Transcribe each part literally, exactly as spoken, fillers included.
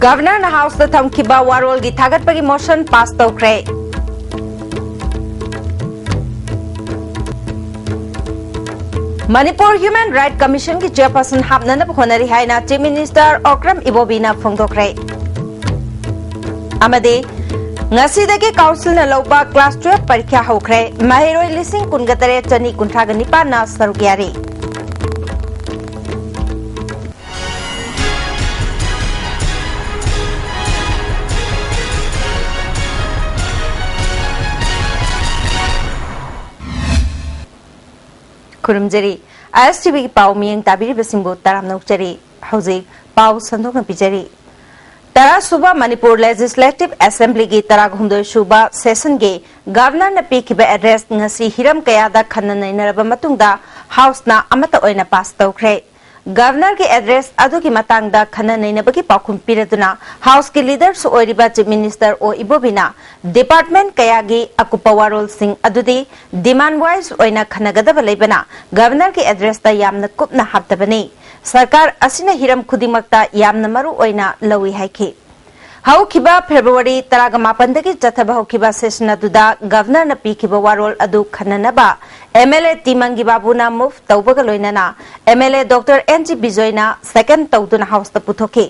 ꯒꯚꯔꯅꯔꯅ ꯍꯥꯎꯁꯇ ꯊꯝꯈꯤꯕ ꯋꯥꯔꯣꯜꯒꯤ ꯊꯥꯒꯠꯄꯒꯤ motion pass ꯇꯧꯈ꯭ꯔꯦ꯫ Manipur human right ꯀꯃꯤꯁꯟꯒꯤ ꯆꯦꯌꯔꯄꯔꯁꯟ ꯍꯥꯞꯅꯅꯕ ꯍꯣꯠꯅꯔꯤ ꯍꯥꯏꯅ ꯆꯤꯐ ꯃꯤꯅꯤꯁꯇꯔ ꯑꯣꯀ꯭ꯔꯝ ꯏꯕꯣꯕꯤꯅ ꯐꯣꯡꯗꯣꯛꯈ꯭ꯔꯦ꯫ ꯑꯃꯗꯤ ꯉꯁꯤꯗꯒꯤ ꯀꯥꯎꯟꯁꯤꯜꯅ ꯂꯧꯕ ꯀ꯭ꯂꯥꯁ ꯇꯨꯋꯦꯜꯐ ꯄꯔꯤꯈ꯭ꯌꯥ ꯍꯧꯈ꯭ꯔꯦ꯫ ꯃꯍꯩꯔꯣꯏ ꯂꯤꯁꯤꯡ ꯀꯨꯟꯒ ꯇꯔꯦꯠ ꯆꯅꯤ ꯀꯨꯟꯊ꯭ꯔꯥꯒ ꯅꯤꯄꯥꯟꯅ ꯁꯔꯨꯛ ꯌꯥꯔꯤ꯫ ꯈꯨꯔꯨꯝꯖꯔꯤ꯫ ꯑꯥꯏ ꯑꯦꯁ ꯇꯤ ꯚꯤꯒꯤ ꯄꯥꯎ ꯃꯤꯠꯌꯦꯡ ꯇꯥꯕꯤꯔꯤꯕꯁꯤꯡꯕꯨ ꯇꯔꯥꯝꯅ ꯑꯣꯛꯆꯔꯤ꯫ ꯍꯧꯖꯤꯛ ꯄꯥꯎ ꯁꯟꯗꯣꯛꯅ ꯄꯤꯖꯔꯤ꯫ ꯇꯔꯥ ꯁꯨꯕ ꯃꯅꯤꯄꯨꯔ ꯂꯦꯖꯤꯁꯂꯦꯇꯤꯚ ꯑꯦꯁꯦꯝꯕ꯭ꯂꯤꯒꯤ ꯇꯔꯥꯍꯨꯝꯗꯣꯏ ꯁꯨꯕ ꯁꯦꯁꯟꯒꯤ ꯒꯚꯔꯅꯔꯅ ꯄꯤꯈꯤꯕ ꯑꯦꯗ꯭ꯔꯦꯁ ꯉꯁꯤ ꯍꯤꯔꯝ ꯀꯌꯥꯗ ꯈꯟꯅ ꯅꯩꯅꯔꯕ ꯃꯇꯨꯡꯗ ꯍꯥꯎꯁꯅ ꯑꯃꯠꯇ ꯑꯣꯏꯅ ꯄꯥꯁ ꯇꯧꯈ꯭ꯔꯦ꯫ ꯒꯚꯔꯅꯔꯒꯤ ꯑꯦꯗ꯭ꯔꯦꯁ ꯑꯗꯨꯒꯤ ꯃꯇꯥꯡꯗ ꯈꯟꯅ ꯅꯩꯅꯕꯒꯤ ꯄꯥꯎꯈꯨꯝ ꯄꯤꯔꯗꯨꯅ ꯍꯥꯎꯁꯀꯤ ꯂꯤꯗꯔꯁꯨ ꯑꯣꯏꯔꯤꯕ ꯆꯤꯐ ꯃꯤꯅꯤꯁꯇꯔ ꯑꯣ ꯏꯕꯣꯕꯤꯅ ꯗꯤꯄꯥꯔꯠꯃꯦꯟꯠ ꯀꯌꯥꯒꯤ ꯑꯀꯨꯞꯄ ꯋꯥꯔꯣꯜꯁꯤꯡ ꯑꯗꯨꯗꯤ ꯗꯤꯃꯥꯟ ꯋꯥꯏꯁ ꯑꯣꯏꯅ ꯈꯟꯅꯒꯗꯕ ꯂꯩꯕꯅ ꯒꯚꯔꯅꯔꯒꯤ ꯑꯦꯗ꯭ꯔꯦꯁꯇ ꯌꯥꯝꯅ ꯀꯨꯞꯅ ꯍꯥꯞꯇꯕꯅꯤ꯫ ꯁꯔꯀꯥꯔ ꯑꯁꯤꯅ ꯍꯤꯔꯝ ꯈꯨꯗꯤꯡꯃꯛꯇ ꯌꯥꯝꯅ ꯃꯔꯨ ꯑꯣꯏꯅ ꯂꯧꯏ ꯍꯥꯏꯈꯤ꯫ ꯍꯧꯈꯤꯕ ꯐꯦꯕ꯭ꯔꯨꯋꯥꯔꯤ ꯇꯔꯥꯒ ꯃꯥꯄꯟꯗꯒꯤ ꯆꯠꯊꯕ ꯍꯧꯈꯤꯕ ꯁꯦꯁꯟ ꯑꯗꯨꯗ ꯒꯚꯔꯅꯔꯅ ꯄꯤꯈꯤꯕ ꯋꯥꯔꯣꯜ ꯑꯗꯨ ꯈꯟꯅꯅꯕ M L A T Mangi ꯕꯥꯕꯨꯅ ꯃꯨꯚ ꯇꯧꯕꯒ ꯂꯣꯏꯅꯅ M L A doctor N G ꯕꯤꯖꯣꯏꯅ ꯁꯦꯀꯟꯗ ꯇꯧꯗꯨꯅ ꯍꯥꯎꯁꯇ ꯄꯨꯊꯣꯛꯈꯤ꯫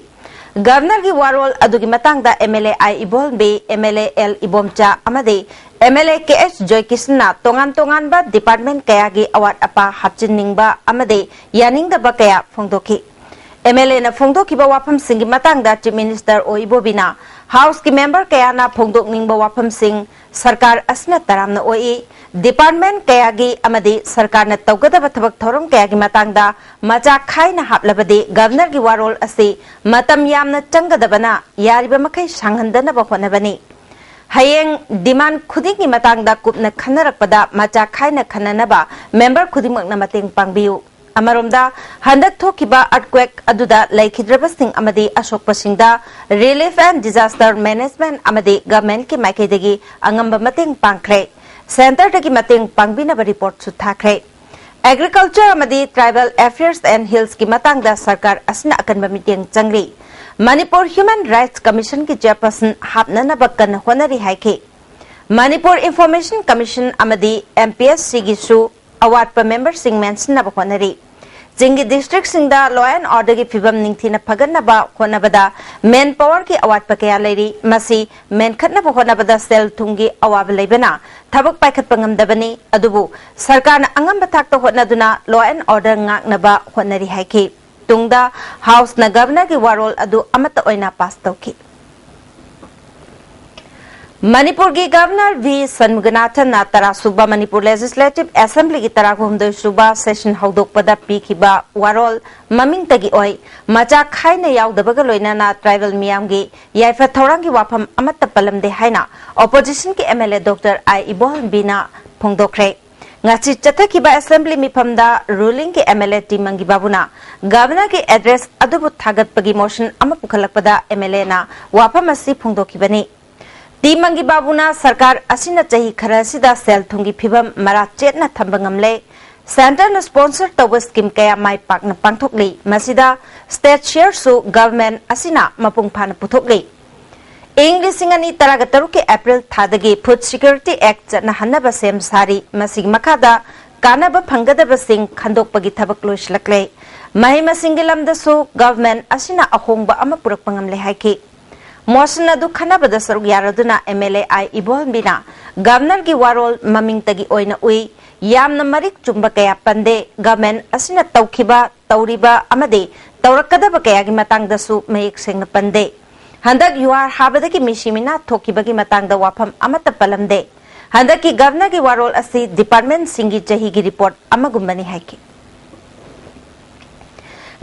ꯒꯚꯔꯅꯔꯒꯤ ꯋꯥꯔꯣꯜ ꯑꯗꯨꯒꯤ ꯃꯇꯥꯡꯗ M L A I Ibolbi, M L A L Ibomcha ꯑꯃꯗꯤ ꯑꯦꯝ ꯑꯦꯜ ꯑꯦ ꯀꯦ ꯑꯦꯁ ꯖꯣꯏꯀꯤꯁꯟꯅ ꯇꯣꯉꯥꯟ ꯇꯣꯉꯥꯟꯕ ꯗꯤꯄꯥꯔꯠꯃꯦꯟꯠ ꯀꯌꯥꯒꯤ ꯑꯋꯥꯠ ꯑꯄꯥ ꯍꯥꯞꯆꯤꯟꯅꯤꯡꯕ ꯑꯃꯗꯤ ꯌꯥꯅꯤꯡꯗꯕ ꯀꯌꯥ ꯐꯣꯡꯗꯣꯛꯈꯤ꯫ ꯑꯦꯝ ꯑꯦꯜ ꯑꯦꯅ ꯐꯣꯡꯗꯣꯛꯈꯤꯕ ꯋꯥꯐꯝꯁꯤꯡꯒꯤ ꯃꯇꯥꯡꯗ ꯆꯤꯐ ꯃꯤꯅꯤꯁꯇꯔ ꯑꯣ ꯏꯕꯣꯕꯤꯅ ꯍꯥꯎꯁꯀꯤ ꯃꯦꯝꯕꯔ ꯀꯌꯥꯅ ꯐꯣꯡꯗꯣꯛꯅꯤꯡꯕ ꯋꯥꯐꯝꯁꯤꯡ ꯁꯔꯀꯥꯔ ꯑꯁꯤꯅ ꯇꯔꯥꯝꯅ ꯑꯣꯛꯏ꯫ ꯗꯤꯄꯥꯔꯠꯃꯦꯟꯠ ꯀꯌꯥꯒꯤ ꯑꯃꯗꯤ ꯁꯔꯀꯥꯔꯅ ꯇꯧꯒꯗꯕ ꯊꯕꯛ ꯊꯧꯔꯝ ꯀꯌꯥꯒꯤ ꯃꯇꯥꯡꯗ ꯃꯆꯥ ꯈꯥꯏꯅ ꯍꯥꯞꯂꯕꯗꯤ ꯒꯚꯔꯅꯔꯒꯤ ꯋꯥꯔꯣꯜ ꯑꯁꯤ ꯃꯇꯝ ꯌꯥꯝꯅ ꯆꯪꯒꯗꯕꯅ ꯌꯥꯔꯤꯕ ꯃꯈꯩ ꯁꯥꯡꯍꯟꯗꯅꯕ ꯍꯣꯠꯅꯕꯅꯤ꯫ ꯍꯌꯦꯡ ꯗꯤꯃꯥꯟ ꯈꯨꯗꯤꯡꯒꯤ ꯃꯇꯥꯡꯗ ꯀꯨꯞꯅ ꯈꯟꯅꯔꯛꯄꯗ ꯃꯆꯥ ꯈꯥꯏꯅ ꯈꯟꯅꯅꯕ ꯃꯦꯝꯕꯔ ꯈꯨꯗꯤꯡꯃꯛꯅ ꯃꯇꯦꯡ ꯄꯥꯡꯕꯤꯌꯨ꯫ ꯑꯃꯔꯣꯝꯗ, ꯍꯟꯗꯛ ꯊꯣꯛꯈꯤꯕ ꯑꯥꯔꯠꯀ꯭ꯋꯦꯛ ꯑꯗꯨꯗ ꯂꯩꯈꯤꯗ꯭ꯔꯕꯁꯤꯡ ꯑꯃꯗꯤ ꯑꯁꯣꯛꯄꯁꯤꯡꯗ ꯔꯤꯂꯤꯐ ꯑꯦꯟ ꯗꯤꯖꯥꯁꯇꯔ ꯃꯦꯅꯦꯖꯃꯦꯟꯠ ꯑꯃꯗꯤ ꯒꯚꯔꯟꯃꯦꯟꯠꯀꯤ ꯃꯥꯏꯀꯩꯗꯒꯤ ꯑꯉꯝꯕ ꯃꯇꯦꯡ ꯄꯥꯡꯈ꯭ꯔꯦ꯫ ꯁꯦꯟꯇꯔꯗꯒꯤ ꯃꯇꯦꯡ ꯄꯥꯡꯕꯤꯅꯕ ꯔꯤꯄꯣꯔꯠꯁꯨ ꯊꯥꯈ꯭ꯔꯦ꯫ ꯑꯦꯒ꯭ꯔꯤꯀꯜꯆꯔ ꯑꯃꯗꯤ ꯇ꯭ꯔꯥꯏꯕꯦꯜ ꯑꯦꯐꯤꯌꯔꯁ ꯑꯦꯟ ꯍꯤꯜꯁꯀꯤ ꯃꯇꯥꯡꯗ ꯁꯔꯀꯥꯔ ꯑꯁꯤꯅ ꯑꯀꯟꯕ ꯃꯤꯠꯌꯦꯡ ꯆꯪꯂꯤ꯫ ꯃꯅꯤꯄꯨꯔ ꯍ꯭ꯌꯨꯃꯦꯟ ꯔꯥꯏꯠꯁ ꯀꯃꯤꯁꯟꯒꯤ ꯆꯦꯌꯔꯄꯔꯁꯟ ꯍꯥꯞꯅꯅꯕ ꯀꯟꯅ ꯍꯣꯠꯅꯔꯤ ꯍꯥꯏꯈꯤ꯫ ꯃꯅꯤꯄꯨꯔ ꯏꯟꯐꯣꯔꯃꯦꯁꯟ ꯀꯃꯤꯁꯟ ꯑꯃꯗꯤ ꯑꯦꯝ ꯄꯤ ꯑꯦꯁ ꯁꯤꯒꯤꯁꯨ ꯑꯋꯥꯠꯄ ꯃꯦꯝꯕꯔꯁꯤꯡ ꯃꯦꯟꯁꯤꯟꯅꯕ ꯍꯣꯠꯅꯔꯤ꯫ ꯆꯤꯡꯒꯤ ꯗꯤꯁꯇ꯭ꯔꯤꯛꯁꯤꯡꯗ law and orderꯒꯤ ꯐꯤꯕꯝ ꯅꯤꯡꯊꯤꯅ ꯐꯒꯠꯅꯕ ꯍꯣꯠꯅꯕꯗ ꯃꯦꯟ ꯄꯥꯋꯔꯒꯤ ꯑꯋꯥꯠꯄ ꯀꯌꯥ ꯂꯩꯔꯤ꯫ ꯃꯁꯤ ꯃꯦꯟꯈꯠꯅꯕ ꯍꯣꯠꯅꯕꯗ ꯁꯦꯜ ꯊꯨꯝꯒꯤ ꯑꯋꯥꯕ ꯂꯩꯕꯅ ꯊꯕꯛ ꯄꯥꯏꯈꯠꯄ ꯉꯝꯗꯕꯅꯤ꯫ ꯑꯗꯨꯕꯨ ꯁꯔꯀꯥꯔꯅ ꯑꯉꯝꯕ ꯊꯥꯛꯇ ꯍꯣꯠꯅꯗꯨꯅ law and order ꯉꯥꯛꯅꯕ ꯍꯣꯠꯅꯔꯤ ꯍꯥꯏꯈꯤ꯫ ꯇꯨꯡꯗ ꯍꯥꯎꯁꯅ ꯒꯚꯔꯅꯔꯒꯤ ꯋꯥꯔꯣꯜ ꯑꯗꯨ ꯑꯃꯠꯇ ꯑꯣꯏꯅ ꯄꯥꯁ ꯇꯧꯈꯤ꯫ ꯃꯅꯤꯄꯨꯔꯒꯤ ꯒꯚꯔꯅꯔ ꯚꯤ ꯁꯟꯃꯨꯒꯅꯥꯊꯟꯅ ꯇꯔꯥ ꯁꯨꯕ ꯃꯅꯤꯄꯨꯔ ꯂꯦꯖꯤꯁꯂꯦꯇꯤꯚ ꯑꯦꯁꯦꯝꯕ꯭ꯂꯤꯒꯤ ꯇꯔꯥꯍꯨꯝꯗꯣꯏ ꯁꯨꯕ ꯁꯦꯁꯟ ꯍꯧꯗꯣꯛꯄꯗ ꯄꯤꯈꯤꯕ ꯋꯥꯔꯣꯜ ꯃꯃꯤꯡꯇꯒꯤ ꯑꯣꯏ, ꯃꯆꯥ ꯈꯥꯏꯅ ꯌꯥꯎꯗꯕꯒ ꯂꯣꯏꯅꯅ ꯇ꯭ꯔꯥꯏꯕꯦꯜ ꯃꯤꯌꯥꯝꯒꯤ ꯌꯥꯏꯐ ꯊꯧꯔꯥꯡꯒꯤ ꯋꯥꯐꯝ ꯑꯃꯠꯇ ꯄꯜꯂꯝꯗꯦ ꯍꯥꯏꯅ ꯑꯣꯄꯣꯖꯤꯁꯟꯒꯤ M L A doctor I ꯏꯕꯣꯍꯟꯕꯤꯅ ꯐꯣꯡꯗꯣꯛꯈ꯭ꯔꯦ꯫ ꯉꯁꯤ ꯆꯠꯊꯈꯤꯕ ꯑꯦꯁꯦꯝꯕ꯭ꯂꯤ ꯃꯤꯐꯝꯗ ꯔꯨꯂꯤꯡꯒꯤ M L A T Mangi ꯕꯥꯕꯨꯅ ꯒꯚꯔꯅꯔꯒꯤ ꯑꯦꯗ꯭ꯔꯦꯁ ꯑꯗꯨꯕꯨ ꯊꯥꯒꯠꯄꯒꯤ ꯃꯣꯁꯟ ꯑꯃ ꯄꯨꯈꯠꯂꯛꯄꯗ ꯑꯦꯝ ꯑꯦꯜ ꯑꯦꯅ ꯋꯥꯐꯝ ꯑꯁꯤ ꯐꯣꯡꯗꯣꯛꯈꯤꯕꯅꯤ꯫ ꯇꯤ ꯃꯪꯒꯤ ꯕꯥꯕꯨꯅ ꯁꯔꯀꯥꯔ ꯑꯁꯤꯅ ꯆꯍꯤ ꯈꯔ ꯑꯁꯤꯗ ꯁꯦꯜ ꯊꯨꯝꯒꯤ ꯐꯤꯕꯝ ꯃꯔꯥ ꯆꯦꯠꯅ ꯊꯝꯕ ꯉꯝꯂꯦ, ꯁꯦꯟꯇꯔꯅ ꯁ꯭ꯄꯣꯟꯁꯔ ꯇꯧꯕ ꯁ꯭ꯀꯤꯝ ꯀꯌꯥ ꯃꯥꯏ ꯄꯥꯛꯅ ꯄꯥꯡꯊꯣꯛꯂꯤ, ꯃꯁꯤꯗ ꯁ꯭ꯇꯦꯠ ꯁꯤꯌꯔꯁꯨ ꯒꯚꯔꯟꯃꯦꯟꯠ ꯑꯁꯤꯅ ꯃꯄꯨꯡ ꯐꯥꯅ ꯄꯨꯊꯣꯛꯂꯤ꯫ ꯏꯪ ꯂꯤꯁꯤꯡ ꯑꯅꯤ ꯇꯔꯥꯒ ꯇꯔꯨꯛꯀꯤ ꯑꯦꯄ꯭ꯔꯤꯜ ꯊꯥꯗꯒꯤ ꯐꯨꯗ ꯁꯤꯀ꯭ꯌꯨꯔꯤꯇꯤ ꯑꯦꯛ ꯆꯠꯅꯍꯟꯅꯕ ꯁꯦꯝ ꯁꯥꯔꯤ꯫ ꯃꯁꯤꯒꯤ ꯃꯈꯥꯗ ꯀꯥꯟꯅꯕ ꯐꯪꯒꯗꯕꯁꯤꯡ ꯈꯟꯗꯣꯛꯄꯒꯤ ꯊꯕꯛ ꯂꯣꯏꯁꯤꯜꯂꯛꯂꯦ꯫ ꯃꯍꯩ ꯃꯁꯤꯡꯒꯤ ꯂꯝꯗꯁꯨ ꯒꯚꯔꯟꯃꯦꯟꯠ ꯑꯁꯤꯅ ꯑꯍꯣꯡꯕ ꯑꯃ ꯄꯨꯔꯛꯄ ꯉꯝꯂꯦ ꯍꯥꯏꯈꯤ꯫ ꯃꯣꯁꯟ ꯑꯗꯨ ꯈꯟꯅꯕꯗ ꯁꯔꯨꯛ ꯌꯥꯔꯗꯨꯅ ꯑꯦꯝ ꯑꯦꯜ ꯑꯦ ꯑꯥꯏ ꯏꯕꯣꯍꯟꯕꯤꯅ ꯒꯚꯔꯅꯔꯒꯤ ꯋꯥꯔꯣꯜ ꯃꯃꯤꯡꯇꯒꯤ ꯑꯣꯏꯅ ꯎꯏ, ꯌꯥꯝꯅ ꯃꯔꯤꯛ ꯆꯨꯝꯕ ꯀꯌꯥ ꯄꯟꯗꯦ꯫ ꯒꯚꯔꯟꯃꯦꯟꯠ ꯑꯁꯤꯅ ꯇꯧꯈꯤꯕ, ꯇꯧꯔꯤꯕ ꯑꯃꯗꯤ ꯇꯧꯔꯛꯀꯗꯕ ꯀꯌꯥꯒꯤ ꯃꯇꯥꯡꯗꯁꯨ ꯃꯌꯦꯛ ꯁꯦꯡꯅ ꯄꯟꯗꯦ꯫ ꯍꯟꯗꯛ ꯌꯨꯍꯥꯔ ꯍꯥꯕꯗꯒꯤ ꯃꯤꯁꯤ ꯃꯤꯅꯥ ꯊꯣꯛꯈꯤꯕꯒꯤ ꯃꯇꯥꯡꯗ ꯋꯥꯐꯝ ꯑꯃꯠꯇ ꯄꯜꯂꯝꯗꯦ꯫ ꯍꯟꯗꯛꯀꯤ ꯒꯚꯔꯅꯔꯒꯤ ꯋꯥꯔꯣꯜ ꯑꯁꯤ ꯗꯤꯄꯥꯔꯠꯃꯦꯟꯠꯁꯤꯡꯒꯤ ꯆꯍꯤꯒꯤ ꯔꯤꯄꯣꯔꯠ ꯑꯃꯒꯨꯝꯕꯅꯤ ꯍꯥꯏꯈꯤ꯫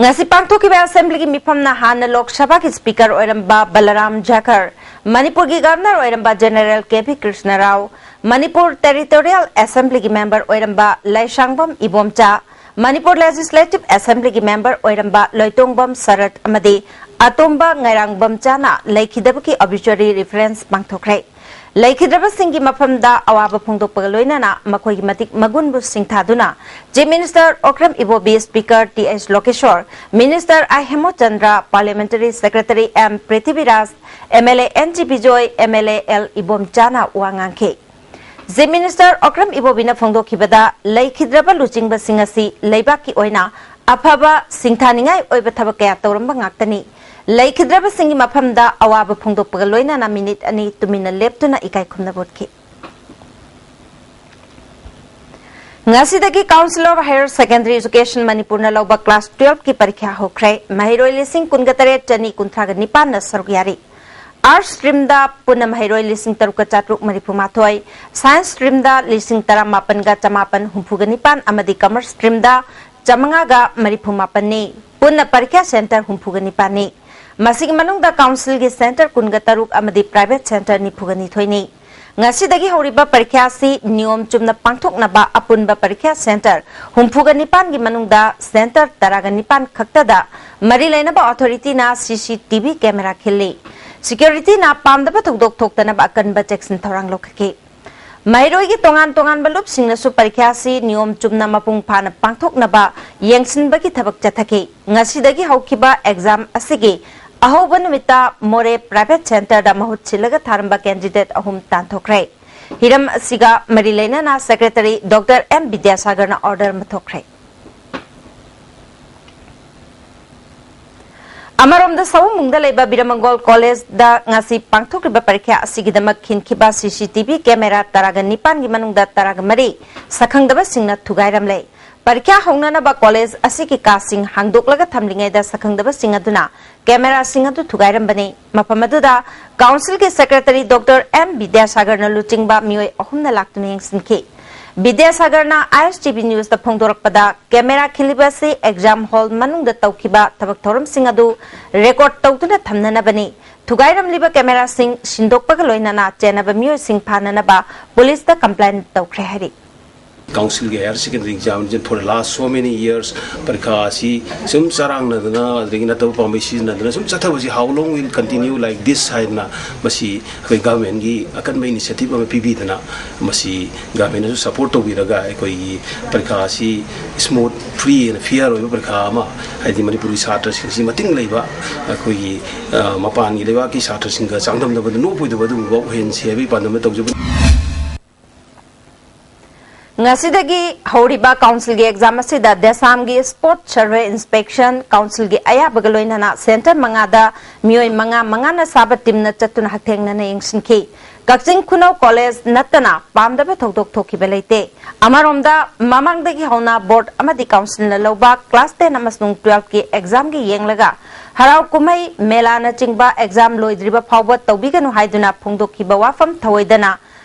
ꯉꯁꯤ ꯄꯥꯡꯊꯣꯛꯈꯤꯕ ꯑꯦꯁꯦꯝꯕ꯭ꯂꯤꯒꯤ ꯃꯤꯐꯝꯅ ꯍꯥꯟꯅ ꯂꯣꯛ ꯁꯚꯥꯒꯤ ꯁ꯭ꯄꯤꯀꯔ ꯑꯣꯏꯔꯝꯕ ꯕꯂꯔꯥꯝ ꯖꯥꯈꯔ, ꯃꯅꯤꯄꯨꯔꯒꯤ ꯒꯚꯔꯅꯔ ꯑꯣꯏꯔꯝꯕ ꯖꯦꯅꯔꯦꯜ ꯀꯦ V Krishna Rao, Manipur territorial ꯑꯦꯁꯦꯝꯕ꯭ꯂꯤꯒꯤ member ꯑꯣꯏꯔꯝꯕ ꯂꯥꯏꯁꯥꯡꯕꯝ ꯏꯕꯣꯝꯆꯥ, ꯃꯅꯤꯄꯨꯔ ꯂꯦꯖꯤꯁꯂꯦꯇꯤꯚ ꯑꯦꯁꯦꯝꯕ꯭ꯂꯤꯒꯤ ꯃꯦꯝꯕꯔ ꯑꯣꯏꯔꯝꯕ ꯂꯣꯏꯇꯣꯡꯕꯝ ꯁꯔꯠ ꯑꯃꯗꯤ ꯑꯇꯣꯝꯕ ꯉꯥꯏꯔꯥꯡꯕꯝꯆꯥꯅ ꯂꯩꯈꯤꯗꯕꯒꯤ ꯑꯣꯕꯤꯆ꯭ꯋꯔꯤ ꯔꯤꯐꯔꯦꯟꯁ ꯄꯥꯡꯊꯣꯛꯈ꯭ꯔꯦ꯫ ꯂꯩꯈꯤꯗ꯭ꯔꯕꯁꯤꯡꯒꯤ ꯃꯐꯝꯗ ꯑꯋꯥꯕ ꯐꯣꯡꯗꯣꯛꯄꯒ ꯂꯣꯏꯅꯅ ꯃꯈꯣꯏꯒꯤ ꯃꯇꯤꯛ ꯃꯒꯨꯟꯕꯨ ꯁꯤꯡꯊꯥꯗꯨꯅ Chief Minister Okram Ibobi, Speaker T H Lokeshwar, Minister I Hemochandra, Parliamentary Secretary M Prithviraj, M L A N G Bijoy, M L A L Ibomchana ꯋꯥ ꯉꯥꯡꯈꯤ꯫ Chief Minister Okram Ibobi ꯅ ꯐꯣꯡꯗꯣꯛꯈꯤꯕꯗ, ꯂꯩꯈꯤꯗ꯭ꯔꯕ ꯂꯨꯆꯤꯡꯕꯁꯤꯡ ꯑꯁꯤ ꯂꯩꯕꯥꯛꯀꯤ ꯑꯣꯏꯅ ꯑꯐꯕ ꯁꯤꯡꯊꯥꯅꯤꯡꯉꯥꯏ ꯑꯣꯏꯕ ꯊꯕꯛ ꯀꯌꯥ ꯇꯧꯔꯝꯕ ꯉꯥꯛꯇꯅꯤ꯫ ꯂꯩꯈꯤꯗ꯭ꯔꯕꯁꯤꯡꯒꯤ ꯃꯐꯝꯗ ꯑꯋꯥꯕ ꯐꯣꯡꯗꯣꯛꯄꯒ ꯂꯣꯏꯅꯅ ꯃꯤꯅꯤꯠ ꯑꯅꯤ ꯇꯨꯃꯤꯟꯅ ꯂꯦꯞꯇꯨꯅ ꯏꯀꯥꯏ ꯈꯨꯝꯅꯕ ꯎꯠꯈꯤ꯫ ꯉꯁꯤꯗꯒꯤ Council of Higher Secondary Education ꯃꯅꯤꯄꯨꯔꯅ ꯂꯧꯕ class twelve ꯀꯤ ꯄꯔꯤꯈ꯭ꯌꯥ ꯍꯧꯈ꯭ꯔꯦ꯫ ꯃꯍꯩꯔꯣꯏ ꯂꯤꯁꯤꯡ ꯀꯨꯟꯒ ꯇꯔꯦꯠ ꯆꯅꯤ ꯀꯨꯟꯊ꯭ꯔꯥꯒ ꯅꯤꯄꯥꯟꯅ ꯁꯔꯨꯛ ꯌꯥꯔꯤ꯫ Arts stream ꯗ ꯄꯨꯟꯅ ꯃꯍꯩꯔꯣꯏ ꯂꯤꯁꯤꯡ ꯇꯔꯨꯛꯀ ꯆꯥꯇ꯭ꯔꯨꯛ ꯃꯔꯤꯐꯨ ꯃꯥꯊꯣꯏ, Science stream ꯗ ꯂꯤꯁꯤꯡ ꯇꯔꯥꯃꯥꯄꯟꯒ ꯆꯃꯥꯄꯟ ꯍꯨꯝꯐꯨꯒ ꯅꯤꯄꯥꯟ ꯑꯃꯗꯤ Commerce stream ꯗ ꯆꯥꯃꯉꯥꯒ ꯃꯔꯤꯐꯨ ꯃꯥꯄꯟꯅꯤ꯫ ꯄꯨꯟꯅ ꯄꯔꯤꯈ꯭ꯌꯥ centre ꯍꯨꯝꯐꯨꯒ ꯅꯤꯄꯥꯟꯅꯤ꯫ ꯃꯁꯤꯒꯤ ꯃꯅꯨꯡꯗ Council ꯒꯤ centre ꯀꯨꯟꯒ ꯇꯔꯨꯛ ꯑꯃꯗꯤ private centre ꯅꯤꯐꯨꯒ ꯅꯤꯊꯣꯏꯅꯤ꯫ ꯉꯁꯤꯗꯒꯤ ꯍꯧꯔꯤꯕ ꯄꯔꯤꯈ꯭ꯌꯥ ꯑꯁꯤ ꯅꯤꯌꯣꯝ ꯆꯨꯝꯅ ꯄꯥꯡꯊꯣꯛꯅꯕ ꯑꯄꯨꯟꯕ ꯄꯔꯤꯈ꯭ꯌꯥ centre ꯍꯨꯝꯐꯨꯒ ꯅꯤꯄꯥꯟꯒꯤ ꯃꯅꯨꯡꯗ centre ꯇꯔꯥꯒ ꯅꯤꯄꯥꯟ ꯈꯛꯇꯗ ꯃꯔꯤ ꯂꯩꯅꯕ authority ꯅ C C T V camera ꯈꯤꯜꯂꯤ꯫ Security ꯅ ꯄꯥꯝꯗꯕ ꯊꯧꯗꯣꯛ ꯊꯣꯛꯇꯅꯕ ꯑꯀꯟꯕ ꯆꯦꯛꯁꯤꯟ ꯊꯧꯔꯥꯡ ꯂꯧꯈꯠꯈꯤ꯫ ꯃꯍꯩꯔꯣꯏꯒꯤ ꯇꯣꯉꯥꯟ ꯇꯣꯉꯥꯟꯕ ꯂꯨꯞꯁꯤꯡꯅꯁꯨ ꯄꯔꯤꯈ꯭ꯌꯥ ꯑꯁꯤ ꯅꯤꯌꯣꯝ ꯆꯨꯝꯅ ꯃꯄꯨꯡ ꯐꯥꯅ ꯄꯥꯡꯊꯣꯛꯅꯕ ꯌꯦꯡꯁꯤꯟꯕꯒꯤ ꯊꯕꯛ ꯆꯠꯊꯈꯤ꯫ ꯉꯁꯤꯗꯒꯤ ꯍꯧꯈꯤꯕ exam ꯑꯁꯤꯒꯤ ꯑꯍꯧꯕ ꯅꯨꯃꯤꯠꯇ ꯃꯣꯔꯦ private centre ꯗ ꯃꯍꯨꯠ ꯁꯤꯜꯂꯒ ꯊꯥꯔꯝꯕ candidate ꯑꯍꯨꯝ ꯇꯥꯟꯊꯣꯛꯈ꯭ꯔꯦ꯫ ꯍꯤꯔꯝ ꯑꯁꯤꯒ ꯃꯔꯤ ꯂꯩꯅꯅ Secretary Doctor M ꯕꯤꯗ꯭ꯌꯥꯁꯥꯒꯔꯅ order ꯑꯃ ꯊꯣꯛꯈ꯭ꯔꯦ꯫ ꯑꯃꯔꯣꯝꯗ ꯁꯑꯣꯝꯕꯨꯡꯗ ꯂꯩꯕ ꯕꯤꯔꯃꯪꯒꯣꯜ College ꯗ ꯉꯁꯤ ꯄꯥꯡꯊꯣꯛꯂꯤꯕ ꯄꯔꯤꯈ꯭ꯌꯥ ꯑꯁꯤꯒꯤꯗꯃꯛ ꯈꯤꯟꯈꯤꯕ C C T V camera ꯇꯔꯥꯒ ꯅꯤꯄꯥꯟꯒꯤ ꯃꯅꯨꯡꯗ ꯇꯔꯥꯒ ꯃꯔꯤ ꯁꯛꯈꯪꯗꯕꯁꯤꯡꯅ ꯊꯨꯒꯥꯏꯔꯝꯂꯦ꯫ ꯄꯔꯤꯈ꯭ꯌꯥ ꯍꯧꯅꯅꯕ college ꯑꯁꯤꯒꯤ ꯀꯥꯁꯤꯡ ꯍꯥꯡꯗꯣꯛꯂꯒ ꯊꯝꯂꯤꯉꯩꯗ ꯁꯛꯈꯪꯗꯕꯁꯤꯡ ꯑꯗꯨꯅ camera ꯁꯤꯡ ꯑꯗꯨ ꯊꯨꯒꯥꯏꯔꯝꯕꯅꯤ꯫ ꯃꯐꯝ ꯑꯗꯨꯗ Council ꯒꯤ Secretary Doctor M ꯕꯤꯗ꯭ꯌꯥꯁꯥꯒꯔꯅ ꯂꯨꯆꯤꯡꯕ ꯃꯤꯑꯣꯏ ꯑꯍꯨꯝꯅ ꯂꯥꯛꯇꯨꯅ ꯌꯦꯡꯁꯤꯟꯈꯤ꯫ ꯕꯤꯗ꯭ꯌꯥꯁꯥꯒꯔꯅ I S T V News ꯇ ꯐꯣꯡꯗꯣꯔꯛꯄꯗ, camera ꯈꯤꯜꯂꯤꯕ ꯑꯁꯤ exam hall ꯃꯅꯨꯡꯗ ꯇꯧꯈꯤꯕ ꯊꯕꯛ ꯊꯧꯔꯝꯁꯤꯡ ꯑꯗꯨ record ꯇꯧꯗꯨꯅ ꯊꯝꯅꯅꯕꯅꯤ꯫ ꯊꯨꯒꯥꯏꯔꯝꯂꯤꯕ camera ꯁꯤꯡ ꯁꯤꯟꯗꯣꯛꯄꯒ ꯂꯣꯏꯅꯅ ꯆꯦꯟꯅꯕ ꯃꯤꯑꯣꯏꯁꯤꯡ ꯐꯥꯅꯅꯕ police ꯇ complaint ꯇꯧꯈ꯭ꯔꯦ ꯍꯥꯏꯔꯤ꯫ Council ꯒꯤ higher secondary examination for the last so many years ꯄꯔꯤꯈꯥ ꯑꯁꯤ ꯁꯨꯝ ꯆꯔꯥꯡꯅꯗꯅ ꯑꯗꯒꯤ ꯅꯠꯇꯕ ꯄꯥꯝꯕꯩ ꯁꯤꯖꯤꯟꯅꯗꯅ ꯁꯨꯝ ꯆꯠꯊꯕꯁꯤ, how long will continue like this ꯍꯥꯏꯗꯅ ꯃꯁꯤ ꯑꯩꯈꯣꯏ government ꯀꯤ ꯑꯀꯟꯕ initiative ꯑꯃ ꯄꯤꯕꯤꯗꯅ ꯃꯁꯤ government ꯅꯁꯨ support ꯇꯧꯕꯤꯔꯒ ꯑꯩꯈꯣꯏꯒꯤ ꯄꯔꯤꯈꯥ ꯑꯁꯤ smooth, free and fair ꯑꯣꯏꯕ ꯄꯔꯤꯈꯥ ꯑꯃ, ꯍꯥꯏꯗꯤ ꯃꯅꯤꯄꯨꯔꯒꯤ ꯁꯥꯇ꯭ꯔꯁꯤꯡꯁꯤ ꯃꯇꯤꯡ ꯂꯩꯕ, ꯑꯩꯈꯣꯏꯒꯤ, ꯑ, ꯃꯄꯥꯟꯒꯤ ꯂꯩꯕꯥꯛꯀꯤ ꯁꯥꯇ꯭ꯔꯁꯤꯡꯒ ꯆꯥꯡꯗꯝꯅꯕꯗ ꯅꯣꯞꯄꯣꯏꯗꯕ ꯑꯗꯨꯒꯨꯝꯕ ꯑꯣꯏꯍꯟꯁꯤ ꯍꯥꯏꯕꯒꯤ ꯄꯥꯟꯗꯝꯗ ꯇꯧꯖꯕꯅꯤ꯫ ꯉꯁꯤꯗꯒꯤ ꯍꯧꯔꯤꯕ council ꯒꯤ exam ꯑꯁꯤꯗ ꯗꯦꯁꯥꯝꯒꯤ Spot Survey Inspection, council ꯒꯤ ꯑꯌꯥꯕꯒ ꯂꯣꯏꯅꯅ centre ꯃꯉꯥꯗ ꯃꯤꯑꯣꯏ ꯃꯉꯥ ꯃꯉꯥꯅ ꯁꯥꯕ team ꯅ ꯆꯠꯇꯨꯅ ꯍꯛꯊꯦꯡꯅꯅ ꯌꯦꯡꯁꯤꯟꯈꯤ꯫ ꯀꯛꯆꯤꯡ ꯈꯨꯅꯧ college ꯅꯠꯇꯅ ꯄꯥꯝꯗꯕ ꯊꯧꯗꯣꯛ ꯊꯣꯛꯈꯤꯕ ꯂꯩꯇꯦ꯫ ꯑꯃꯔꯣꯝꯗ, ꯃꯃꯥꯡꯗꯒꯤ ꯍꯧꯅ board ꯑꯃꯗꯤ council ꯅ ꯂꯧꯕ class ten ꯑꯃꯁꯨꯡ twelve ꯀꯤ exam ꯒꯤ ꯌꯦꯡꯂꯒ ꯍꯔꯥꯎ ꯀꯨꯝꯍꯩ, ꯃꯦꯂꯥꯅꯆꯤꯡꯕ exam ꯂꯣꯏꯗ꯭ꯔꯤꯕ ꯐꯥꯎꯕ ꯇꯧꯕꯤꯒꯅꯨ ꯍꯥꯏꯗꯨꯅ ꯐꯣꯡꯗꯣꯛꯈꯤꯕ ꯋꯥꯐꯝ ꯊꯧꯑꯣꯏꯗꯅ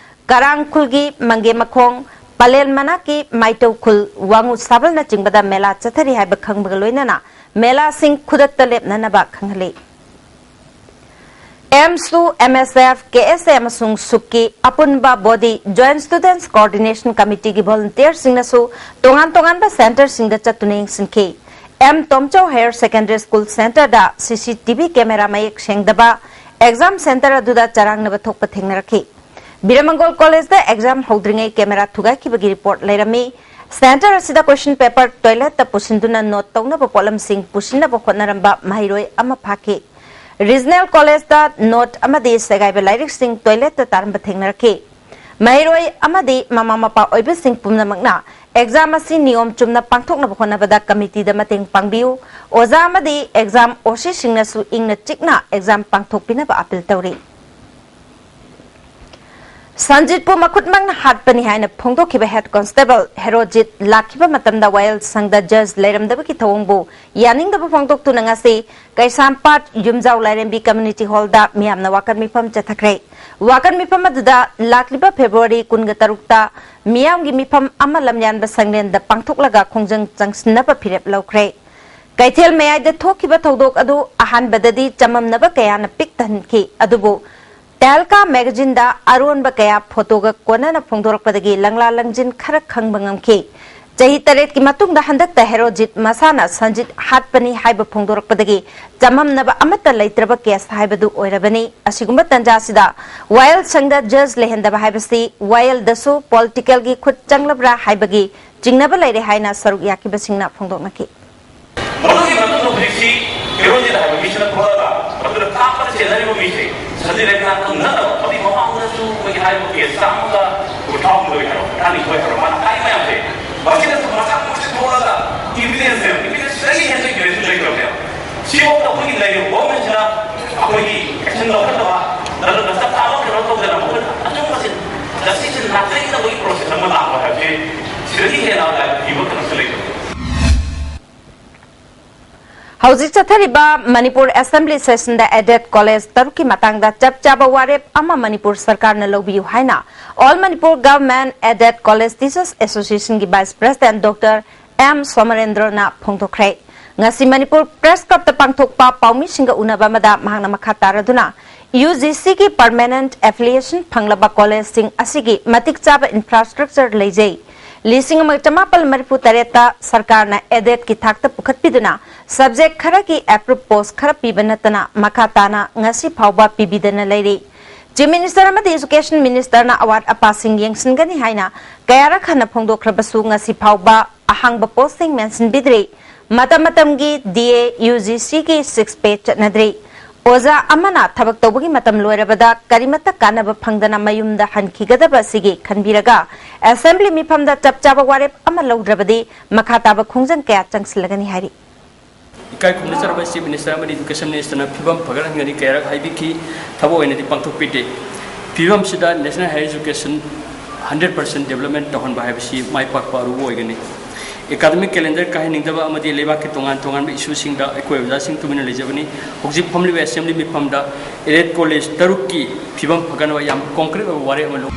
ꯀꯔꯥꯡ ꯈꯨꯜꯒꯤ ꯃꯪꯒꯦ ꯃꯈꯣꯡ, ꯄꯂꯦꯜ ꯃꯅꯥꯛꯀꯤ ꯃꯥꯏꯇꯧ ꯈꯨꯜ, ꯋꯥꯉꯨ ꯁꯥꯕꯜꯅꯆꯤꯡꯕꯗ ꯃꯦꯂꯥ ꯆꯠꯊꯔꯤ ꯍꯥꯏꯕ ꯈꯪꯕꯒ ꯂꯣꯏꯅꯅ ꯃꯦꯂꯥꯁꯤꯡ ꯈꯨꯗꯛꯇ ꯂꯦꯞꯅꯅꯕ ꯈꯪꯍꯜꯂꯤ꯫ ꯑꯦꯝꯁꯨ, ꯑꯦꯝ ꯑꯦꯁ ꯑꯦꯐ, ꯀꯦ ꯑꯦꯁ ꯑꯦ ꯑꯃꯁꯨꯡ ꯁꯨꯛꯀꯤ ꯑꯄꯨꯟꯕ body Joint Students Coordination Committee ꯒꯤ volunteer ꯁꯤꯡꯅꯁꯨ ꯇꯣꯉꯥꯟ ꯇꯣꯉꯥꯟꯕ centre ꯁꯤꯡꯗ ꯆꯠꯇꯨꯅ ꯌꯦꯡꯁꯤꯟꯈꯤ꯫ M Tomchou Higher Secondary School centre ꯗ C C T V camera ꯃꯌꯦꯛ ꯁꯦꯡꯗꯕ, exam centre ꯑꯗꯨꯗ ꯆꯔꯥꯡꯅꯕ ꯊꯣꯛꯄ ꯊꯦꯡꯅꯔꯛꯈꯤ꯫ ꯕꯤꯔꯃꯪꯒꯣꯜ college ꯇ exam ꯍꯧꯗ꯭ꯔꯤꯉꯩ camera ꯊꯨꯒꯥꯏꯈꯤꯕꯒꯤ report ꯂꯩꯔꯝꯃꯤ꯫ Centre ꯑꯁꯤꯗ question paper toilet ꯇ ꯄꯨꯁꯤꯟꯗꯨꯅ note ꯇꯧꯅꯕ ꯄꯣꯠꯂꯝꯁꯤꯡ ꯄꯨꯁꯤꯟꯅꯕ ꯍꯣꯠꯅꯔꯝꯕ ꯃꯍꯩꯔꯣꯏ ꯑꯃ ꯐꯥꯈꯤ꯫ Regional college ꯇ note ꯑꯃꯗꯤ ꯁꯦꯒꯥꯏꯕ ꯂꯥꯏꯔꯤꯛꯁꯤꯡ toilet ꯇ ꯇꯥꯔꯝꯕ ꯊꯦꯡꯅꯔꯛꯈꯤ꯫ ꯃꯍꯩꯔꯣꯏ ꯑꯃꯗꯤ ꯃꯃꯥ ꯃꯄꯥ ꯑꯣꯏꯕꯁꯤꯡ ꯄꯨꯝꯅꯃꯛꯅ exam ꯑꯁꯤ ꯅꯤꯌꯣꯝ ꯆꯨꯝꯅ ꯄꯥꯡꯊꯣꯛꯅꯕ ꯍꯣꯠꯅꯕꯗ committee ꯗ ꯃꯇꯦꯡ ꯄꯥꯡꯕꯤꯌꯨ꯫ ꯑꯣꯖꯥ ꯑꯃꯗꯤ exam O C ꯁꯤꯡꯅꯁꯨ ꯏꯪꯅ ꯆꯤꯛꯅ exam ꯄꯥꯡꯊꯣꯛꯄꯤꯅꯕ appeal ꯇꯧꯔꯤ꯫ ꯁꯟꯖꯤꯠꯄꯨ ꯃꯈꯨꯠꯃꯛꯅ ꯍꯥꯠꯄꯅꯤ ꯍꯥꯏꯅ ꯐꯣꯡꯗꯣꯛꯈꯤꯕ head constable ꯍꯦꯔꯣꯖꯤꯠ ꯂꯥꯛꯈꯤꯕ ꯃꯇꯝꯗ ꯋꯥꯌꯦꯜ ꯁꯪꯗ judge ꯂꯩꯔꯝꯗꯕꯒꯤ ꯊꯧꯑꯣꯡꯕꯨ ꯌꯥꯅꯤꯡꯗꯕ ꯐꯣꯡꯗꯣꯛꯇꯨꯅ ꯉꯁꯤ ꯀꯩꯁꯥꯝꯄꯥꯠ ꯌꯨꯝꯖꯥꯎ ꯂꯥꯏꯔꯦꯝꯕꯤ community hall ꯗ ꯃꯤꯌꯥꯝꯅ ꯋꯥꯀꯠ ꯃꯤꯐꯝ ꯆꯠꯊꯈ꯭ꯔꯦ꯫ ꯋꯥꯀꯠ ꯃꯤꯐꯝ ꯑꯗꯨꯗ ꯂꯥꯛꯂꯤꯕ February ꯀꯨꯟꯒ ꯇꯔꯨꯛꯇ ꯃꯤꯌꯥꯝꯒꯤ ꯃꯤꯐꯝ ꯑꯃ ꯂꯝꯌꯥꯟꯕ ꯁꯪꯂꯦꯟꯗ ꯄꯥꯡꯊꯣꯛꯂꯒ ꯈꯣꯡꯖꯪ ꯆꯪꯁꯤꯟꯅꯕ ꯐꯤꯔꯦꯞ ꯂꯧꯈ꯭ꯔꯦ꯫ ꯀꯩꯊꯦꯜ ꯃꯌꯥꯏꯗ ꯊꯣꯛꯈꯤꯕ ꯊꯧꯗꯣꯛ ꯑꯗꯨ ꯑꯍꯥꯟꯕꯗꯗꯤ ꯆꯃꯝꯅꯕ ꯀꯌꯥꯅ ꯄꯤꯛ ꯊꯟꯈꯤ, ꯑꯗꯨꯕꯨ ꯇꯦꯍꯜꯀꯥ ꯃꯦꯒꯥꯖꯤꯟꯗ ꯑꯔꯣꯟꯕ ꯀꯌꯥ ꯐꯣꯇꯣꯒ ꯀꯣꯟꯅꯅ ꯐꯣꯡꯗꯣꯔꯛꯄꯗꯒꯤ ꯂꯪꯂꯥ ꯂꯪꯖꯤꯟ ꯈꯔ ꯈꯪꯕ ꯉꯝꯈꯤ꯫ ꯆꯍꯤ ꯇꯔꯦꯠꯀꯤ ꯃꯇꯨꯡꯗ ꯍꯟꯗꯛꯇ ꯍꯦꯔꯣꯖꯤꯠ ꯃꯁꯥꯅ ꯁꯟꯖꯤꯠ ꯍꯥꯠꯄꯅꯤ ꯍꯥꯏꯕ ꯐꯣꯡꯗꯣꯔꯛꯄꯗꯒꯤ ꯆꯃꯝꯅꯕ ꯑꯃꯠꯇ ꯂꯩꯇ꯭ꯔꯕ ꯀꯦꯁ ꯍꯥꯏꯕꯗꯨ ꯑꯣꯏꯔꯕꯅꯤ꯫ ꯑꯁꯤꯒꯨꯝꯕ ꯇꯥꯟꯖꯥꯁꯤꯗ ꯋꯥꯌꯦꯜ ꯁꯪꯗ ꯖꯖ ꯂꯩꯍꯟꯗꯕ ꯍꯥꯏꯕꯁꯤ ꯋꯥꯌꯦꯜꯗꯁꯨ ꯄꯣꯂꯤꯇꯤꯀꯦꯜꯒꯤ ꯈꯨꯠ ꯆꯪꯂꯕ꯭ꯔꯥ ꯍꯥꯏꯕꯒꯤ ꯆꯤꯡꯅꯕ ꯂꯩꯔꯦ ꯍꯥꯏꯅ ꯁꯔꯨꯛ ꯌꯥꯈꯤꯕꯁꯤꯡꯅ ꯐꯣꯡꯗꯣꯛꯅꯈꯤ꯫ ꯃꯗꯨꯒꯤ ꯃꯇꯨꯡꯗ ꯍꯧꯖꯤꯛꯁꯤ ꯍꯦꯔꯣꯖꯤꯠ ꯍꯥꯏꯕ ꯃꯤꯁꯤꯅ ꯊꯣꯛꯂꯛꯑꯒ ꯃꯗꯨꯗ ꯀꯥꯞꯄꯗ ꯆꯦꯟꯅꯔꯤꯕ ꯃꯤꯁꯦ ꯁꯟꯖꯤꯠ ꯔꯦꯈꯥ ꯅꯠꯇꯕ ꯃꯗꯨꯒꯤ ꯃꯃꯥꯡꯗꯁꯨ ꯑꯩꯈꯣꯏꯒꯤ ꯍꯥꯏꯔꯤꯕ ꯀꯦꯁ ꯆꯥꯝꯃꯒ ꯀꯨꯟꯊ꯭ꯔꯥ ꯍꯨꯝꯗꯣꯏ ꯍꯥꯏꯕ ꯇꯔꯥꯅꯤꯊꯣꯏ ꯍꯥꯏꯕ ꯃꯥꯅ ꯍꯥꯏ ꯃꯌꯥꯝꯁꯦ ꯃꯁꯤꯗꯁꯨ ꯃꯁꯥ ꯃꯁꯤ ꯊꯣꯛꯂꯛꯑꯒ ꯏꯕꯤꯗꯦꯟꯁ ꯂꯩꯕ ꯏꯕꯤꯗꯦꯟꯁ ꯂꯩ ꯍꯦꯟꯕ ꯏꯕꯤꯗꯦꯟꯁ ꯂꯩꯇ꯭ꯔꯕꯅꯦꯕ꯫ ꯁꯤꯐꯥꯎꯗ ꯑꯩꯈꯣꯏꯒꯤ ꯂꯩꯔꯤꯕ ꯒꯣꯔꯃꯦꯟꯁꯤꯅ ꯑꯩꯈꯣꯏꯒꯤ ꯑꯦꯛꯁꯟ ꯂꯧꯈꯠꯇꯕ ꯅꯠꯇ꯭ꯔꯒ ꯆꯞ ꯆꯥꯕ ꯀꯩꯅꯣ ꯇꯧꯗꯅ ꯃꯈꯣꯏꯅ ꯑꯆꯨꯝꯕꯁꯤ ꯖꯁꯇꯤꯁꯁꯤ ꯅꯥꯊꯩꯅꯕꯒꯤ ꯄ꯭ꯔꯣꯁꯦꯁ ꯑꯃ ꯂꯥꯛꯄ ꯍꯥꯏꯕꯁꯤ ꯁꯤꯗꯒꯤ ꯍꯦꯟꯅ ꯂꯥꯏꯕꯛ ꯊꯤꯕ ꯀꯩꯅꯣꯁꯨ ꯂꯩꯇꯕ꯫ ꯍꯧꯖꯤꯛ ꯆꯠꯊꯔꯤꯕ ꯃꯅꯤꯄꯨꯔ ꯑꯦꯁꯦꯝꯕ꯭ꯂꯤ ꯁꯦꯁꯟꯗ ꯑꯦꯗꯦꯗ ꯀꯣꯂꯦꯖ ꯇꯔꯨꯛꯀꯤ ꯃꯇꯥꯡꯗ ꯆꯞ ꯆꯥꯕ ꯋꯥꯔꯦꯞ ꯑꯃ ꯃꯅꯤꯄꯨꯔ ꯁꯔꯀꯥꯔꯅ ꯂꯧꯕꯤꯌꯨ ꯍꯥꯏꯅ All Manipur Government Aided College Teachers Associationꯒꯤ ꯚꯥꯏꯁ ꯄ꯭ꯔꯦꯁꯤꯗꯦꯟꯠ ꯗꯣꯛꯇꯔ ꯑꯦꯝ ꯁꯣꯃꯔꯦꯟꯗ꯭ꯔꯣꯅ ꯐꯣꯡꯗꯣꯛꯈ꯭ꯔꯦ꯫ ꯉꯁꯤ ꯃꯅꯤꯄꯨꯔ ꯄ꯭ꯔꯦꯁ ꯀ꯭ꯂꯕꯇ ꯄꯥꯡꯊꯣꯛꯄ ꯄꯥꯎꯃꯤꯁꯤꯡꯒ ꯎꯅꯕ ꯑꯃꯗ ꯃꯍꯥꯛꯅ ꯃꯈꯥ ꯇꯥꯔꯗꯨꯅ, ꯌꯨ ꯖꯤ ꯁꯤꯒꯤ ꯄꯔꯃꯦꯅꯦꯟꯠ ꯑꯦꯐꯤꯂꯤꯌꯦꯁꯟ ꯐꯪꯂꯕ ꯀꯣꯂꯦꯖꯁꯤꯡ ꯑꯁꯤꯒꯤ ꯃꯇꯤꯛ ꯆꯥꯕ ꯏꯟꯐ꯭ꯔꯥꯁ꯭ꯇ꯭ꯔꯛꯆꯔ ꯂꯩꯖꯩ꯫ ꯂꯤꯁꯤꯡ ꯑꯃꯒ ꯆꯃꯥꯄꯜ ꯃꯔꯤꯐꯨ ꯇꯔꯦꯠꯇ ꯁꯔꯀꯥꯔꯅ ꯑꯦꯗꯦꯗꯀꯤ ꯊꯥꯛꯇ ꯄꯨꯈꯠꯄꯤꯗꯨꯅ ꯁꯕꯖꯦꯛ ꯈꯔꯒꯤ ꯑꯦꯄ꯭ꯔꯨꯞ ꯄꯣꯁ ꯈꯔ ꯄꯤꯕ ꯅꯠꯇꯅ ꯃꯈꯥ ꯇꯥꯅ ꯉꯁꯤ ꯐꯥꯎꯕ ꯄꯤꯕꯤꯗꯅ ꯂꯩꯔꯤ꯫ ꯆꯤꯐ ꯃꯤꯅꯤꯁꯇꯔ ꯑꯃꯗꯤ ꯏꯖꯨꯀꯦꯁꯟ ꯃꯤꯅꯤꯁꯇꯔꯅ ꯑꯋꯥꯠ ꯑꯄꯥꯁꯤꯡ ꯌꯦꯡꯁꯤꯟꯒꯅꯤ ꯍꯥꯏꯅ ꯀꯌꯥꯔꯛ ꯍꯟꯅ ꯐꯣꯡꯗꯣꯛꯈ꯭ꯔꯕꯁꯨ ꯉꯁꯤ ꯐꯥꯎꯕ ꯑꯍꯥꯡꯕ ꯄꯣꯁꯁꯤꯡ ꯃꯦꯟꯁꯤꯟꯕꯤꯗ꯭ꯔꯤ꯫ ꯃꯇꯝ ꯃꯇꯝꯒꯤ ꯗꯤ ꯑꯦ ꯌꯨ ꯖꯤ ꯁꯤꯒꯤ ꯁꯤꯛꯁ ꯄꯦ ꯆꯠꯅꯗ꯭ꯔꯤ꯫ ꯑꯣꯖꯥ ꯑꯃꯅ ꯊꯕꯛ ꯇꯧꯕꯒꯤ ꯃꯇꯝ ꯂꯣꯏꯔꯕꯗ ꯀꯔꯤꯃꯠꯇ ꯀꯥꯟꯅꯕ ꯐꯪꯗꯅ ꯃꯌꯨꯝꯗ ꯍꯟꯈꯤꯒꯗꯕ ꯑꯁꯤꯒꯤ ꯈꯟꯕꯤꯔꯒ ꯑꯦꯁꯦꯝꯕ꯭ꯂꯤ ꯃꯤꯐꯝꯗ ꯆꯞ ꯆꯥꯕ ꯋꯥꯔꯦꯞ ꯑꯃ ꯂꯧꯗ꯭ꯔꯕꯗꯤ ꯃꯈꯥ ꯇꯥꯕ ꯈꯣꯡꯖꯪ ꯀꯌꯥ ꯆꯪꯁꯤꯜꯂꯒꯅꯤ ꯍꯥꯏꯔꯤ꯫ ꯏꯀꯥꯏ ꯈꯨꯝꯅꯖꯔꯕ ꯆꯤꯐ ꯃꯤꯅꯤꯁꯇꯔ ꯑꯃꯗꯤ ꯏꯗꯨꯀꯦꯁꯟ ꯃꯤꯅꯤꯁꯇꯔꯅ ꯐꯤꯕꯝ ꯐꯒꯠꯍꯟꯒꯅꯤ ꯀꯌꯥꯔꯛ ꯍꯥꯏꯕꯤꯈꯤ, ꯊꯕꯛ ꯑꯣꯏꯅꯗꯤ ꯄꯥꯡꯊꯣꯛꯄꯤꯗꯦ꯫ ꯐꯤꯕꯝꯁꯤꯗ national higher education hundred percent development ꯇꯧꯍꯟꯕ ꯍꯥꯏꯕꯁꯤ ꯃꯥꯏ ꯄꯥꯛꯄ ꯑꯔꯨꯕ ꯑꯣꯏꯒꯅꯤ꯫ ꯑꯦꯀꯥꯗꯃꯤꯛ ꯀꯦꯂꯦꯟꯗꯔ ꯀꯥꯏꯍꯟꯅꯤꯡꯗꯕ ꯑꯃꯗꯤ ꯂꯩꯕꯥꯛꯀꯤ ꯇꯣꯉꯥꯟ ꯇꯣꯉꯥꯟꯕ ꯏꯁꯨꯁꯤꯡꯗ ꯑꯩꯈꯣꯏ ꯑꯣꯖꯥꯁꯤꯡ ꯇꯨꯃꯤꯟꯅ ꯂꯩꯖꯕꯅꯤ꯫ ꯍꯧꯖꯤꯛ ꯐꯝꯂꯤꯕ ꯑꯦꯁꯦꯝꯕ꯭ꯂꯤ ꯃꯤꯐꯝꯗ ꯑꯦꯗꯦꯗ ꯀꯣꯂꯦꯖ ꯇꯔꯨꯛꯀꯤ ꯐꯤꯕꯝ ꯐꯒꯠꯅꯕ ꯌꯥꯝ ꯀꯣꯡꯀ꯭ꯔꯤꯠ ꯑꯣꯏꯕ ꯋꯥꯔꯦꯞ ꯑꯃ ꯂꯧ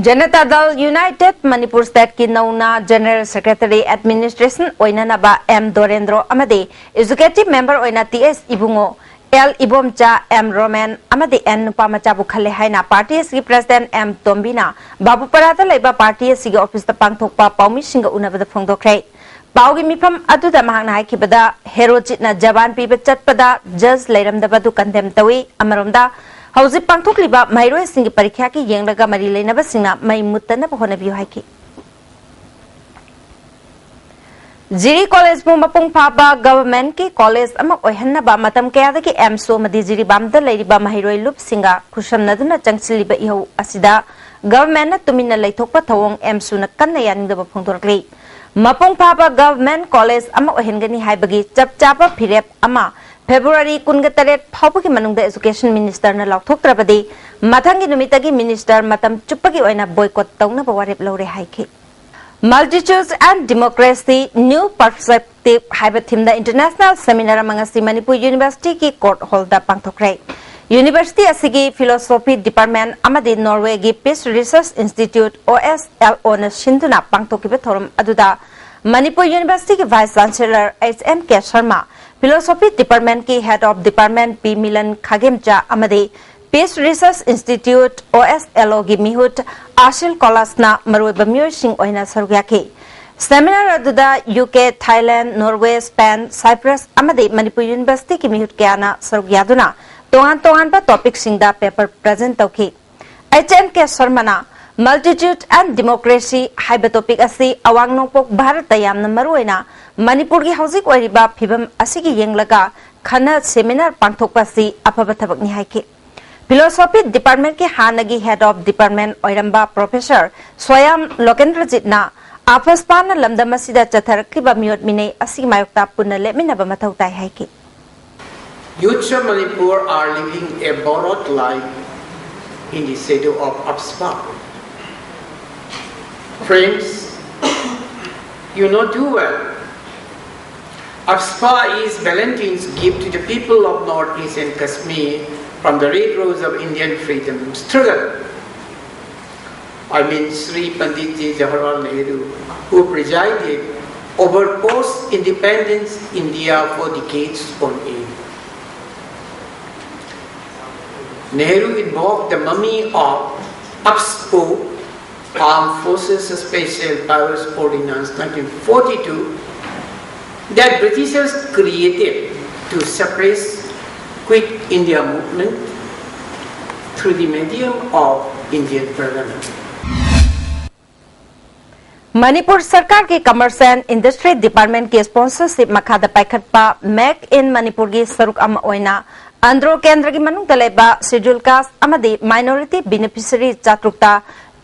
ꯖꯅꯇꯥ ꯗꯜ ꯌꯨꯅꯥꯏꯇꯦꯗ ꯃꯅꯤꯄꯨꯔ ꯁ꯭ꯇꯦꯠꯀꯤ ꯅꯧꯅ ꯖꯦꯅꯔꯦꯜ ꯁꯦꯀ꯭ꯔꯦꯇꯔꯤ ꯑꯦꯗꯃꯤꯅꯤꯁꯇ꯭ꯔꯦꯁꯟ ꯑꯣꯏꯅꯅꯕ ꯑꯦꯝ ꯗꯣꯔꯦꯟꯗ꯭ꯔꯣ ꯑꯃꯗꯤ ꯑꯦꯛꯖꯤꯀ꯭ꯌꯨꯇꯤꯚ ꯃꯦꯝꯕꯔ ꯑꯣꯏꯅ ꯇꯤ ꯑꯦꯁ ꯏꯕꯨꯡꯉꯣ, ꯑꯦꯜ ꯏꯕꯣꯝꯆꯥ, ꯑꯦꯝ ꯔꯣꯃꯦꯟ ꯑꯃꯗꯤ ꯑꯦꯟ ꯅꯨꯄꯥꯃꯆꯥꯕꯨ ꯈꯜꯂꯦ ꯍꯥꯏꯅ ꯄꯥꯔꯇꯤ ꯑꯁꯤꯒꯤ ꯄ꯭ꯔꯁꯤꯗꯦꯟꯠ ꯑꯦꯝ ꯇꯣꯝꯕꯤꯅ ꯕꯥꯕꯨꯄꯥꯔꯥꯗ ꯂꯩꯕ ꯄꯥꯔꯇꯤ ꯑꯁꯤꯒꯤ ꯑꯣꯐꯤꯁꯇ ꯄꯥꯡꯊꯣꯛꯄ ꯄꯥꯎꯃꯤꯁꯤꯡꯒ ꯎꯅꯕꯗ ꯐꯣꯡꯗꯣꯛꯈ꯭ꯔꯦ꯫ ꯄꯥꯎꯒꯤ ꯃꯤꯐꯝ ꯑꯗꯨꯗ ꯃꯍꯥꯛꯅ ꯍꯥꯏꯈꯤꯕꯗ, ꯍꯦꯔꯣ ꯆꯤꯠꯅ ꯖꯕꯥꯟ ꯄꯤꯕ ꯆꯠꯄꯗ ꯖꯖ ꯂꯩꯔꯝꯗꯕ ꯑꯗꯨ ꯀꯟꯗꯦꯝ ꯇꯧꯏ꯫ ꯑꯃꯔꯣꯝꯗ, ꯍꯧꯖꯤꯛ ꯄꯥꯡꯊꯣꯛꯂꯤꯕ ꯃꯍꯩꯔꯣꯏꯁꯤꯡꯒꯤ ꯄꯔꯤꯈ꯭ꯌꯥꯒꯤ ꯌꯦꯡꯂꯒ ꯃꯔꯤ ꯂꯩꯅꯕꯁꯤꯡꯅ ꯃꯩ ꯃꯨꯠꯇꯅꯕ ꯍꯣꯠꯅꯕꯤꯌꯨ ꯍꯥꯏꯈꯤ꯫ ꯖꯤꯔꯤ ꯀꯣꯂꯦꯖꯄꯨ ꯃꯄꯨꯡ ꯐꯥꯕ ꯒꯚꯔꯟꯃꯦꯟꯠꯀꯤ ꯀꯣꯂꯦꯖ ꯑꯃ ꯑꯣꯏꯍꯟꯅꯕ ꯃꯇꯝ ꯀꯌꯥꯗꯒꯤ ꯑꯦꯝꯁꯨ ꯑꯃꯗꯤ ꯖꯤꯔꯤꯕꯥꯝꯗ ꯂꯩꯔꯤꯕ ꯃꯍꯩꯔꯣꯏ ꯂꯨꯞꯁꯤꯡꯒ ꯈꯨꯠꯁꯝꯅꯗꯨꯅ ꯆꯪꯁꯤꯜꯂꯤꯕ ꯏꯍꯧ ꯑꯁꯤꯗ ꯒꯚꯔꯟꯃꯦꯟꯠꯅ ꯇꯨꯃꯤꯟꯅ ꯂꯩꯊꯣꯛꯄ ꯊꯧꯑꯣꯡ ꯑꯦꯝꯁꯨꯅ ꯀꯟꯅ ꯌꯥꯅꯤꯡꯗꯕ ꯐꯣꯡꯗꯣꯔꯛꯂꯤ꯫ ꯃꯄꯨꯡ ꯐꯥꯕ ꯒꯚꯔꯟꯃꯦꯟꯠ ꯀꯣꯂꯦꯖ ꯑꯃ ꯑꯣꯏꯍꯟꯒꯅꯤ ꯍꯥꯏꯕꯒꯤ ꯆꯞ ꯆꯥꯕ ꯐꯤꯔꯦꯞ ꯑꯃ ꯐꯦꯕ꯭ꯔꯨꯋꯥꯔꯤ ꯀꯨꯟꯒ ꯇꯔꯦꯠ ꯐꯥꯎꯕꯒꯤ ꯃꯅꯨꯡꯗ ꯑꯦꯖꯨꯀꯦꯁꯟ ꯃꯤꯅꯤꯁꯇꯔꯅ ꯂꯥꯎꯊꯣꯛꯇ꯭ꯔꯕꯗꯤ, ꯃꯊꯪꯒꯤ ꯅꯨꯃꯤꯠꯇꯒꯤ ꯃꯤꯅꯤꯁꯇꯔ ꯃꯇꯝ ꯆꯨꯞꯄꯒꯤ ꯑꯣꯏꯅ ꯕꯣꯏꯀꯣꯠ ꯇꯧꯅꯕ ꯋꯥꯔꯦꯞ ꯂꯧꯔꯦ ꯍꯥꯏꯈꯤ꯫ Multitudes and Democracy, New Perspective ꯍꯥꯏꯕ ꯊꯤꯝꯗ ꯏꯟꯇꯔꯅꯦꯁꯅꯦꯜ ꯁꯦꯃꯤꯅꯥꯔ ꯑꯃ ꯉꯁꯤ ꯃꯅꯤꯄꯨꯔ ꯌꯨꯅꯤꯚꯔꯁꯤꯇꯤꯒꯤ ꯀꯣꯔꯠ ꯍꯣꯜꯗ ꯄꯥꯡꯊꯣꯛꯈ꯭ꯔꯦ꯫ ꯌꯨꯅꯤꯚꯔꯁꯤꯇꯤ ꯑꯁꯤꯒꯤ ꯐꯤꯂꯣꯁꯣꯐꯤ ꯗꯤꯄꯥꯔꯠꯃꯦꯟꯠ ꯑꯃꯗꯤ ꯅꯣꯔꯋꯦꯒꯤ ꯄꯤꯁ ꯔꯤꯁꯔꯁ ꯏꯟꯁꯇꯤꯇ꯭ꯌꯨꯠ, ꯑꯣ ꯑꯦꯁ ꯑꯦꯜ ꯑꯣꯅ ꯁꯤꯟꯗꯨꯅ ꯄꯥꯡꯊꯣꯛꯈꯤꯕ ꯊꯧꯔꯝ ꯑꯗꯨꯗ ꯃꯅꯤꯄꯨꯔ ꯌꯨꯅꯤꯚꯔꯁꯤꯇꯤꯒꯤ vice chancellor H N K Sharma, philosophy ꯗꯤꯄꯥꯔꯠꯃꯦꯟꯠꯀꯤ head of department P Milan Khagemcha ꯑꯃꯗꯤ ꯄꯤꯁ ꯔꯤꯁꯔꯁ ꯏꯟꯁꯇꯤꯇ꯭ꯌꯨꯠ, ꯑꯣ ꯑꯦꯁ ꯑꯦꯜ ꯑꯣꯒꯤ ꯃꯤꯍꯨꯠ ꯑꯥꯁꯤꯜ ꯀꯣꯂꯥꯁꯅ ꯃꯔꯨꯑꯣꯏꯕ ꯃꯤꯑꯣꯏꯁꯤꯡ ꯑꯣꯏꯅ ꯁꯔꯨꯛ ꯌꯥꯈꯤ꯫ ꯁꯦꯃꯤꯅꯥꯔ ꯑꯗꯨꯗ U K, Thailand, Norway, Spain, Cyprus ꯑꯃꯗꯤ ꯃꯅꯤꯄꯨꯔ ꯌꯨꯅꯤꯚꯔꯁꯤꯇꯤꯒꯤ ꯃꯤꯍꯨꯠ ꯀꯌꯥꯅ ꯁꯔꯨꯛ ꯌꯥꯗꯨꯅ ꯇꯣꯉꯥꯟ ꯇꯣꯉꯥꯟꯕ ꯇꯣꯄꯤꯛꯁꯤꯡꯗ ꯄꯦꯄꯔ ꯄ꯭ꯔꯖꯦꯟꯠ ꯇꯧꯈꯤ꯫ ꯑꯩꯆ ꯑꯦꯟ ꯀꯦ ꯁꯔꯃꯅ Multitude and Democracy ꯍꯥꯏꯕ ꯇꯣꯄꯤꯛ ꯑꯁꯤ ꯑꯋꯥꯡ ꯅꯣꯡꯄꯣꯛ ꯚꯥꯔꯠꯇ ꯌꯥꯝꯅ ꯃꯔꯨꯑꯣꯏꯅ ꯃꯅꯤꯄꯨꯔꯒꯤ ꯍꯧꯖꯤꯛ ꯑꯣꯏꯔꯤꯕ ꯐꯤꯚꯝ ꯑꯁꯤꯒꯤ ꯌꯦꯡꯂꯒ ꯈꯟꯅ ꯁꯦꯃꯤꯅꯥꯔ ꯄꯥꯡꯊꯣꯛꯄ ꯑꯁꯤ ꯑꯐꯕ ꯊꯕꯛꯅꯤ ꯍꯥꯏꯈꯤ꯫ ꯐꯤꯂꯣꯁꯣꯐꯤ ꯗꯤꯄꯥꯔꯠꯃꯦꯟꯠꯀꯤ ꯍꯥꯟꯅꯒꯤ ꯍꯦꯗ ꯑꯣꯐ ꯗꯤꯄꯥꯔꯠꯃꯦꯟꯠ ꯑꯣꯏꯔꯝꯕ ꯄ꯭ꯔꯣꯐꯦꯁꯔ ꯁ꯭ꯋꯥꯌꯥꯝ ꯂꯣꯀꯦꯟꯗ꯭ꯔꯖꯤꯠꯅ ꯑꯐꯁꯄꯥꯅ ꯂꯝꯗꯝ ꯑꯁꯤꯗ ꯆꯠꯊꯔꯛꯂꯤꯕ ꯃꯤꯑꯣꯠ ꯃꯤꯅꯩ ꯑꯁꯤꯒꯤ ꯃꯥꯌꯣꯛꯇ ꯄꯨꯟꯅ ꯂꯦꯞꯃꯤꯟꯅꯕ ꯃꯊꯧ ꯇꯥꯏ ꯍꯥꯏꯈꯤ꯫ Youths of Manipur are living a borrowed life in the shadow of AFSPA. Friends, you know too well, AFSPA is Valentine's gift to the people of Northeast and Kashmir from the red rose of Indian freedom struggle. I mean Shri Pandit Ji Jawaharlal Nehru, who presided over post-independence India for decades on end. Nehru invoked the mummy of AFSPO, Armed Forces Special Powers Ordinance nineteen forty-two, that Britishers created to suppress Quit India movement through the medium of Indian Parliament. Manipur ꯁꯔꯀꯥꯔꯒꯤ Commerce and Industry Department ꯀꯤ sponsorship ꯃꯈꯥꯗ ꯄꯥꯏꯈꯠꯄ Make in ꯃꯅꯤꯄꯨꯔꯒꯤ ꯁꯔꯨꯛ ꯑꯃ ꯑꯣꯏꯅ ꯑꯟꯗ꯭ꯔꯣ ꯀꯦꯟꯗ꯭ꯔꯒꯤ ꯃꯅꯨꯡꯗ ꯂꯩꯕ Schedule Caste ꯑꯃꯗꯤ Minority Beneficiary ꯆꯥꯇ꯭ꯔꯨꯛꯇ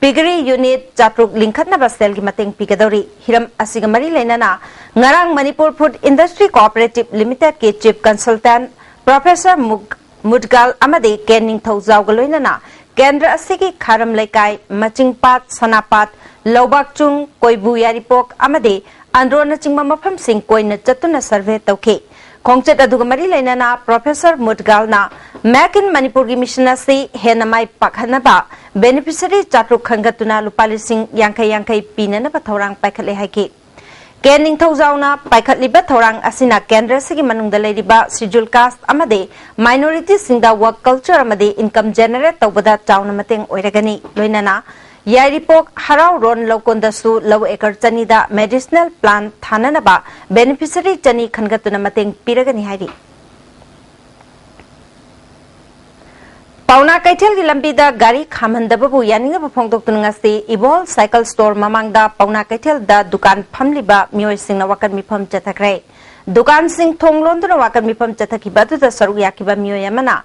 Piggery Unit ꯆꯥꯇ꯭ꯔꯨꯛ ꯂꯤꯡꯈꯠꯅꯕ ꯁꯦꯜꯒꯤ ꯃꯇꯦꯡ ꯄꯤꯒꯗꯧꯔꯤ꯫ ꯍꯤꯔꯝ ꯑꯁꯤꯒ ꯃꯔꯤ ꯂꯩꯅꯅ ꯉꯔꯥꯡ Manipur Food Industry Cooperative Limited ꯀꯤ Chief Consultant Professor ꯃꯨꯗꯒꯥꯜ ꯑꯃꯗꯤ ꯀꯦ ꯅꯤꯡꯊꯧꯖꯥꯎꯒ ꯂꯣꯏꯅꯅ ꯀꯦꯟꯗ꯭ꯔ ꯑꯁꯤꯒꯤ ꯈꯥꯔꯝ ꯂꯩꯀꯥꯏ, ꯃꯆꯤꯡꯄꯥꯠ, ꯁꯅꯥꯄꯥꯠ, ꯂꯧꯕꯥꯛꯆꯨꯡ, ꯀꯣꯏꯕꯨ ꯌꯥꯏꯔꯤꯄꯣꯛ ꯑꯃꯗꯤ ꯑꯟꯗ꯭ꯔꯣꯅꯆꯤꯡꯕ ꯃꯐꯝꯁꯤꯡ ꯀꯣꯏꯅ ꯆꯠꯇꯨꯅ survey ꯇꯧꯈꯤ꯫ ꯈꯣꯡꯆꯠ ꯑꯗꯨꯒ ꯃꯔꯤ ꯂꯩꯅꯅ Professor ꯃꯨꯗꯒꯥꯜꯅ Make in ꯃꯅꯤꯄꯨꯔꯒꯤ mission ꯑꯁꯤ ꯍꯦꯟꯅ ꯃꯥꯏ ꯄꯥꯛꯍꯟꯅꯕ beneficiary ꯆꯥꯇ꯭ꯔꯨꯛ ꯈꯟꯒꯠꯇꯨꯅ ꯂꯨꯄꯥ ꯂꯤꯁꯤꯡ ꯌꯥꯡꯈꯩ ꯌꯥꯡꯈꯩ ꯄꯤꯅꯅꯕ ꯊꯧꯔꯥꯡ ꯄꯥꯏꯈꯠꯂꯦ ꯍꯥꯏꯈꯤ꯫ ꯀꯦ ꯅꯤꯡꯊꯧꯖꯥꯎꯅ ꯄꯥꯏꯈꯠꯂꯤꯕ ꯊꯧꯔꯥꯡ ꯑꯁꯤꯅ ꯀꯦꯟꯗ꯭ꯔ ꯑꯁꯤꯒꯤ ꯃꯅꯨꯡꯗ ꯂꯩꯔꯤꯕ Schedule Caste ꯑꯃꯗꯤ Minority ꯁꯤꯡꯗ work culture ꯑꯃꯗꯤ income generate ꯇꯧꯕꯗ ꯆꯥꯎꯅ ꯃꯇꯦꯡ ꯑꯣꯏꯔꯒꯅꯤ꯫ ꯂꯣꯏꯅꯅ ꯌꯥꯏꯔꯤꯄꯣꯛ ꯍꯔꯥꯎꯔꯣꯟ ꯂꯧꯀꯣꯟꯗꯁꯨ ꯂꯧ acre ꯆꯅꯤꯗ medicinal plant ꯊꯥꯅꯅꯕ beneficiary ꯆꯅꯤ ꯈꯟꯒꯠꯇꯨꯅ ꯃꯇꯦꯡ ꯄꯤꯔꯒꯅꯤ ꯍꯥꯏꯔꯤ꯫ ꯄꯥꯎꯅꯥ ꯀꯩꯊꯦꯜꯒꯤ ꯂꯝꯕꯤꯗ ꯒꯥꯔꯤ ꯈꯥꯝꯍꯟꯗꯕꯕꯨ ꯌꯥꯅꯤꯡꯗꯕ ꯐꯣꯡꯗꯣꯛꯇꯨꯅ ꯉꯁꯤ ꯏꯕꯣꯜ ꯁꯥꯏꯀꯜ ꯁ꯭ꯇꯣꯔ ꯃꯃꯥꯡꯗ ꯄꯥꯎꯅꯥ ꯀꯩꯊꯦꯜꯗ ꯗꯨꯀꯥꯟ ꯐꯝꯂꯤꯕ ꯃꯤꯑꯣꯏꯁꯤꯡꯅ ꯋꯥꯀꯠ ꯃꯤꯐꯝ ꯆꯠꯊꯈ꯭ꯔꯦ꯫ ꯗꯨꯀꯥꯟꯁꯤꯡ ꯊꯣꯡ ꯂꯣꯟꯗꯨꯅ ꯋꯥꯀꯠ ꯃꯤꯐꯝ ꯆꯠꯊꯈꯤꯕ ꯑꯗꯨꯗ ꯁꯔꯨꯛ ꯌꯥꯈꯤꯕ ꯃꯤꯑꯣꯏ ꯑꯃꯅ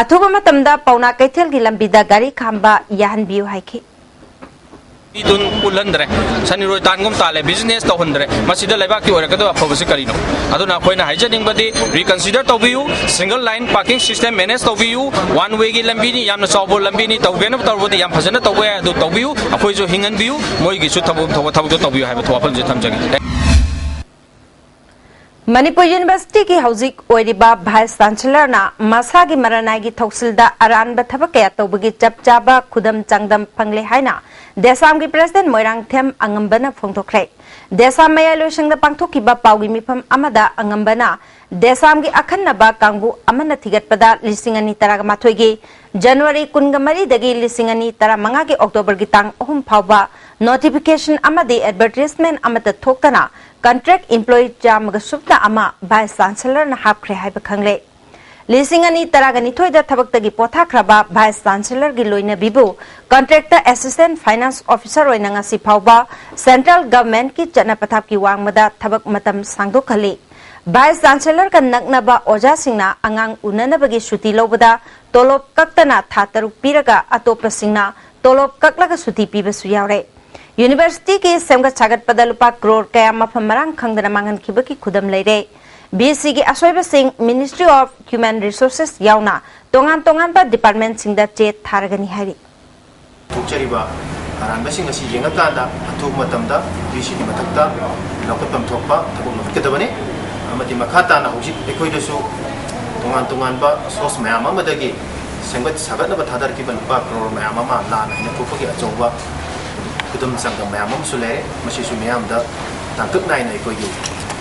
ꯑꯊꯨꯕ ꯃꯇꯝꯗ ꯄꯥꯎꯅꯥ ꯀꯩꯊꯦꯜꯒꯤ ꯂꯝꯕꯤꯗ ꯒꯥꯔꯤ ꯈꯥꯝꯕ ꯌꯥꯍꯟꯕꯤꯌꯨ ꯍꯥꯏꯈꯤ꯫ ꯃꯤꯗꯨ ꯄꯨꯜꯍꯟꯗ꯭ꯔꯦ, ꯁꯟ ꯏꯔꯣꯏ ꯇꯥꯟꯒꯨꯝ ꯇꯥꯜꯂꯦ, business ꯇꯧꯍꯟꯗ꯭ꯔꯦ꯫ ꯃꯁꯤꯗ ꯂꯩꯕꯥꯛꯀꯤ ꯑꯣꯏꯔꯛꯀꯗꯕ ꯑꯐꯕꯁꯤ ꯀꯔꯤꯅꯣ? ꯑꯗꯨꯅ ꯑꯩꯈꯣꯏꯅ ꯍꯥꯏꯖꯅꯤꯡꯕꯗꯤ, reconsider ꯇꯧꯕꯤꯌꯨ, single line parking system manage ꯇꯧꯕꯤꯌꯨ, one way ꯒꯤ ꯂꯝꯕꯤꯅꯤ, ꯌꯥꯝꯅ ꯆꯥꯎꯕ ꯂꯝꯕꯤꯅꯤ, ꯇꯧꯒꯦꯅ ꯇꯧꯔꯕꯗꯤ ꯌꯥꯝ ꯐꯖꯅ ꯇꯧꯕ ꯌꯥꯏ, ꯑꯗꯨ ꯇꯧꯕꯤꯌꯨ, ꯑꯩꯈꯣꯏꯁꯨ ꯍꯤꯡꯍꯟꯕꯤꯌꯨ, ꯃꯣꯏꯒꯤꯁꯨ ꯊꯕꯛ ꯊꯕꯛ ꯊꯕꯛꯇꯣ ꯇꯧꯕꯤꯌꯨ ꯍꯥꯏꯕ ꯋꯥꯐꯝꯁꯤ ꯊꯝꯖꯒꯦ꯫ ꯃꯅꯤꯄꯨꯔ ꯌꯨꯅꯤꯚꯔꯁꯤꯇꯤꯒꯤ ꯍꯧꯖꯤꯛ ꯑꯣꯏꯔꯤꯕ ꯚꯥꯏꯁ ꯆꯥꯟꯁꯦꯂꯔꯅ ꯃꯁꯥꯒꯤ ꯃꯔꯅꯥꯏꯒꯤ ꯊꯧꯁꯤꯜꯗ ꯑꯔꯥꯟꯕ ꯊꯕꯛ ꯀꯌꯥ ꯇꯧꯕꯒꯤ ꯆꯞ ꯆꯥꯕ ꯈꯨꯗꯝ ꯆꯥꯡꯗꯝ ꯐꯪꯂꯦ ꯍꯥꯏꯅ ꯗꯦꯁꯥꯝꯒꯤ ꯄ꯭ꯔꯦꯁꯤꯗꯦꯟ ꯃꯣꯏꯔꯥꯡꯊꯦꯝ ꯑꯉꯝꯕꯅ ꯐꯣꯡꯗꯣꯛꯈ꯭ꯔꯦ꯫ ꯗꯦꯁꯥꯝ ꯃꯌꯥꯏ ꯂꯣꯏꯁꯪꯗ ꯄꯥꯡꯊꯣꯛꯈꯤꯕ ꯄꯥꯎꯒꯤ ꯃꯤꯐꯝ ꯑꯃꯗ ꯑꯉꯝꯕꯅ ꯗꯦꯁꯥꯝꯒꯤ ꯑꯈꯟꯅꯕ ꯀꯥꯡꯕꯨ ꯑꯃꯅ ꯊꯤꯒꯠꯄꯗ ꯂꯤꯁꯤꯡ ꯑꯅꯤ ꯇꯔꯥꯃꯥꯊꯣꯏꯒꯤ ꯖꯅꯋꯥꯔꯤ ꯀꯨꯟꯃꯔꯤꯗꯒꯤ ꯂꯤꯁꯤꯡ ꯑꯅꯤ ꯇꯔꯥꯃꯉꯥꯒꯤ ꯑꯣꯛꯇꯣꯕꯔꯒꯤ ꯇꯥꯡ ꯑꯍꯨꯝ ꯐꯥꯎꯕ ꯅꯣꯇꯤꯐꯤꯀꯦꯁꯟ ꯑꯃꯗꯤ ꯑꯦꯗꯚꯔꯇꯤꯁꯃꯦꯟ ꯑꯃꯠꯇ ꯊꯣꯛꯇꯅ ꯀꯟꯇ꯭ꯔꯦꯛ ꯏꯝꯄ꯭ꯂꯣꯌꯤ ꯆꯥꯝꯃꯒ ꯁꯨꯞꯅ ꯑꯃ ꯚꯥꯏꯁ ꯆꯥꯟꯁꯦꯂꯔꯅ ꯍꯥꯞꯈ꯭ꯔꯦ ꯍꯥꯏꯕ ꯈꯪꯂꯦ꯫ ꯂꯤꯁꯤꯡ ꯑꯅꯤ ꯇꯔꯥꯒ ꯅꯤꯊꯣꯏꯗ ꯊꯕꯛꯇꯒꯤ ꯄꯣꯊꯥꯈ꯭ꯔꯕ ꯚꯥꯏꯁ ꯆꯥꯟꯁꯦꯂꯔꯒꯤ ꯂꯣꯏꯅꯕꯤꯕꯨ ꯀꯟꯇ꯭ꯔꯦꯛꯇ ꯑꯦꯁꯤꯁꯇꯦꯟ ꯐꯥꯏꯅꯥꯟꯁ ꯑꯣꯐꯤꯁꯔ ꯑꯣꯏꯅ ꯉꯁꯤ ꯐꯥꯎꯕ ꯁꯦꯟꯇ꯭ꯔꯦꯜ ꯒꯚꯔꯟꯃꯦꯟꯠꯀꯤ ꯆꯠꯅ ꯄꯊꯥꯞꯀꯤ ꯋꯥꯡꯃꯗ ꯊꯕꯛ ꯃꯇꯝ ꯁꯥꯡꯗꯣꯛꯍꯜꯂꯤ꯫ ꯚꯥꯏꯁ ꯆꯥꯟꯁꯦꯂꯔꯒ ꯅꯛꯅꯕ ꯑꯣꯖꯥꯁꯤꯡꯅ ꯑꯉꯥꯡ ꯎꯅꯅꯕꯒꯤ ꯁꯨꯇꯤ ꯂꯧꯕꯗ ꯇꯣꯂꯣꯞ ꯀꯛꯇꯅ ꯊꯥ ꯇꯔꯨꯛ ꯄꯤꯔꯒ ꯑꯇꯣꯞꯄꯁꯤꯡꯅ ꯇꯣꯂꯣꯞ ꯀꯛꯂꯒ ꯁꯨꯇꯤ ꯄꯤꯕꯁꯨ ꯌꯥꯎꯔꯦ꯫ ꯌꯨꯅꯤꯚꯔꯁꯤꯇꯤꯒꯤ ꯁꯦꯝꯒꯠ ꯁꯥꯒꯠꯄꯗ ꯂꯨꯄꯥ ꯀ꯭ꯔꯣꯔ ꯀꯌꯥ ꯃꯐꯝ ꯃꯔꯥꯡ ꯈꯪꯗꯅ ꯃꯥꯡꯍꯟꯈꯤꯕꯒꯤ ꯈꯨꯗꯝ ꯂꯩꯔꯦ꯫ ꯚꯤꯁꯤꯒꯤ ꯑꯁꯣꯏꯕꯁꯤꯡ Ministry of Human Resources ꯌꯥꯎꯅ ꯇꯣꯉꯥꯟ ꯇꯣꯉꯥꯟꯕ ꯗꯤꯄꯥꯔꯠꯃꯦꯟꯠꯁꯤꯡꯗ ꯆꯦ ꯊꯥꯔꯒꯅꯤ ꯍꯥꯏꯔꯤ꯫ ꯊꯣꯛꯆꯔꯤꯕ ꯑꯔꯥꯟꯕꯁꯤꯡ ꯑꯁꯤ ꯌꯦꯡꯉꯀꯥꯟꯗ ꯑꯊꯨꯕ ꯃꯇꯝꯗ ꯚꯤꯁꯤꯒꯤ ꯃꯊꯛꯇ ꯂꯧꯈꯠꯐꯝ ꯊꯣꯛꯄ ꯊꯕꯛ ꯂꯧꯈꯠꯀꯗꯕꯅꯤ꯫ ꯑꯃꯗꯤ ꯃꯈꯥ ꯇꯥꯅ ꯍꯧꯖꯤꯛ ꯑꯩꯈꯣꯏꯗꯁꯨ ꯇꯣꯉꯥꯟ ꯇꯣꯉꯥꯟꯕ ꯁꯣꯔꯁ ꯃꯌꯥꯝ ꯑꯃꯗꯒꯤ ꯁꯦꯝꯒꯠ ꯁꯥꯒꯠꯅꯕ ꯊꯥꯗꯔꯛꯈꯤꯕ ꯂꯨꯄꯥ ꯀ꯭ꯔꯣꯔ ꯃꯌꯥꯝ ꯑꯃ ꯂꯥꯟꯅ ꯍꯦꯟꯅ ꯊꯣꯛꯄꯒꯤ ꯑꯆꯧꯕ ꯈꯨꯗꯝ ꯆꯥꯡꯗꯝ ꯃꯌꯥꯝ ꯑꯃꯁꯨ ꯂꯩꯔꯦ꯫ ꯃꯁꯤꯁꯨ ꯃꯤꯌꯥꯝꯗ ꯇꯥꯡꯀꯛ ꯅꯥꯏꯅ ꯑꯩꯈꯣꯏꯒꯤ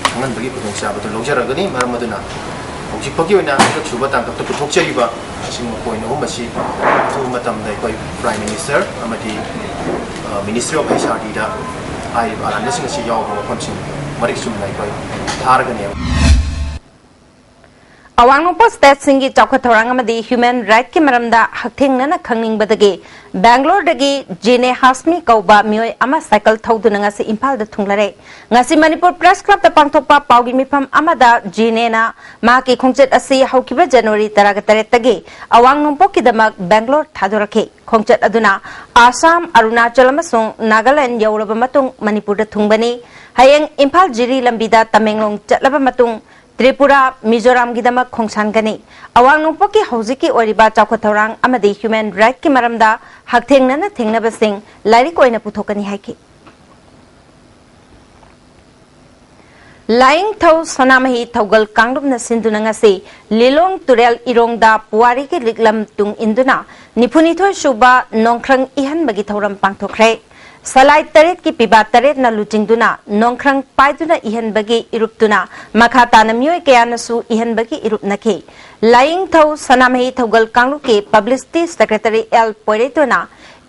ꯈꯪꯍꯟꯕꯒꯤ ꯈꯨꯗꯣꯡꯆꯥꯕꯗꯨ ꯂꯧꯖꯔꯒꯅꯤ꯫ ꯃꯔꯝ ꯑꯗꯨꯅ ꯍꯧꯖꯤꯛ ꯐꯥꯎꯒꯤ ꯑꯣꯏꯅ ꯑꯅꯤꯔꯛ ꯁꯨꯕ ꯇꯥꯡꯀꯛꯇ ꯄꯨꯊꯣꯛꯆꯔꯤꯕ ꯑꯁꯤꯒꯨꯝꯕ ꯄꯣꯏꯟꯠ ꯑꯍꯨꯝ ꯑꯁꯤ ꯑꯊꯨꯕ ꯃꯇꯝꯗ ꯑꯩꯈꯣꯏ Prime Minister ꯑꯃꯗꯤ, ꯑ, Ministry of H R Dꯗ ꯍꯥꯏꯔꯤꯕ ꯑꯔꯥꯟꯕꯁꯤꯡ ꯑꯁꯤ ꯌꯥꯎꯕ ꯃꯐꯝꯁꯤꯡ ꯃꯔꯤꯛ ꯆꯨꯝꯅ ꯑꯩꯈꯣꯏ ꯊꯥꯔꯒꯅꯤ꯫ ꯑꯋꯥꯡ ꯅꯣꯡꯄꯣꯛ ꯁ꯭ꯇꯦꯠꯁꯤꯡꯒꯤ ꯆꯥꯎꯈꯠ ꯊꯧꯔꯥꯡ ꯑꯃꯗꯤ ꯍ꯭ꯌꯨꯃꯦꯟ ꯔꯥꯏꯠꯀꯤ ꯃꯔꯝꯗ ꯍꯛꯊꯦꯡꯅꯅ ꯈꯪꯅꯤꯡꯕꯗꯒꯤ ꯕꯦꯡꯒ꯭ꯂꯣꯔꯗꯒꯤ ꯖꯦꯅꯦ ꯍꯥꯁꯃꯤ ꯀꯧꯕ ꯃꯤꯑꯣꯏ ꯑꯃ ꯁꯥꯏꯀꯜ ꯊꯧꯗꯨꯅ ꯉꯁꯤ ꯏꯝꯐꯥꯜꯗ ꯊꯨꯡꯂꯔꯦ꯫ ꯉꯁꯤ ꯃꯅꯤꯄꯨꯔ ꯄ꯭ꯔꯦꯁ ꯀ꯭ꯂꯕꯇ ꯄꯥꯡꯊꯣꯛꯄ ꯄꯥꯎꯒꯤ ꯃꯤꯐꯝ ꯑꯃꯗ ꯖꯦꯅꯦꯅ ꯃꯍꯥꯛꯀꯤ ꯈꯣꯡꯆꯠ ꯑꯁꯤ ꯍꯧꯈꯤꯕ ꯖꯅꯋꯥꯔꯤ ꯇꯔꯥꯒ ꯇꯔꯦꯠꯇꯒꯤ ꯑꯋꯥꯡ ꯅꯣꯡꯄꯣꯛꯀꯤꯗꯃꯛ ꯕꯦꯡꯒ꯭ꯂꯣꯔ ꯊꯥꯗꯣꯔꯛꯈꯤ꯫ ꯈꯣꯡꯆꯠ ꯑꯗꯨꯅ ꯑꯁꯥꯝ, ꯑꯔꯨꯅꯥꯆꯜ ꯑꯃꯁꯨꯡ ꯅꯥꯒꯥꯂꯦꯟꯗ ꯌꯧꯔꯕ ꯃꯇꯨꯡ ꯃꯅꯤꯄꯨꯔꯗ ꯊꯨꯡꯕꯅꯤ꯫ ꯍꯌꯦꯡ ꯏꯝꯐꯥꯜ ꯖꯤꯔꯤ ꯂꯝꯕꯤꯗ ꯇꯃꯦꯡꯂꯣꯡ ꯆꯠꯂꯕ ꯃꯇꯨꯡ ꯇ꯭ꯔꯤꯄꯨꯔꯥ, ꯃꯤꯖꯣꯔꯥꯝꯒꯤꯗꯃꯛ ꯈꯣꯡꯁꯥꯟꯒꯅꯤ꯫ ꯑꯋꯥꯡ ꯅꯣꯡꯄꯣꯛꯀꯤ ꯍꯧꯖꯤꯛꯀꯤ ꯑꯣꯏꯔꯤꯕ ꯆꯥꯎꯈꯠ ꯊꯧꯔꯥꯡ ꯑꯃꯗꯤ ꯍ꯭ꯌꯨꯃꯦꯟ ꯔꯥꯏꯠꯀꯤ ꯃꯔꯝꯗ ꯍꯛꯊꯦꯡꯅꯅ ꯊꯦꯡꯅꯕꯁꯤꯡ ꯂꯥꯏꯔꯤꯛ ꯑꯣꯏꯅ ꯄꯨꯊꯣꯛꯀꯅꯤ ꯍꯥꯏꯈꯤ꯫ ꯂꯥꯏꯅꯤꯡꯊꯧ ꯁꯅꯥꯃꯍꯤ ꯊꯧꯒꯜ ꯀꯥꯡꯂꯨꯞꯅ ꯁꯤꯟꯗꯨꯅ ꯉꯁꯤ ꯂꯤꯂꯣꯡ ꯇꯨꯔꯦꯜ ꯏꯔꯣꯡꯗ ꯄꯨꯋꯥꯔꯤꯒꯤ ꯂꯤꯛꯂꯝ ꯇꯨꯡ ꯏꯟꯗꯨꯅ ꯅꯤꯐꯨꯅꯤꯊꯣꯏ ꯁꯨꯕ ꯅꯣꯡꯈ꯭ꯔꯪ ꯏꯍꯟꯕꯒꯤ ꯊꯧꯔꯝ ꯄꯥꯡꯊꯣꯛꯈ꯭ꯔꯦ꯫ ꯁꯂꯥꯏ ꯇꯔꯦꯠꯀꯤ ꯄꯤꯕꯥ ꯇꯔꯦꯠꯅ ꯂꯨꯆꯤꯡꯗꯨꯅ ꯅꯣꯡꯈ꯭ꯔꯪ ꯄꯥꯏꯗꯨꯅ ꯏꯍꯟꯕꯒꯤ ꯏꯔꯨꯞꯇꯨꯅ ꯃꯈꯥ ꯇꯥꯅ ꯃꯤꯑꯣꯏ ꯀꯌꯥꯅꯁꯨ ꯏꯍꯟꯕꯒꯤ ꯏꯔꯨꯞꯅꯈꯤ꯫ ꯂꯥꯏꯅꯤꯡꯊꯧ ꯁꯅꯥꯃꯍꯤ ꯊꯧꯒꯜ ꯀꯥꯡꯂꯨꯞꯀꯤ ꯄꯕ꯭ꯂꯤꯁꯤꯇꯤ ꯁꯦꯀ꯭ꯔꯦꯇꯔꯤ ꯑꯦꯜ ꯄꯣꯏꯔꯩꯇꯣꯅ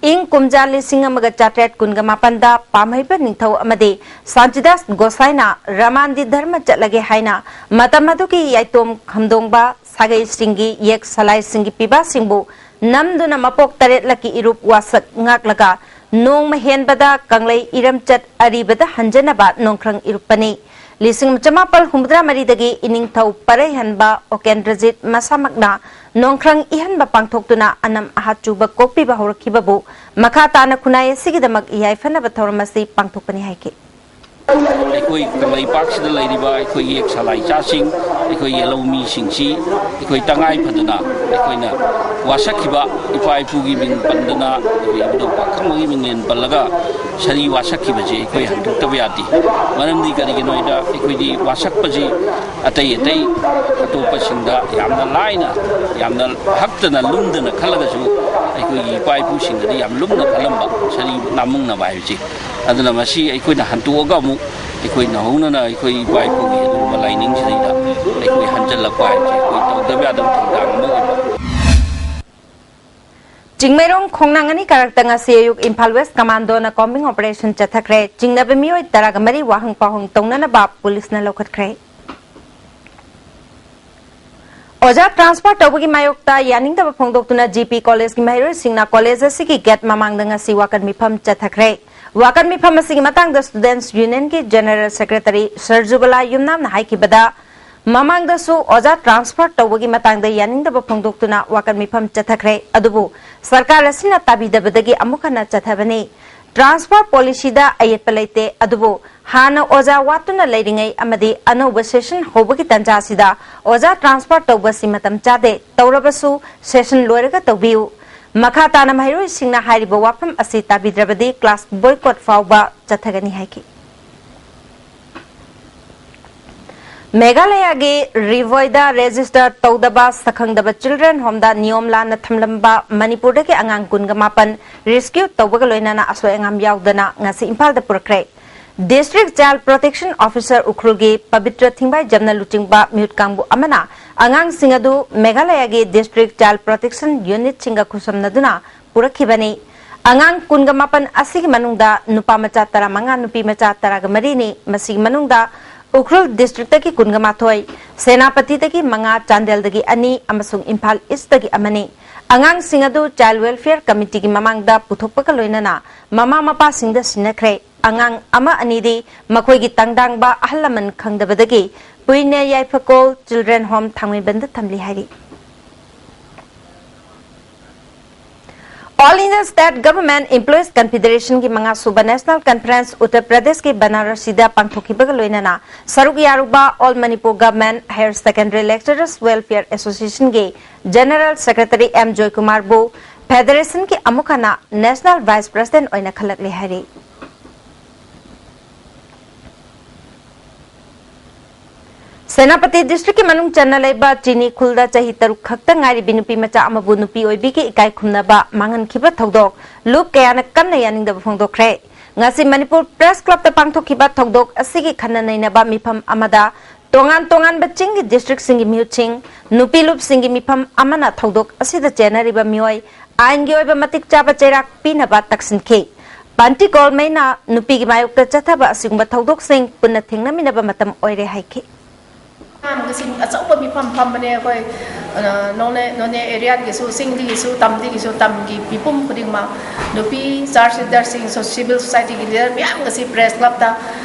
ꯏꯪ ꯀꯨꯝꯖꯥ ꯂꯤꯁꯤꯡ ꯑꯃꯒ ꯆꯥꯇ꯭ꯔꯦꯠ ꯀꯨꯟꯒ ꯃꯥꯄꯟꯗ ꯄꯥꯝꯍꯩꯕ ꯅꯤꯡꯊꯧ ꯑꯃꯗꯤ ꯁꯥꯟꯇꯤꯗꯥꯁ ꯒꯣꯁꯥꯏꯅ ꯔꯃꯥꯟꯗꯤ ꯙꯔꯃ ꯆꯠꯂꯒꯦ ꯍꯥꯏꯅ ꯃꯇꯝ ꯑꯗꯨꯒꯤ ꯌꯥꯏꯇꯣꯝ ꯈꯝꯗꯣꯡꯕ ꯁꯥꯒꯩꯁꯤꯡꯒꯤ ꯌꯦꯛ ꯁꯂꯥꯏꯁꯤꯡꯒꯤ ꯄꯤꯕꯥꯁꯤꯡꯕꯨ ꯅꯝꯗꯨꯅ ꯃꯄꯣꯛ ꯇꯔꯦꯠꯂꯛꯀꯤ ꯏꯔꯨꯞ ꯋꯥꯁꯛ ꯉꯥꯛꯂꯒ ꯅꯣꯡꯃ ꯍꯦꯟꯕꯗ ꯀꯪꯂꯩ ꯏꯔꯝꯆꯠ ꯑꯔꯤꯕꯗ ꯍꯟꯖꯅꯕ ꯅꯣꯡꯈ꯭ꯔꯪ ꯏꯔꯨꯞꯄꯅꯤ꯫ ꯂꯤꯁꯤꯡ ꯑꯃ ꯆꯃꯥꯄꯜ ꯍꯨꯝꯐꯨꯇꯔꯥ ꯃꯔꯤꯗꯒꯤ ꯏꯅꯤꯡꯊꯧ ꯄꯔꯩꯍꯟꯕ ꯑꯣꯀꯦꯟꯗ꯭ꯔꯖꯤꯠ ꯃꯁꯥꯃꯛꯅ ꯅꯣꯡꯈ꯭ꯔꯪ ꯏꯍꯟꯕ ꯄꯥꯡꯊꯣꯛꯇꯨꯅ ꯑꯅꯝ ꯑꯍꯥ ꯆꯨꯕ ꯀꯣꯛꯄꯤꯕ ꯍꯧꯔꯛꯈꯤꯕꯕꯨ ꯃꯈꯥ ꯇꯥꯅ ꯈꯨꯟꯅꯥꯏ ꯑꯁꯤꯒꯤꯗꯃꯛ ꯌꯥꯏꯐꯅꯕ ꯊꯧꯔꯝ ꯑꯁꯤ ꯄꯥꯡꯊꯣꯛꯄꯅꯤ ꯍꯥꯏꯈꯤ꯫ ꯑꯩꯈꯣꯏ ꯀꯪꯂꯩꯄꯥꯛꯁꯤꯗ ꯂꯩꯔꯤꯕ ꯑꯩꯈꯣꯏ ꯌꯦꯛ ꯁꯂꯥꯏ ꯏꯆꯥꯁꯤꯡ, ꯑꯩꯈꯣꯏ ꯌꯦꯜꯍꯧ ꯃꯤꯁꯤꯡꯁꯤ ꯑꯩꯈꯣꯏ ꯇꯉꯥꯏ ꯐꯗꯅ ꯑꯩꯈꯣꯏꯅ ꯋꯥꯁꯛꯈꯤꯕ ꯏꯄꯥ ꯏꯄꯨꯒꯤ ꯃꯤꯡ ꯄꯟꯗꯅ, ꯑꯩꯈꯣꯏ ꯏꯕꯨꯙꯧ ꯄꯥꯈꯪꯕꯒꯤ ꯃꯤꯡꯂꯦꯟ ꯄꯜꯂꯒ ꯁꯔꯤ ꯋꯥꯁꯛꯈꯤꯕꯁꯦ ꯑꯩꯈꯣꯏ ꯍꯟꯗꯣꯛꯇꯕ ꯌꯥꯗꯦ꯫ ꯃꯔꯝꯗꯤ ꯀꯔꯤꯒꯤꯅꯣ ꯍꯥꯏꯗ, ꯑꯩꯈꯣꯏꯗꯤ ꯋꯥꯁꯛꯄꯁꯤ ꯑꯇꯩ ꯑꯇꯩ ꯑꯇꯣꯞꯄꯁꯤꯡꯗ ꯌꯥꯝꯅ ꯂꯥꯏꯅ, ꯌꯥꯝꯅ ꯍꯛꯇꯅ ꯂꯨꯝꯗꯅ ꯈꯜꯂꯒꯁꯨ, ꯑꯩꯈꯣꯏꯒꯤ ꯏꯄꯥ ꯏꯄꯨꯁꯤꯡꯗꯗꯤ ꯌꯥꯝ ꯂꯨꯝꯅ ꯈꯜꯂꯝꯕ ꯁꯔꯤ ꯅꯥꯃꯨꯡꯅꯕ ꯍꯥꯏꯕꯁꯤ꯫ ꯑꯗꯨꯅ ꯃꯁꯤ ꯑꯩꯈꯣꯏꯅ ꯍꯟꯇꯣꯛꯑꯒ ꯑꯃꯨꯛ ꯑꯩꯈꯣꯏ ꯅꯧꯍꯧꯅꯅ ꯑꯩꯈꯣꯏ ꯏꯄꯥ ꯏꯄꯨꯒꯤ ꯑꯗꯨꯒꯨꯝꯕ ꯂꯥꯏꯅꯤꯡꯁꯤꯗꯩꯗ ꯑꯩꯈꯣꯏ ꯍꯟꯖꯜꯂꯛꯄ ꯍꯥꯏꯕꯁꯤ ꯑꯩꯈꯣꯏ ꯇꯧꯗꯕ ꯌꯥꯗꯕ ꯊꯧꯗꯥꯡ ꯑꯃ ꯑꯣꯏꯕ꯫ ꯆꯤꯡꯃꯩꯔꯣꯡ ꯈꯣꯡꯅꯥꯡ ꯑꯅꯤ ꯀꯥꯔꯛꯇ ꯉꯁꯤ ꯑꯌꯨꯛ ꯏꯝꯐꯥꯜ ꯋꯦꯁ ꯀꯃꯥꯟꯗꯣꯅ ꯀꯣꯝꯕꯤꯡ ꯑꯣꯄꯔꯦꯁꯟ ꯆꯠꯊꯈ꯭ꯔꯦ꯫ ꯆꯤꯡꯅꯕ ꯃꯤꯑꯣꯏ ꯇꯔꯥꯒ ꯃꯔꯤ ꯋꯥꯍꯪ ꯄꯥꯎꯍꯪ ꯇꯧꯅꯅꯕ ꯄꯨꯂꯤꯁꯅ ꯂꯧꯈꯠꯈ꯭ꯔꯦ꯫ ꯑꯣꯖꯥ ꯇ꯭ꯔꯥꯟꯁꯐꯔ ꯇꯧꯕꯒꯤ ꯃꯥꯌꯣꯛꯇ ꯌꯥꯅꯤꯡꯗꯕ ꯐꯣꯡꯗꯣꯛꯇꯨꯅ ꯖꯤ ꯄꯤ ꯀꯣꯂꯦꯖꯀꯤ ꯃꯍꯩꯔꯣꯏꯁꯤꯡꯅ ꯀꯣꯂꯦꯖ ꯑꯁꯤꯒꯤ ꯒꯦꯠ ꯃꯃꯥꯡꯗ ꯉꯁꯤ ꯋꯥꯀꯠ ꯃꯤꯐꯝ ꯆꯠꯊꯈ꯭ꯔꯦ꯫ ꯋꯥꯀꯠ ꯃꯤꯐꯝ ꯑꯁꯤꯒꯤ ꯃꯇꯥꯡꯗ ꯁ꯭ꯇꯨꯗꯦꯟꯠꯁ ꯌꯨꯅꯤꯌꯟꯒꯤ ꯖꯦꯅꯔꯦꯜ ꯁꯦꯀ꯭ꯔꯦꯇꯔꯤ ꯁꯔꯖꯨꯕꯂꯥ ꯌꯨꯝꯅꯥꯝꯅ ꯍꯥꯏꯈꯤꯕꯗ, ꯃꯃꯥꯡꯗꯁꯨ ꯑꯣꯖꯥ ꯇ꯭ꯔꯥꯟꯁꯐꯔ ꯇꯧꯕꯒꯤ ꯃꯇꯥꯡꯗ ꯌꯥꯅꯤꯡꯗꯕ ꯐꯣꯡꯗꯣꯛꯇꯨꯅ ꯋꯥꯀꯠ ꯃꯤꯐꯝ ꯆꯠꯊꯈ꯭ꯔꯦ꯫ ꯑꯗꯨꯕꯨ ꯁꯔꯀꯥꯔ ꯑꯁꯤꯅ ꯇꯥꯕꯤꯗꯕꯗꯒꯤ ꯑꯃꯨꯛ ꯍꯟꯅ ꯆꯠꯊꯕꯅꯤ꯫ ꯇ꯭ꯔꯥꯟꯁꯐꯔ ꯄꯣꯂꯤꯁꯤꯗ ꯑꯌꯦꯠꯄ ꯂꯩꯇꯦ, ꯑꯗꯨꯕꯨ ꯍꯥꯟꯅ ꯑꯣꯖꯥ ꯋꯥꯠꯇꯨꯅ ꯂꯩꯔꯤꯉꯩ ꯑꯃꯗꯤ ꯑꯅꯧꯕ ꯁꯦꯁꯟ ꯍꯧꯕꯒꯤ ꯇꯥꯟꯖꯥ ꯑꯁꯤꯗ ꯑꯣꯖꯥ ꯇ꯭ꯔꯥꯟꯁꯐꯔ ꯇꯧꯕꯁꯤ ꯃꯇꯝ ꯆꯥꯗꯦ꯫ ꯇꯧꯔꯕꯁꯨ ꯁꯦꯁꯟ ꯂꯣꯏꯔꯒ ꯇꯧꯕꯤꯌꯨ꯫ ꯃꯈꯥ ꯇꯥꯅ ꯃꯍꯩꯔꯣꯏꯁꯤꯡꯅ ꯍꯥꯏꯔꯤꯕ ꯋꯥꯐꯝ ꯑꯁꯤ ꯇꯥꯕꯤꯗ꯭ꯔꯕꯗꯤ ꯀ꯭ꯂꯥꯁ ꯕꯣꯏꯀꯣꯠ ꯐꯥꯎꯕ ꯆꯠꯊꯒꯅꯤ ꯍꯥꯏꯈꯤ꯫ ꯃꯦꯘꯥꯂꯌꯥꯒꯤ ꯔꯤꯚꯣꯏꯗ ꯔꯦꯖꯤꯁꯇꯔ ꯇꯧꯗꯕ ꯁꯛꯈꯪꯗꯕ ꯆꯤꯜꯗ꯭ꯔꯦꯟ ꯍꯣꯝꯗ ꯅꯤꯌꯣꯝ ꯂꯥꯟꯅ ꯊꯝꯂꯝꯕ ꯃꯅꯤꯄꯨꯔꯗꯒꯤ ꯑꯉꯥꯡ ꯀꯨꯟꯒ ꯃꯥꯄꯟ ꯔꯦꯁꯀ꯭ꯌꯨ ꯇꯧꯕꯒ ꯂꯣꯏꯅꯅ ꯑꯁꯣꯏ ꯑꯉꯥꯝ ꯌꯥꯎꯗꯅ ꯉꯁꯤ ꯏꯝꯐꯥꯜꯗ ꯄꯨꯔꯛꯈ꯭ꯔꯦ꯫ ꯗꯤꯁꯇ꯭ꯔꯤꯛ ꯆꯥꯏꯜ ꯄ꯭ꯔꯣꯇꯦꯛꯁꯟ ꯑꯣꯐꯤꯁꯔ ꯎꯈ꯭ꯔꯨꯜꯒꯤ ꯄꯕꯤꯇ꯭ꯔ ꯊꯤꯡꯕꯥꯏꯖꯝꯅ ꯂꯨꯆꯤꯡꯕ ꯃꯤꯍꯨꯠ ꯀꯥꯡꯕꯨ ꯑꯃꯅ ꯑꯉꯥꯡꯁꯤꯡ ꯑꯗꯨ ꯃꯦꯘꯥꯂꯌꯥꯒꯤ ꯗꯤꯁꯇ꯭ꯔꯤꯛ ꯆꯥꯏꯜ ꯄ꯭ꯔꯣꯇꯦꯛꯁꯟ ꯌꯨꯅꯤꯠꯁꯤꯡꯒ ꯈꯨꯠꯁꯝꯅꯗꯨꯅ ꯄꯨꯔꯛꯈꯤꯕꯅꯤ꯫ ꯑꯉꯥꯡ ꯀꯨꯟꯒ ꯃꯥꯄꯟ ꯑꯁꯤꯒꯤ ꯃꯅꯨꯡꯗ ꯅꯨꯄꯥ ꯃꯆꯥ ꯇꯔꯥꯃꯉꯥ, ꯅꯨꯄꯤ ꯃꯆꯥ ꯇꯔꯥꯒ ꯃꯔꯤꯅꯤ꯫ ꯃꯁꯤꯒꯤ ꯃꯅꯨꯡꯗ ꯎꯈ꯭ꯔꯨꯜ ꯗꯤꯁꯇ꯭ꯔꯤꯛꯇꯒꯤ ꯀꯨꯟꯒ ꯃꯥꯊꯣꯏ, ꯁꯦꯅꯥꯄꯇꯤꯗꯒꯤ ꯃꯉꯥ, ꯆꯥꯟꯗꯦꯜꯗꯒꯤ ꯑꯅꯤ ꯑꯃꯁꯨꯡ ꯏꯝꯐꯥꯜ ꯏꯁꯇꯒꯤ ꯑꯃꯅꯤ꯫ ꯑꯉꯥꯡꯁꯤꯡ ꯑꯗꯨ ꯆꯥꯏꯜ ꯋꯦꯜꯐꯤꯌꯔ ꯀꯃꯤꯇꯤꯒꯤ ꯃꯃꯥꯡꯗ ꯄꯨꯊꯣꯛꯄꯒ ꯂꯣꯏꯅꯅ ꯃꯃꯥ ꯃꯄꯥꯁꯤꯡꯗ ꯁꯤꯟꯅꯈ꯭ꯔꯦ꯫ ꯑꯉꯥꯡ ꯑꯃ ꯑꯅꯤꯗꯤ ꯃꯈꯣꯏꯒꯤ ꯇꯪꯗꯥꯡꯕ ꯑꯍꯜ ꯂꯃꯟ ꯈꯪꯗꯕꯗꯒꯤ ꯄꯨꯏꯅ ꯌꯥꯏꯐꯀꯣꯜ ꯆꯤꯜꯗ꯭ꯔꯦꯟ ꯍꯣꯝ ꯊꯥꯡꯃꯩꯕꯟꯗ ꯊꯝꯂꯤ ꯍꯥꯏꯔꯤ꯫ All India State Government Employees Confederationꯒꯤ ꯃꯉꯥ ꯁꯨꯕ National Conference ꯎꯠꯇꯔ ꯄ꯭ꯔꯗꯦꯁꯀꯤ ꯕꯅꯥꯔꯁꯤꯗ ꯄꯥꯡꯊꯣꯛꯈꯤꯕꯒ ꯂꯣꯏꯅꯅ ꯁꯔꯨꯛ ꯌꯥꯔꯨꯕ All Manipur Government Higher Secondary Lecturers Welfare Associationꯒꯤ General Secretary ꯑꯦꯝ ꯖꯣꯏꯀꯨꯃꯥꯔꯕꯨ Federationꯒꯤ ꯑꯃꯨꯛ ꯍꯟꯅ National Vice President ꯑꯣꯏꯅ ꯈꯜꯂꯛꯂꯦ ꯍꯥꯏꯔꯤ꯫ ꯁꯦꯅꯥꯄꯇꯤ ꯗꯤꯁꯇ꯭ꯔꯤꯛꯀꯤ ꯃꯅꯨꯡ ꯆꯟꯅ ꯂꯩꯕ ꯆꯤꯅꯤ ꯈꯨꯜꯗ ꯆꯍꯤ ꯇꯔꯨꯛ ꯈꯛꯇ ꯉꯥꯏꯔꯤꯕꯤ ꯅꯨꯄꯤ ꯃꯆꯥ ꯑꯃꯕꯨ ꯅꯨꯄꯤ ꯑꯣꯏꯕꯤꯒꯤ ꯏꯀꯥꯏ ꯈꯨꯝꯅꯕ ꯃꯥꯡꯍꯟꯈꯤꯕ ꯊꯧꯗꯣꯛ ꯂꯨꯞ ꯀꯌꯥꯅ ꯀꯟꯅ ꯌꯥꯅꯤꯡꯗꯕ ꯐꯣꯡꯗꯣꯛꯈ꯭ꯔꯦ꯫ ꯉꯁꯤ ꯃꯅꯤꯄꯨꯔ ꯄ꯭ꯔꯦꯁ ꯀ꯭ꯂꯕꯇ ꯄꯥꯡꯊꯣꯛꯈꯤꯕ ꯊꯧꯗꯣꯛ ꯑꯁꯤꯒꯤ ꯈꯟꯅ ꯅꯩꯅꯕ ꯃꯤꯐꯝ ꯑꯃꯗ ꯇꯣꯉꯥꯟ ꯇꯣꯉꯥꯟꯕ ꯆꯤꯡꯒꯤ ꯗꯤꯁꯇ꯭ꯔꯤꯛꯁꯤꯡꯒꯤ ꯃꯤꯍꯨꯠꯁꯤꯡ, ꯅꯨꯄꯤ ꯂꯨꯞꯁꯤꯡꯒꯤ ꯃꯤꯐꯝ ꯑꯃꯅ ꯊꯧꯗꯣꯛ ꯑꯁꯤꯗ ꯆꯦꯟꯅꯔꯤꯕ ꯃꯤꯑꯣꯏ ꯑꯥꯏꯟꯒꯤ ꯑꯣꯏꯕ ꯃꯇꯤꯛ ꯆꯥꯕ ꯆꯩꯔꯥꯛ ꯄꯤꯅꯕ ꯇꯛꯁꯤꯟꯈꯤ꯫ ꯕꯟꯇꯤ ꯒꯣꯜꯃꯩꯅ ꯅꯨꯄꯤꯒꯤ ꯃꯥꯌꯣꯛꯇ ꯆꯠꯊꯕ ꯑꯁꯤꯒꯨꯝꯕ ꯊꯧꯗꯣꯛꯁꯤꯡ ꯄꯨꯟꯅ ꯊꯦꯡꯅꯃꯤꯟꯅꯕ ꯃꯇꯝ ꯑꯣꯏꯔꯦ ꯍꯥꯏꯈꯤ꯫ ꯃꯌꯥꯝ ꯉꯁꯤ ꯑꯆꯧꯕ ꯃꯤꯐꯝ ꯐꯝꯕꯅꯦ ꯑꯩꯈꯣꯏ, ꯑ, ꯅꯣꯅꯦ, ꯅꯣꯅꯦ ꯑꯦꯔꯤꯌꯥꯒꯤꯁꯨ, ꯆꯤꯡꯗꯒꯤꯁꯨ, ꯇꯝꯗꯒꯤꯁꯨ, ꯇꯝꯒꯤ ꯃꯤꯄꯨꯝ ꯈꯨꯗꯤꯡꯃꯛ, ꯅꯨꯄꯤ ꯆꯔꯆ ꯂꯤꯗꯔꯁꯤꯡ, ꯁꯣ-, ꯁꯤꯚꯤꯜ ꯁꯣꯁꯥꯏꯇꯤꯒꯤ ꯂꯤꯗꯔ ꯃꯌꯥꯝ ꯉꯁꯤ ꯄ꯭ꯔꯦꯁ ꯀ꯭ꯂꯕꯇ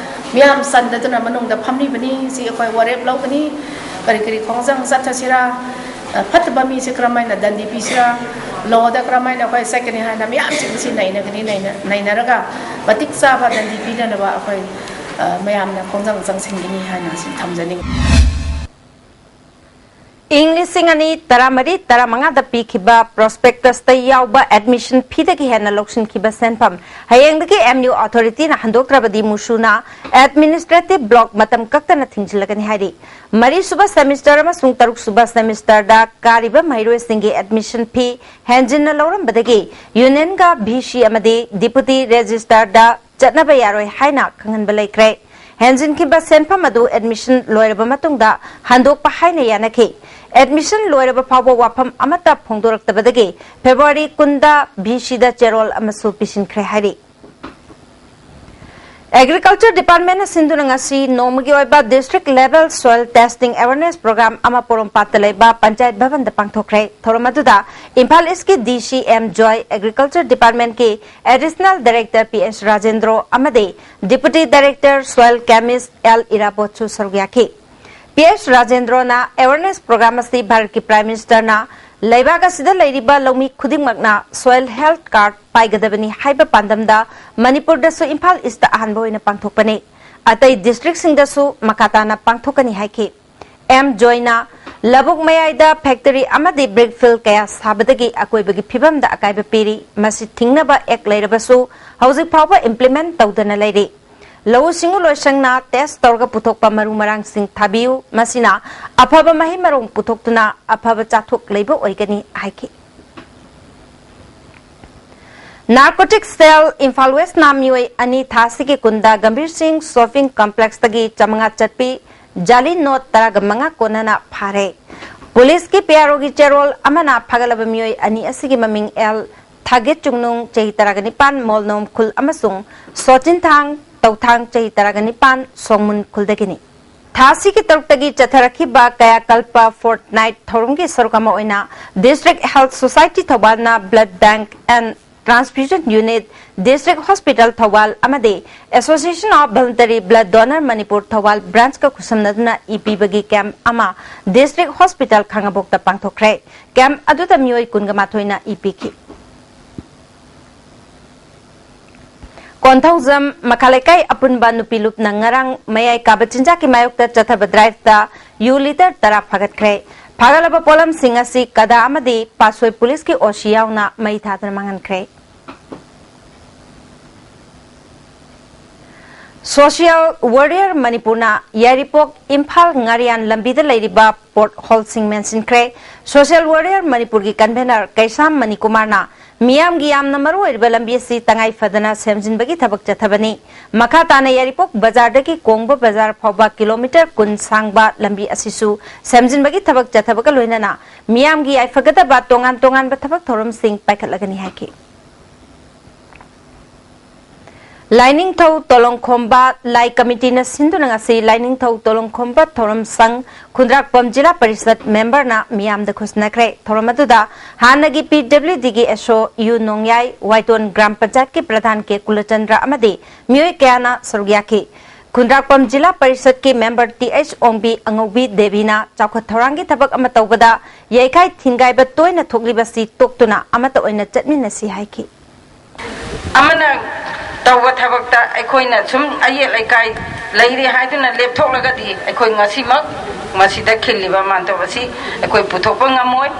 ꯃꯤꯌꯥꯝ ꯆꯟꯗꯗꯨꯅ ꯃꯅꯨꯡꯗ ꯐꯝꯂꯤꯕꯅꯤ꯫ ꯁꯤ ꯑꯩꯈꯣꯏ ꯋꯥꯔꯦꯞ ꯂꯧꯒꯅꯤ꯫ ꯀꯔꯤ ꯀꯔꯤ ꯈꯣꯡꯖꯪ ꯆꯠꯊꯁꯤꯔꯥ, ꯑ, ꯐꯠꯇꯕ ꯃꯤꯁꯦ ꯀꯔꯝꯍꯥꯏꯅ ꯗꯟꯗꯤ ꯄꯤꯁꯤꯔꯥ, ꯂꯣꯗ ꯀꯔꯝꯍꯥꯏꯅ ꯑꯩꯈꯣꯏ ꯆꯠꯀꯅꯤ ꯍꯥꯏꯅ ꯃꯤꯌꯥꯝꯁꯤꯡ ꯑꯁꯤ ꯅꯩꯅꯒꯅꯤ꯫ ꯅꯩꯅ-, ꯅꯩꯅꯔꯒ ꯃꯇꯤꯛ ꯆꯥꯕ ꯗꯟꯗꯤ ꯄꯤꯅꯅꯕ ꯑꯩꯈꯣꯏ, ꯑ, ꯃꯌꯥꯝꯅ ꯈꯣꯡꯖꯪ ꯆꯪꯁꯤꯟꯒꯅꯤ ꯍꯥꯏꯅ ꯁꯤ ꯊꯝꯖꯅꯤꯡꯏ꯫ ꯏꯪ ꯂꯤꯁꯤꯡ ꯑꯅꯤ ꯇꯔꯥꯃꯔꯤ ꯇꯔꯥꯃꯉꯥꯗ ꯄꯤꯈꯤꯕ prospectus ꯇ ꯌꯥꯎꯕ admission fee ꯗꯒꯤ ꯍꯦꯟꯅ ꯂꯧꯁꯤꯟꯈꯤꯕ ꯁꯦꯟꯐꯝ ꯍꯌꯦꯡꯗꯒꯤ M U authority ꯅ ꯍꯟꯗꯣꯛꯇ꯭ꯔꯕꯗꯤ ꯃꯨꯁꯨꯅ administrative block ꯃꯇꯝ ꯀꯛꯇꯅ ꯊꯤꯡꯖꯤꯜꯂꯒꯅꯤ ꯍꯥꯏꯔꯤ꯫ ꯃꯔꯤꯁꯨꯕ semester ꯑꯃꯁꯨꯡ ꯇꯔꯨꯛꯁꯨꯕ semester ꯗ ꯀꯥꯔꯤꯕ ꯃꯍꯩꯔꯣꯏꯁꯤꯡꯒꯤ admission fee ꯍꯦꯟꯖꯤꯟꯅ ꯂꯧꯔꯝꯕꯗꯒꯤ union ꯒ V C ꯑꯃꯗꯤ deputy registrar ꯗ ꯆꯠꯅꯕ ꯌꯥꯔꯣꯏ ꯍꯥꯏꯅ ꯈꯪꯍꯟꯕ ꯂꯩꯈ꯭ꯔꯦ꯫ ꯍꯦꯟꯖꯤꯟꯈꯤꯕ ꯁꯦꯟꯐꯝ ꯑꯗꯨ admission ꯂꯣꯏꯔꯕ ꯃꯇꯨꯡꯗ ꯍꯟꯗꯣꯛꯄ ꯍꯥꯏꯅ ꯌꯥꯅꯈꯤ꯫ Admission ꯂꯣꯏꯔꯕ ꯐꯥꯎꯕ ꯋꯥꯐꯝ ꯑꯃꯠꯇ ꯐꯣꯡꯗꯣꯔꯛꯇꯕꯗꯒꯤ February ꯀꯨꯟꯗ V C ꯗ ꯆꯦꯔꯣꯜ ꯑꯃꯁꯨ ꯄꯤꯁꯤꯟꯈ꯭ꯔꯦ ꯍꯥꯏꯔꯤ꯫ Agriculture Department ꯅ ꯁꯤꯟꯗꯨꯅ ꯉꯁꯤ ꯅꯣꯡꯃꯒꯤ ꯑꯣꯏꯕ district level soil testing awareness program ꯑꯃ ꯄꯣꯔꯣꯝꯄꯥꯠꯇ ꯂꯩꯕ ꯄꯟꯆꯥꯌꯠ ꯚꯕꯟꯗ ꯄꯥꯡꯊꯣꯛꯈ꯭ꯔꯦ꯫ ꯊꯧꯔꯝ ꯑꯗꯨꯗ ꯏꯝꯐꯥꯜ ꯏꯁꯀꯤ D C M Joy, Agriculture Department ꯀꯤ Additional Director P S Rajendro ꯑꯃꯗꯤ Deputy Director Soil Chemist L ꯏꯔꯥꯕꯣꯠꯁꯨ ꯁꯔꯨꯛ ꯌꯥꯈꯤ꯫ P S ꯔꯥꯖꯦꯟꯗ꯭ꯔꯣꯅ awareness program ꯑꯁꯤ ꯚꯥꯔꯠꯀꯤ Prime Minister ꯅ ꯂꯩꯕꯥꯛ ꯑꯁꯤꯗ ꯂꯩꯔꯤꯕ ꯂꯧꯃꯤ ꯈꯨꯗꯤꯡꯃꯛꯅ soil health card ꯄꯥꯏꯒꯗꯕꯅꯤ ꯍꯥꯏꯕ ꯄꯥꯟꯗꯝꯗ ꯃꯅꯤꯄꯨꯔꯗꯁꯨ ꯏꯝꯐꯥꯜ ꯏꯁꯇ ꯑꯍꯥꯟꯕ ꯑꯣꯏꯅ ꯄꯥꯡꯊꯣꯛꯄꯅꯤ꯫ ꯑꯇꯩ district ꯁꯤꯡꯗꯁꯨ ꯃꯈꯥ ꯇꯥꯅ ꯄꯥꯡꯊꯣꯛꯀꯅꯤ ꯍꯥꯏꯈꯤ꯫ M Joy ꯅ ꯂꯧꯕꯨꯛ ꯃꯌꯥꯏꯗ factory ꯑꯃꯗꯤ brick field ꯀꯌꯥ ꯁꯥꯕꯗꯒꯤ ꯑꯀꯣꯏꯕꯒꯤ ꯐꯤꯕꯝꯗ ꯑꯀꯥꯏꯕ ꯄꯤꯔꯤ꯫ ꯃꯁꯤ ꯊꯤꯡꯅꯕ act ꯂꯩꯔꯕꯁꯨ ꯍꯧꯖꯤꯛ ꯐꯥꯎꯕ implement ꯇꯧꯗꯅ ꯂꯩꯔꯤ꯫ ꯂꯧꯎ ꯁꯤꯡꯎ ꯂꯣꯏꯁꯪꯅ test ꯇꯧꯔꯒ ꯄꯨꯊꯣꯛꯄ ꯃꯔꯨ ꯃꯔꯥꯡꯁꯤꯡ ꯊꯥꯕꯤꯌꯨ, ꯃꯁꯤꯅ ꯑꯐꯕ ꯃꯍꯩ ꯃꯔꯣꯡ ꯄꯨꯊꯣꯛꯇꯨꯅ ꯑꯐꯕ ꯆꯥꯊꯣꯛ ꯂꯩꯕ ꯑꯣꯏꯒꯅꯤ ꯍꯥꯏꯈꯤ꯫ Narcotic cell ꯏꯝꯐꯥꯜ ꯋꯦꯁꯅ ꯃꯤꯑꯣꯏ ꯑꯅꯤ ꯊꯥ ꯑꯁꯤꯒꯤ ꯀꯨꯟꯗ ꯒꯝꯚꯤꯔ ꯁꯤꯡ shopping complex ꯇꯒꯤ ꯆꯥꯃꯉꯥ ꯆꯠꯄꯤ ꯖꯥꯂꯤ ꯅꯣꯠ ꯇꯔꯥꯒ ꯃꯉꯥ ꯀꯣꯟꯅꯅ ꯐꯥꯔꯦ꯫ ꯄꯨꯂꯤꯁꯀꯤ P R O ꯒꯤ ꯆꯦꯔꯣꯜ ꯑꯃꯅ ꯐꯥꯒꯠꯂꯕ ꯃꯤꯑꯣꯏ ꯑꯅꯤ ꯑꯁꯤꯒꯤ ꯃꯃꯤꯡ L ꯊꯥꯒꯦꯠ ꯆꯨꯡꯅꯨꯡ, ꯆꯍꯤ ꯇꯔꯥꯒ ꯅꯤꯄꯥꯟ, ꯃꯣꯜꯅꯣꯝ ꯈꯨꯜ, ꯑꯃꯁꯨꯡ ꯁꯣꯆꯤꯟꯊꯥꯡ ꯇꯧꯊꯥꯡ, ꯆꯍꯤ ꯇꯔꯥꯒ ꯅꯤꯄꯥꯟ, ꯁꯣꯡꯃꯨꯟ ꯈꯨꯜꯗꯒꯤꯅꯤ꯫ ꯊꯥ ꯑꯁꯤꯒꯤ ꯇꯔꯨꯛꯇꯒꯤ ꯆꯠꯊꯔꯛꯈꯤꯕ ꯀꯌꯥꯀꯜꯄ fortnight ꯊꯧꯔꯝꯒꯤ ꯁꯔꯨꯛ ꯑꯃ ꯑꯣꯏꯅ District Health Society ꯊꯧꯕꯥꯜꯅ blood bank and transfusion unit, District Hospital Thoubal ꯑꯃꯗꯤ Association of Voluntary Blood Donor Manipur Thoubal branch ꯀ ꯈꯨꯠꯁꯝꯅꯗꯨꯅ ꯏ ꯄꯤꯕꯒꯤ camp ꯑꯃ District Hospital ꯈꯥꯉꯕꯣꯛꯇ ꯄꯥꯡꯊꯣꯛꯈ꯭ꯔꯦ꯫ Camp ꯑꯗꯨꯗ ꯃꯤꯑꯣꯏ ꯀꯨꯟꯒ ꯃꯥꯊꯣꯏꯅ ꯏ ꯄꯤꯈꯤ꯫ ꯀꯣꯟꯊꯧꯖꯝ ꯃꯈꯥ ꯂꯩꯀꯥꯏ ꯑꯄꯨꯟꯕ ꯅꯨꯄꯤ ꯂꯨꯞꯅ ꯉꯔꯥꯡ ꯃꯌꯥꯏ ꯀꯥꯕ ꯆꯤꯟꯖꯥꯛꯀꯤ ꯃꯥꯌꯣꯛꯇ ꯆꯠꯊꯕ drive ꯇ ꯌꯨ litre ꯇꯔꯥ ꯐꯥꯒꯠꯈ꯭ꯔꯦ꯫ ꯐꯥꯒꯠꯂꯕ ꯄꯣꯠꯂꯝꯁꯤꯡ ꯑꯁꯤ ꯀꯗꯥ ꯑꯃꯗꯤ ꯄꯥꯠꯁꯣꯏ ꯄꯨꯂꯤꯁꯀꯤ ꯑꯣꯁꯤ ꯌꯥꯎꯅ ꯃꯩ ꯊꯥꯗꯨꯅ ꯃꯥꯡꯍꯟꯈ꯭ꯔꯦ꯫ ꯁꯣꯁꯤꯌꯦꯜ ꯋꯥꯔꯤꯌꯔ ꯃꯅꯤꯄꯨꯔꯅ ꯌꯥꯏꯔꯤꯄꯣꯛ ꯏꯝꯐꯥꯜ ꯉꯥꯔꯤꯌꯥꯟ ꯂꯝꯕꯤꯗ ꯂꯩꯔꯤꯕ ꯄꯣꯠ ꯍꯣꯜꯁꯤꯡ ꯃꯦꯟꯁꯤꯟꯈ꯭ꯔꯦ꯫ ꯁꯣꯁꯤꯌꯦꯜ ꯋꯥꯔꯤꯌꯔ ꯃꯅꯤꯄꯨꯔꯒꯤ ꯀꯟꯚꯦꯅꯔ ꯀꯩꯁꯥꯝ ꯃꯅꯤꯀꯨꯃꯥꯔꯅ ꯃꯤꯌꯥꯝꯒꯤ ꯌꯥꯝꯅ ꯃꯔꯨ ꯑꯣꯏꯔꯤꯕ ꯂꯝꯕꯤ ꯑꯁꯤ ꯇꯉꯥꯏ ꯐꯗꯅ ꯁꯦꯝꯖꯤꯟꯕꯒꯤ ꯊꯕꯛ ꯆꯠꯊꯕꯅꯤ꯫ ꯃꯈꯥ ꯇꯥꯅ ꯌꯥꯏꯔꯤꯄꯣꯛ ꯕꯖꯥꯔꯗꯒꯤ ꯀꯣꯡꯕ ꯕꯖꯥꯔ ꯐꯥꯎꯕ ꯀꯤꯂꯣꯃꯤꯇꯔ ꯀꯨꯟ ꯁꯥꯡꯕ ꯂꯝꯕꯤ ꯑꯁꯤꯁꯨ ꯁꯦꯝꯖꯤꯟꯕꯒꯤ ꯊꯕꯛ ꯆꯠꯊꯕꯒ ꯂꯣꯏꯅꯅ ꯃꯤꯌꯥꯝꯒꯤ ꯌꯥꯏꯐꯒꯗꯕ ꯇꯣꯉꯥꯟ ꯇꯣꯉꯥꯟꯕ ꯊꯕꯛ ꯊꯧꯔꯝꯁꯤꯡ ꯄꯥꯏꯈꯠꯂꯒꯅꯤ ꯍꯥꯏꯈꯤ꯫ ꯂꯥꯏꯅꯤꯡꯊꯧ ꯇꯣꯂꯣꯡꯈꯣꯝꯕ ꯂꯥꯏ ꯀꯃꯤꯇꯤꯅ ꯁꯤꯟꯗꯨꯅ ꯉꯁꯤ ꯂꯥꯏꯅꯤꯡꯊꯧ ꯇꯣꯂꯣꯡꯈꯣꯝꯕ ꯊꯧꯔꯝ ꯁꯪ ꯈꯨꯟꯗ꯭ꯔꯥꯛꯄꯝ ꯖꯤꯂꯥ ꯄꯔꯤꯁꯠ ꯃꯦꯝꯕꯔꯅ ꯃꯤꯌꯥꯝꯗ ꯈꯨꯠꯁꯤꯟꯅꯈ꯭ꯔꯦ꯫ ꯊꯧꯔꯝ ꯑꯗꯨꯗ ꯍꯥꯟꯅꯒꯤ ꯄꯤ ꯗꯕ꯭ꯂꯤꯎ ꯗꯤꯒꯤ ꯑꯦꯁ ꯑꯣ ꯌꯨ ꯅꯣꯡꯌꯥꯏ, ꯋꯥꯏꯇꯣꯟ ꯒ꯭ꯔꯥꯝ ꯄꯟꯆꯥꯌꯠꯀꯤ ꯄ꯭ꯔꯙꯥꯟ ꯀꯦ ꯀꯨꯂꯆꯟꯗ꯭ꯔ ꯑꯃꯗꯤ ꯃꯤꯑꯣꯏ ꯀꯌꯥꯅ ꯁꯔꯨꯛ ꯌꯥꯈꯤ꯫ ꯈꯨꯟꯗ꯭ꯔꯥꯛꯄꯝ ꯖꯤꯂꯥ ꯄꯔꯤꯁꯠꯀꯤ ꯃꯦꯝꯕꯔ ꯇꯤ ꯑꯩꯆ ꯑꯣꯡꯕꯤ ꯑꯉꯧꯕꯤ ꯗꯦꯕꯤꯅ ꯆꯥꯎꯈꯠ ꯊꯧꯔꯥꯡꯒꯤ ꯊꯕꯛ ꯑꯃ ꯇꯧꯕꯗ ꯌꯩꯈꯥꯏ ꯊꯤꯟꯒꯥꯏꯕ ꯇꯣꯏꯅ ꯊꯣꯛꯂꯤꯕꯁꯤ ꯇꯣꯛꯇꯨꯅ ꯑꯃꯠꯇ ꯑꯣꯏꯅ ꯆꯠꯃꯤꯟꯅꯁꯤ ꯍꯥꯏꯈꯤ꯫ ꯑꯃꯅ ꯇꯧꯕ ꯊꯕꯛꯇ ꯑꯩꯈꯣꯏꯅ ꯁꯨꯝ ꯑꯌꯦꯠ ꯑꯀꯥꯏ ꯂꯩꯔꯦ ꯍꯥꯏꯗꯨꯅ ꯂꯦꯞꯊꯣꯛꯂꯒꯗꯤ ꯑꯩꯈꯣꯏ ꯉꯁꯤꯃꯛ ꯃꯁꯤꯗ ꯈꯤꯜꯂꯤꯕ ꯃꯥꯟꯇꯣꯞ ꯑꯁꯤ ꯑꯩꯈꯣꯏ ꯄꯨꯊꯣꯛꯄ ꯉꯝꯃꯣꯏ꯫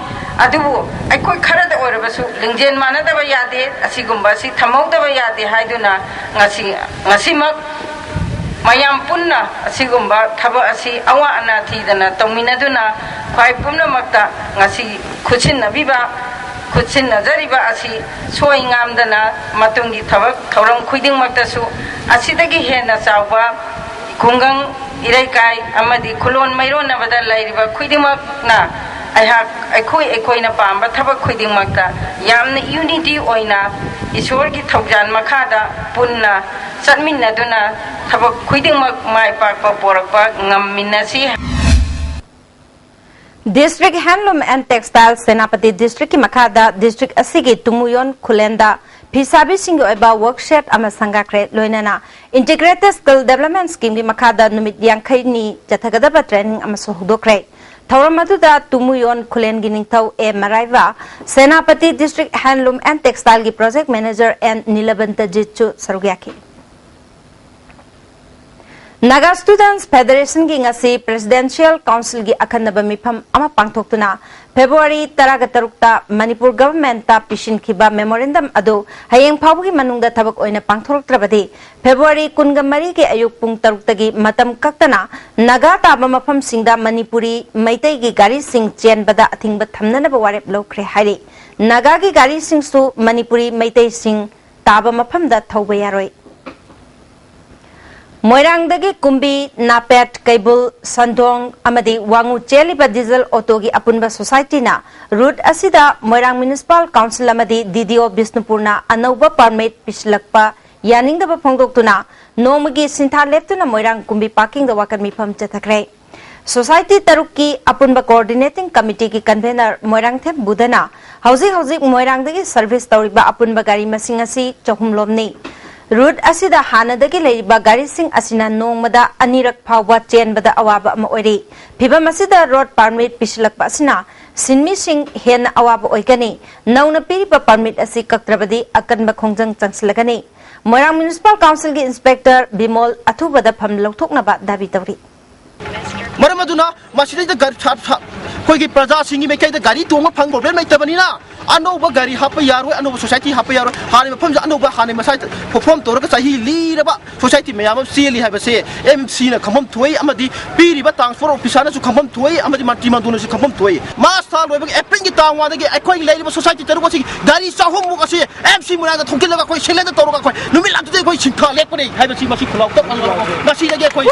ꯑꯗꯨꯕꯨ ꯑꯩꯈꯣꯏ ꯈꯔꯗ ꯑꯣꯏꯔꯕꯁꯨ ꯂꯤꯡꯖꯦꯜ ꯃꯥꯟꯅꯗꯕ ꯌꯥꯗꯦ, ꯑꯁꯤꯒꯨꯝꯕ ꯑꯁꯤ ꯊꯝꯍꯧꯗꯕ ꯌꯥꯗꯦ ꯍꯥꯏꯗꯨꯅ ꯉꯁꯤ, ꯉꯁꯤꯃꯛ ꯃꯌꯥꯝ ꯄꯨꯟꯅ ꯑꯁꯤꯒꯨꯝꯕ ꯊꯕꯛ ꯑꯁꯤ ꯑꯋꯥ ꯑꯅꯥ ꯊꯤꯗꯅ ꯇꯧꯃꯤꯟꯅꯗꯨꯅ ꯈ꯭ꯋꯥꯏ ꯄꯨꯝꯅꯃꯛꯇ ꯉꯁꯤ ꯈꯨꯠꯁꯤꯟꯅꯕꯤꯕ, ꯈꯨꯠꯁꯤꯟꯅꯖꯔꯤꯕ ꯑꯁꯤ ꯁꯣꯏ ꯉꯥꯝꯗꯅ ꯃꯇꯨꯡꯒꯤ ꯊꯕꯛ ꯊꯧꯔꯝ ꯈꯨꯗꯤꯡꯃꯛꯇꯁꯨ ꯑꯁꯤꯗꯒꯤ ꯍꯦꯟꯅ ꯆꯥꯎꯕ ꯈꯨꯡꯒꯪ, ꯏꯔꯩꯀꯥꯏ ꯑꯃꯗꯤ ꯈꯨꯂꯣꯟ ꯃꯩꯔꯣꯟꯅꯕꯗ ꯂꯩꯔꯤꯕ ꯈꯨꯗꯤꯡꯃꯛꯅ ꯑꯩꯍꯥꯛ, ꯑꯩꯈꯣꯏ, ꯑꯩꯈꯣꯏꯅ ꯄꯥꯝꯕ ꯊꯕꯛ ꯈꯨꯗꯤꯡꯃꯛꯇ ꯌꯥꯝꯅ ꯌꯨꯅꯤꯇꯤ ꯑꯣꯏꯅ ꯏꯁꯣꯔꯒꯤ ꯊꯧꯖꯥꯜ ꯃꯈꯥꯗ ꯄꯨꯟꯅ ꯆꯠꯃꯤꯟꯅꯗꯨꯅ ꯊꯕꯛ ꯈꯨꯗꯤꯡꯃꯛ ꯃꯥꯏ ꯄꯥꯛꯄ ꯄꯣꯔꯛꯄ ꯉꯝꯃꯤꯟꯅꯁꯤ꯫ District Handloom and Textile Senapati district ꯀꯤ ꯃꯈꯥꯗ district ꯑꯁꯤꯒꯤ ꯇꯨꯃꯨꯌꯣꯟ ꯈꯨꯂꯦꯟꯗ ꯐꯤꯁꯥꯕꯤꯁꯤꯡꯒꯤ ꯑꯣꯏꯕ work shed ꯑꯃ ꯁꯪꯒꯥꯈ꯭ꯔꯦ꯫ ꯂꯣꯏꯅꯅ Integrated Skill Development Scheme ꯒꯤ ꯃꯈꯥꯗ ꯅꯨꯃꯤꯠ ꯌꯥꯡꯈꯩꯅꯤ ꯆꯠꯊꯒꯗꯕ training ꯑꯃꯁꯨ ꯍꯧꯗꯣꯛꯈ꯭ꯔꯦ꯫ ꯊꯧꯔꯝ ꯑꯗꯨꯗ ꯇꯨꯃꯨꯌꯣꯟ ꯈꯨꯂꯦꯟꯒꯤ ꯅꯤꯡꯊꯧ A Maraiba, Senapati District Handloom and Textile ꯒꯤ project manager ꯑꯦꯟ ꯅꯤꯂꯕꯟꯇꯖꯤꯠꯁꯨ ꯁꯔꯨꯛ ꯌꯥꯈꯤ꯫ Naga Students Federationꯒꯤ ꯉꯁꯤ Presidential Councilꯒꯤ ꯑꯈꯟꯅꯕ ꯃꯤꯐꯝ ꯑꯃ ꯄꯥꯡꯊꯣꯛꯇꯨꯅ February ꯇꯔꯥꯒ ꯇꯔꯨꯛꯇ ꯃꯅꯤꯄꯨꯔ Governmentꯇ ꯄꯤꯁꯤꯟꯈꯤꯕ memorandum ꯑꯗꯨ ꯍꯌꯦꯡ ꯐꯥꯎꯕꯒꯤ ꯃꯅꯨꯡꯗ ꯊꯕꯛ ꯑꯣꯏꯅ ꯄꯥꯡꯊꯣꯔꯛꯇ꯭ꯔꯕꯗꯤ February ꯀꯨꯟꯒ ꯃꯔꯤꯒꯤ ꯑꯌꯨꯛ ꯄꯨꯡ ꯇꯔꯨꯛꯇꯒꯤ ꯃꯇꯝ ꯀꯛꯇꯅ ꯅꯥꯒꯥ ꯇꯥꯕ ꯃꯐꯝꯁꯤꯡꯗ ꯃꯅꯤꯄꯨꯔꯤ ꯃꯩꯇꯩꯒꯤ ꯒꯥꯔꯤꯁꯤꯡ ꯆꯦꯟꯕꯗ ꯑꯊꯤꯡꯕ ꯊꯝꯅꯅꯕ ꯋꯥꯔꯦꯞ ꯂꯧꯈ꯭ꯔꯦ ꯍꯥꯏꯔꯤ꯫ ꯅꯥꯒꯥꯒꯤ ꯒꯥꯔꯤꯁꯤꯡꯁꯨ ꯃꯅꯤꯄꯨꯔꯤ ꯃꯩꯇꯩꯁꯤꯡ ꯇꯥꯕ ꯃꯐꯝꯗ ꯊꯧꯕ ꯌꯥꯔꯣꯏ꯫ ꯃꯣꯏꯔꯥꯡꯗꯒꯤ ꯀꯨꯝꯕꯤ, ꯅꯥꯄꯦꯠ, ꯀꯩꯕꯨꯜ, ꯁꯟꯗꯣꯡ ꯑꯃꯗꯤ ꯋꯥꯉꯨ ꯆꯦꯜꯂꯤꯕ diesel autoꯒꯤ ꯑꯄꯨꯟꯕ societyꯅ route ꯑꯁꯤꯗ ꯃꯣꯏꯔꯥꯡ Municipal Council ꯑꯃꯗꯤ DDO ꯕꯤꯁꯅꯨꯄꯨꯔꯅ ꯑꯅꯧꯕ permit ꯄꯤꯁꯤꯜꯂꯛꯄ ꯌꯥꯅꯤꯡꯗꯕ ꯐꯣꯡꯗꯣꯛꯇꯨꯅ ꯅꯣꯡꯃꯒꯤ ꯁꯤꯟꯊꯥ ꯂꯦꯞꯇꯨꯅ ꯃꯣꯏꯔꯥꯡ ꯀꯨꯝꯕꯤ parkingꯗ ꯋꯥꯀꯠ ꯃꯤꯐꯝ ꯆꯠꯊꯈ꯭ꯔꯦ꯫ Society ꯇꯔꯨꯛꯀꯤ ꯑꯄꯨꯟꯕ coordinating committeeꯒꯤ convener ꯃꯣꯏꯔꯥꯡꯊꯦꯝ ꯕꯨꯙꯅ ꯍꯧꯖꯤꯛ ꯍꯧꯖꯤꯛ ꯃꯣꯏꯔꯥꯡꯗꯒꯤ service ꯇꯧꯔꯤꯕ ꯑꯄꯨꯟꯕ ꯒꯥꯔꯤ ꯃꯁꯤꯡ ꯑꯁꯤ ꯆꯍꯨꯝ ꯂꯣꯝꯅꯤ꯫ Route ꯑꯁꯤꯗ ꯍꯥꯟꯅꯗꯒꯤ ꯂꯩꯔꯤꯕ ꯒꯥꯔꯤꯁꯤꯡ ꯑꯁꯤꯅ ꯅꯣꯡꯃꯗ ꯑꯅꯤꯔꯛ ꯐꯥꯎꯕ ꯆꯦꯟꯕꯗ ꯑꯋꯥꯕ ꯑꯃ ꯑꯣꯏꯔꯤ꯫ ꯐꯤꯚꯝ ꯑꯁꯤꯗ road permit ꯄꯤꯁꯤꯜꯂꯛꯄ ꯑꯁꯤꯅ ꯁꯤꯟꯃꯤꯁꯤꯡ ꯍꯦꯟꯅ ꯑꯋꯥꯕ ꯑꯣꯏꯒꯅꯤ꯫ ꯅꯧꯅ ꯄꯤꯔꯤꯕ permit ꯑꯁꯤ ꯀꯛꯇ꯭ꯔꯕꯗꯤ ꯑꯀꯟꯕ ꯈꯣꯡꯖꯪ ꯆꯪꯁꯤꯜꯂꯒꯅꯤ꯫ ꯃꯣꯏꯔꯥꯡ Municipal Councilꯒꯤ inspector ꯕꯤꯃꯣꯜ ꯑꯊꯨꯕꯗ ꯐꯝ ꯂꯧꯊꯣꯛꯅꯕ ꯗꯥꯕꯤ ꯇꯧꯔꯤ꯫ ꯃꯔꯝ ꯑꯗꯨꯅ ꯃꯁꯤꯗꯩꯗ ꯒꯥꯔꯤ ꯊꯥ-, ꯊꯥ-, ꯑꯩꯈꯣꯏꯒꯤ ꯄ꯭ꯔꯖꯥꯁꯤꯡꯒꯤ ꯃꯥꯏꯀꯩꯗ ꯒꯥꯔꯤ ꯇꯣꯡꯕ ꯐꯪ problem ꯂꯩꯇꯕꯅꯤꯅ ꯑꯅꯧꯕ ꯒꯥꯔꯤ ꯍꯥꯞꯄ ꯌꯥꯔꯣꯏ, ꯑꯅꯧꯕ society ꯍꯥꯞꯄ ꯌꯥꯔꯣꯏ꯫ ꯍꯥꯟꯅꯒꯤ ꯃꯐꯝꯁꯤꯗ ꯑꯅꯧꯕ, ꯍꯥꯟꯅꯒꯤ ꯃꯁꯥꯏꯗ form ꯇꯧꯔꯒ ꯆꯍꯤ ꯂꯤꯔꯕ society ꯃꯌꯥꯝ ꯑꯃ ꯆꯦꯜꯂꯤ ꯍꯥꯏꯕꯁꯦ MCꯅ ꯈꯪꯐꯝ ꯊꯣꯛꯏ, ꯑꯃꯗꯤ ꯄꯤꯔꯤꯕ transport officerꯅꯁꯨ ꯈꯪꯐꯝ ꯊꯣꯛꯏ, ꯑꯃꯗꯤ ꯃꯟꯇ꯭ꯔꯤ ꯃꯟꯗꯣꯟꯅꯁꯨ ꯈꯪꯐꯝ ꯊꯣꯛꯏ꯫ March ꯊꯥ ꯂꯣꯏꯕꯒꯤ Aprilꯒꯤ ꯇꯥꯡ ꯃꯉꯥꯗꯒꯤ ꯑꯩꯈꯣꯏꯒꯤ ꯂꯩꯔꯤꯕ society ꯇꯔꯨꯛ ꯑꯁꯤꯒꯤ ꯒꯥꯔꯤ ꯆꯍꯨꯝꯃꯨꯛ ꯑꯁꯤ MCꯒꯤ ꯃꯅꯥꯛꯇ ꯊꯣꯛꯆꯤꯜꯂꯒ ꯑꯩꯈꯣꯏ surrender ꯇꯧꯔꯒ ꯑꯩꯈꯣꯏ ꯅꯨꯃꯤꯠ ꯂꯥꯟꯗꯨꯗ ꯑꯩꯈꯣꯏ ꯁꯤꯟꯊꯥ ꯂꯦꯞꯀꯅꯤ ꯍꯥꯏꯕꯁꯤ ꯃꯁꯤ ꯈꯨꯜꯂꯥꯎ ꯇꯞꯅ ꯉꯁꯤꯗꯒꯤ ꯑꯩꯈꯣꯏ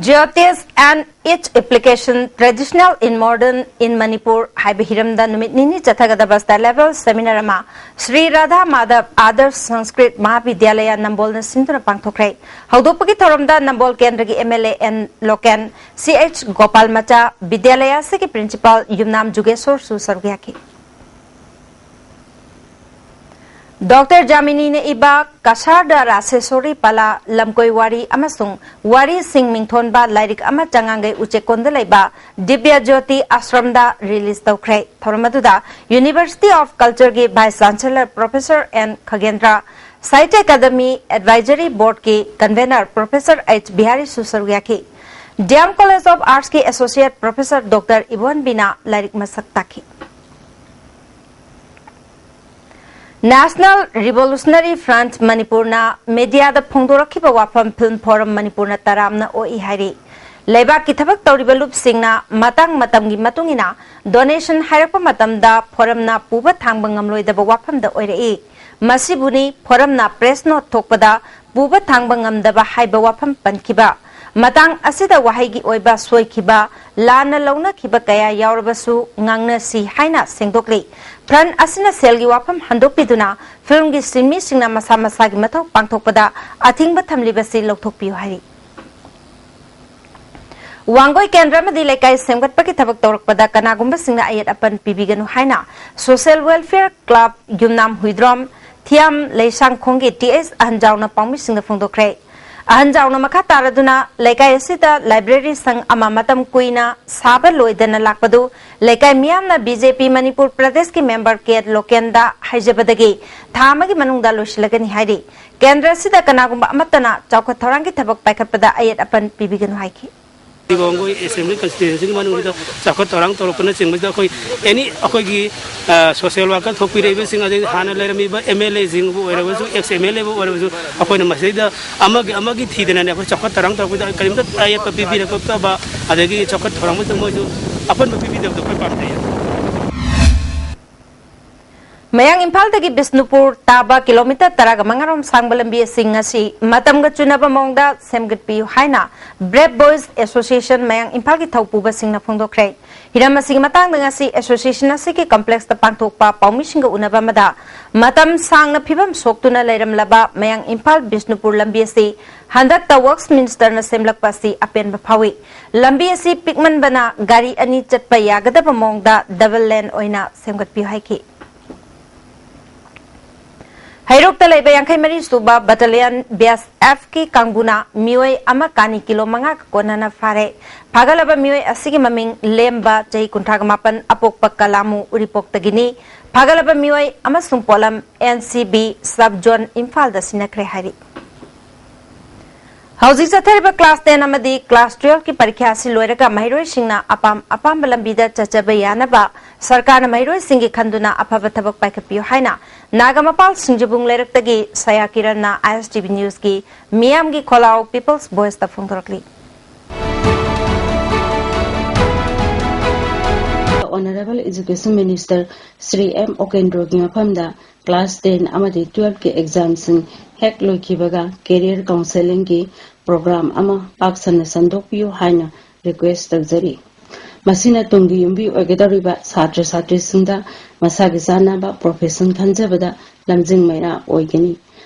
Jyotish and its application traditional in modern in Manipur ꯍꯥꯏꯕ ꯍꯤꯔꯝꯗ ꯅꯨꯃꯤꯠ ꯅꯤꯅꯤ ꯆꯠꯊꯒꯗꯕ state level seminar ꯑꯃ ꯁ꯭ꯔꯤ ꯔꯥꯙꯥ ꯃꯥꯙꯕ ꯑꯥꯗꯔꯁ ꯁꯪꯁꯀ꯭ꯔꯤꯠ ꯃꯍꯥꯕꯤꯗ꯭ꯌꯥꯂꯌ ꯅꯝꯕꯣꯜꯅ ꯁꯤꯟꯗꯨꯅ ꯄꯥꯡꯊꯣꯛꯈ꯭ꯔꯦ꯫ ꯍꯧꯗꯣꯛꯄꯒꯤ ꯊꯧꯔꯝꯗ ꯅꯝꯕꯣꯜ ꯀꯦꯟꯗ꯭ꯔꯒꯤ MLA N Loken, CH Gopal ꯃꯆꯥ, ꯕꯤꯗ꯭ꯌꯥꯂꯌ ꯑꯁꯤꯒꯤ principal ꯌꯨꯝꯅꯥꯝ ꯖꯨꯒꯦꯁꯣꯔꯁꯨ ꯁꯔꯨꯛ ꯌꯥꯈꯤ꯫ ꯗꯣꯛꯇꯔ ꯖꯥꯃꯤꯅꯤꯅ ꯏꯕ ꯀꯁꯥꯔꯗ ꯔꯥꯁꯦꯁꯣꯔꯤ ꯄꯂꯥ, ꯂꯝꯀꯣꯏ ꯋꯥꯔꯤ ꯑꯃꯁꯨꯡ ꯋꯥꯔꯤꯁꯤꯡ ꯃꯤꯡꯊꯣꯟꯕ ꯂꯥꯏꯔꯤꯛ ꯑꯃ ꯆꯉꯥꯡꯒꯩ ꯎꯆꯦꯛꯀꯣꯟꯗ ꯂꯩꯕ ꯗꯤꯕ꯭ꯌꯥ ꯖ꯭ꯌꯣꯇꯤ ꯑꯥꯁ꯭ꯔꯝꯗ release ꯇꯧꯈ꯭ꯔꯦ꯫ ꯊꯧꯔꯝ ꯑꯗꯨꯗ University of Cultureꯒꯤ Vice Chancellor Professor N Khagendra, Sahitya Academy Advisory Board ꯀꯤ Convener Professor H ꯕꯤꯍꯥꯔꯤꯁꯨ ꯁꯔꯨꯛ ꯌꯥꯈꯤ꯫ D M College of Arts ꯀꯤ Associate Professor Doctor ꯏꯕꯣꯟꯕꯤꯅ ꯂꯥꯏꯔꯤꯛ ꯃꯁꯛ ꯇꯥꯛꯈꯤ꯫ National Revolutionary Front ꯃꯅꯤꯄꯨꯔꯅ ꯃꯤꯗꯤꯌꯥꯗ ꯐꯣꯡꯗꯣꯔꯛꯈꯤꯕ ꯋꯥꯐꯝ Film Forum ꯃꯅꯤꯄꯨꯔꯅ ꯇꯔꯥꯝꯅ ꯑꯣꯛꯏ ꯍꯥꯏꯔꯤ꯫ ꯂꯩꯕꯥꯛꯀꯤ ꯊꯕꯛ ꯇꯧꯔꯤꯕ ꯂꯨꯞꯁꯤꯡꯅ ꯃꯇꯥꯡ ꯃꯇꯝꯒꯤ ꯃꯇꯨꯡ ꯏꯟꯅ donation ꯍꯥꯏꯔꯛꯄ ꯃꯇꯝꯗ Forumꯅ ꯄꯨꯕ ꯊꯥꯡꯕ ꯉꯝꯂꯣꯏꯗꯕ ꯋꯥꯐꯝꯗ ꯑꯣꯏꯔꯛꯏ꯫ ꯃꯁꯤꯕꯨꯅꯤ Forumꯅ press note ꯊꯣꯛꯄꯗ ꯄꯨꯕ ꯊꯥꯡꯕ ꯉꯝꯗꯕ ꯍꯥꯏꯕ ꯋꯥꯐꯝ ꯄꯟꯈꯤꯕ꯫ ꯃꯇꯥꯡ ꯑꯁꯤꯗ ꯋꯥꯍꯩꯒꯤ ꯑꯣꯏꯕ ꯁꯣꯏꯈꯤꯕ, ꯂꯥꯟꯅ ꯂꯧꯅꯈꯤꯕ ꯀꯌꯥ ꯌꯥꯎꯔꯕꯁꯨ ꯉꯥꯡꯅꯁꯤ ꯍꯥꯏꯅ ꯁꯦꯡꯗꯣꯛꯂꯤ꯫ Front ꯑꯁꯤꯅ ꯁꯦꯜꯒꯤ ꯋꯥꯐꯝ ꯍꯟꯗꯣꯛꯄꯤꯗꯨꯅ filmꯒꯤ ꯁꯤꯟꯃꯤꯁꯤꯡꯅ ꯃꯁꯥ ꯃꯁꯥꯒꯤ ꯃꯊꯧ ꯄꯥꯡꯊꯣꯛꯄꯗ ꯑꯊꯤꯡꯕ ꯊꯝꯂꯤꯕꯁꯤ ꯂꯧꯊꯣꯛꯄꯤꯌꯨ ꯍꯥꯏꯔꯤ꯫ ꯋꯥꯡꯒꯣꯏ ꯀꯦꯟꯗ꯭ꯔ ꯑꯃꯗꯤ ꯂꯩꯀꯥꯏ ꯁꯦꯝꯒꯠꯄꯒꯤ ꯊꯕꯛ ꯇꯧꯔꯛꯄꯗ ꯀꯅꯥꯒꯨꯝꯕꯁꯤꯡꯅ ꯑꯌꯦꯠ ꯑꯄꯟ ꯄꯤꯕꯤꯒꯅꯨ ꯍꯥꯏꯅ Social Welfare Club ꯌꯨꯝꯅꯥꯝ ꯍꯨꯏꯗ꯭ꯔꯣꯝ ꯊꯤꯌꯥꯝ ꯂꯩꯁꯥꯡꯈꯣꯡꯒꯤ T S ꯑꯍꯟꯖꯥꯎꯅ ꯄꯥꯎꯃꯤꯁꯤꯡꯗ ꯐꯣꯡꯗꯣꯛꯈ꯭ꯔꯦ꯫ ꯑꯍꯟꯖꯥꯎꯅ ꯃꯈꯥ ꯇꯥꯔꯗꯨꯅ ꯂꯩꯀꯥꯏ ꯑꯁꯤꯗ library ꯁꯪ ꯑꯃ ꯃꯇꯝ ꯀꯨꯏꯅ ꯁꯥꯕ ꯂꯣꯏꯗꯅ ꯂꯥꯛꯄꯗꯨ ꯂꯩꯀꯥꯏ ꯃꯤꯌꯥꯝꯅ B J P ꯃꯅꯤꯄꯨꯔ ꯄ꯭ꯔꯗꯦꯁꯀꯤ member K Lokenꯗ ꯍꯥꯏꯖꯕꯗꯒꯤ ꯊꯥ ꯑꯃꯒꯤ ꯃꯅꯨꯡꯗ ꯂꯣꯏꯁꯤꯜꯂꯒꯅꯤ ꯍꯥꯏꯔꯤ꯫ ꯀꯦꯟꯗ꯭ꯔ ꯑꯁꯤꯗ ꯀꯅꯥꯒꯨꯝꯕ ꯑꯃꯠꯇꯅ ꯆꯥꯎꯈꯠ ꯊꯧꯔꯥꯡꯒꯤ ꯊꯕꯛ ꯄꯥꯏꯈꯠꯄꯗ ꯑꯌꯦꯠ ꯑꯄꯟ ꯄꯤꯕꯤꯒꯅꯨ ꯍꯥꯏꯈꯤ꯫ ꯋꯥꯡꯒꯣꯏ Assembly Constituencyꯒꯤ ꯃꯅꯨꯡꯁꯤꯗ ꯆꯥꯎꯈꯠ ꯊꯧꯔꯥꯡ ꯇꯧꯔꯛꯄꯅꯆꯤꯡꯕꯗ ꯑꯩꯈꯣꯏ any ꯑꯩꯈꯣꯏꯒꯤ social worker ꯊꯣꯛꯄꯤꯔꯛꯏꯕꯁꯤꯡ, ꯑꯗꯩ ꯍꯥꯟꯅ ꯂꯩꯔꯝꯃꯤꯕ M L Aꯁꯤꯡꯕꯨ ꯑꯣꯏꯔꯕꯁꯨ, ex M L Aꯕꯨ ꯑꯣꯏꯔꯕꯁꯨ, ꯑꯩꯈꯣꯏꯅ ꯃꯁꯤꯗꯩꯗ ꯑꯃꯒꯤ ꯑꯃꯒꯤ ꯊꯤꯗꯅꯅꯦ ꯑꯩꯈꯣꯏ ꯆꯥꯎꯈꯠ ꯊꯧꯔꯥꯡ ꯇꯧꯔꯛꯄꯗ ꯀꯔꯤꯝꯇ ꯑꯌꯦꯠꯄ ꯄꯤꯕꯤꯔꯛꯇꯕ, ꯑꯗꯒꯤ ꯆꯥꯎꯈꯠ ꯊꯧꯔꯥꯡ ꯑꯃꯁꯨ ꯃꯣꯏꯁꯨ ꯑꯄꯟꯕ ꯄꯤꯕꯤꯗꯕꯗꯣ ꯑꯩꯈꯣꯏ ꯄꯥꯝꯖꯩ꯫ ꯃꯌꯥꯡ ꯏꯝꯐꯥꯜꯗꯒꯤ ꯕꯤꯁꯅꯨꯄꯨꯔ ꯇꯥꯕ ꯀꯤꯂꯣꯃꯤꯇꯔ ꯇꯔꯥꯒ ꯃꯉꯥꯔꯣꯝ ꯁꯥꯡꯕ ꯂꯝꯕꯤ ꯑꯁꯤ ꯉꯁꯤ ꯃꯇꯝꯒ ꯆꯨꯅꯕ ꯃꯑꯣꯡꯗ ꯁꯦꯝꯒꯠꯄꯤꯌꯨ ꯍꯥꯏꯅ Brave Boys Association ꯃꯌꯥꯡ ꯏꯝꯐꯥꯜꯒꯤ ꯊꯧꯄꯨꯕꯁꯤꯡꯅ ꯐꯣꯡꯗꯣꯛꯈ꯭ꯔꯦ꯫ ꯍꯤꯔꯝ ꯑꯁꯤꯒꯤ ꯃꯇꯥꯡꯗ ꯉꯁꯤ association ꯑꯁꯤꯒꯤ complexꯇ ꯄꯥꯡꯊꯣꯛꯄ ꯄꯥꯎꯃꯤꯁꯤꯡꯒ ꯎꯅꯕ ꯑꯃꯗ ꯃꯇꯝ ꯁꯥꯡꯅ ꯐꯤꯕꯝ ꯁꯣꯛꯇꯨꯅ ꯂꯩꯔꯝꯂꯕ ꯃꯌꯥꯡ ꯏꯝꯐꯥꯜ ꯕꯤꯁꯅꯨꯄꯨꯔ ꯂꯝꯕꯤ ꯑꯁꯤ ꯍꯟꯗꯛꯇ Works Ministerꯅ ꯁꯦꯝꯂꯛꯄ ꯑꯁꯤ ꯑꯄꯦꯟꯕ ꯐꯥꯎꯏ꯫ ꯂꯝꯕꯤ ꯑꯁꯤ ꯄꯤꯛꯃꯟꯕꯅ ꯒꯥꯔꯤ ꯑꯅꯤ ꯆꯠꯄ ꯌꯥꯒꯗꯕ ꯃꯑꯣꯡꯗ double lane ꯑꯣꯏꯅ ꯁꯦꯝꯒꯠꯄꯤꯌꯨ ꯍꯥꯏꯈꯤ꯫ ꯍꯩꯔꯣꯛꯇ ꯂꯩꯕ ꯌꯥꯡꯈꯩ ꯃꯔꯤ ꯁꯨꯕ ꯕꯇꯥꯂꯤꯌꯟ ꯕꯤ ꯑꯦꯁ ꯑꯦꯐꯀꯤ ꯀꯥꯡꯕꯨꯅ ꯃꯤꯑꯣꯏ ꯑꯃ ꯀꯥꯅꯤ ꯀꯤꯂꯣ ꯃꯉꯥꯒ ꯀꯣꯟꯅꯅ ꯐꯥꯔꯦ꯫ ꯐꯥꯒꯠꯂꯕ ꯃꯤꯑꯣꯏ ꯑꯁꯤꯒꯤ ꯃꯃꯤꯡ ꯂꯦꯝꯕ, ꯆꯍꯤ ꯀꯨꯟꯊ꯭ꯔꯥꯒ ꯃꯥꯄꯟ, ꯑꯄꯣꯛꯄ ꯀꯂꯥꯃꯨ ꯎꯔꯤꯄꯣꯛꯇꯒꯤꯅꯤ꯫ ꯐꯥꯒꯠꯂꯕ ꯃꯤꯑꯣꯏ ꯑꯃꯁꯨꯡ ꯄꯣꯠꯂꯝ N C B sub zone ꯏꯝꯐꯥꯜꯗ ꯁꯤꯟꯅꯈ꯭ꯔꯦ ꯍꯥꯏꯔꯤ꯫ ꯍꯧꯖꯤꯛ ꯆꯠꯊꯔꯤꯕ ꯀ꯭ꯂꯥꯁ ꯇꯦꯟ ꯑꯃꯗꯤ ꯀ꯭ꯂꯥꯁ ꯇꯨꯋꯦꯜꯐꯀꯤ ꯄꯔꯤꯈ꯭ꯌꯥ ꯑꯁꯤ ꯂꯣꯏꯔꯒ ꯃꯍꯩꯔꯣꯏꯁꯤꯡꯅ ꯑꯄꯥꯝ ꯑꯄꯥꯝꯕ ꯂꯝꯕꯤꯗ ꯆꯠꯆꯕ ꯌꯥꯅꯕ ꯁꯔꯀꯥꯔꯅ ꯃꯍꯩꯔꯣꯏꯁꯤꯡꯒꯤ ꯈꯟꯗꯨꯅ ꯑꯐꯕ ꯊꯕꯛ ꯄꯥꯏꯈꯠꯄꯤꯌꯨ ꯍꯥꯏꯅ ꯅꯥꯒꯥꯃꯄꯥꯜ ꯁꯤꯡꯖꯕꯨꯡ ꯂꯩꯔꯛꯇꯒꯤ ꯁꯌꯥ ꯀꯤꯔꯟꯅ ꯑꯥꯏ ꯑꯦꯁ ꯇꯤ ꯚꯤ ꯅ꯭ꯌꯨꯁꯀꯤ ꯃꯤꯌꯥꯝꯒꯤ ꯈꯣꯜꯂꯥꯎ ꯄꯤꯄꯜꯁ ꯚꯣꯏꯁꯇ ꯐꯣꯡꯗꯣꯔꯛꯂꯤ꯫ Honourable Education Minister Shri M ꯑꯣꯀꯦꯟꯗ꯭ꯔꯣꯒꯤ ꯃꯐꯝꯗ ꯀ꯭ꯂꯥꯁ ꯇꯦꯟ ꯑꯃꯗꯤ ꯇꯨꯋꯦꯜꯐꯀꯤ ꯑꯦꯛꯖꯥꯝꯁꯤꯡ ꯍꯦꯛ ꯂꯣꯏꯈꯤꯕꯒ ꯀꯦꯔꯤꯌꯔ ꯀꯥꯎꯟꯁꯦꯂꯤꯡꯒꯤ ꯄ꯭ꯔꯣꯒ꯭ꯔꯥꯝ ꯑꯃ ꯄꯥꯛ ꯁꯟꯅ ꯁꯟꯗꯣꯛꯄꯤꯌꯨ ꯍꯥꯏꯅ ꯔꯤꯀ꯭ꯋꯦꯁ ꯇꯧꯖꯔꯤ꯫ ꯃꯁꯤꯅ ꯇꯨꯡꯒꯤ ꯌꯨꯝꯕꯤ ꯑꯣꯏꯒꯗꯧꯔꯤꯕ ꯁꯥꯇ꯭ꯔ ꯁꯥꯇ꯭ꯔꯤꯁꯤꯡꯗ ꯃꯁꯥꯒꯤ ꯆꯥꯅꯕ ꯄ꯭ꯔꯣꯐꯦꯁꯟ ꯈꯟꯖꯕꯗ ꯂꯝꯖꯤꯡ ꯃꯩꯔꯥ ꯑꯣꯏꯒꯅꯤ꯫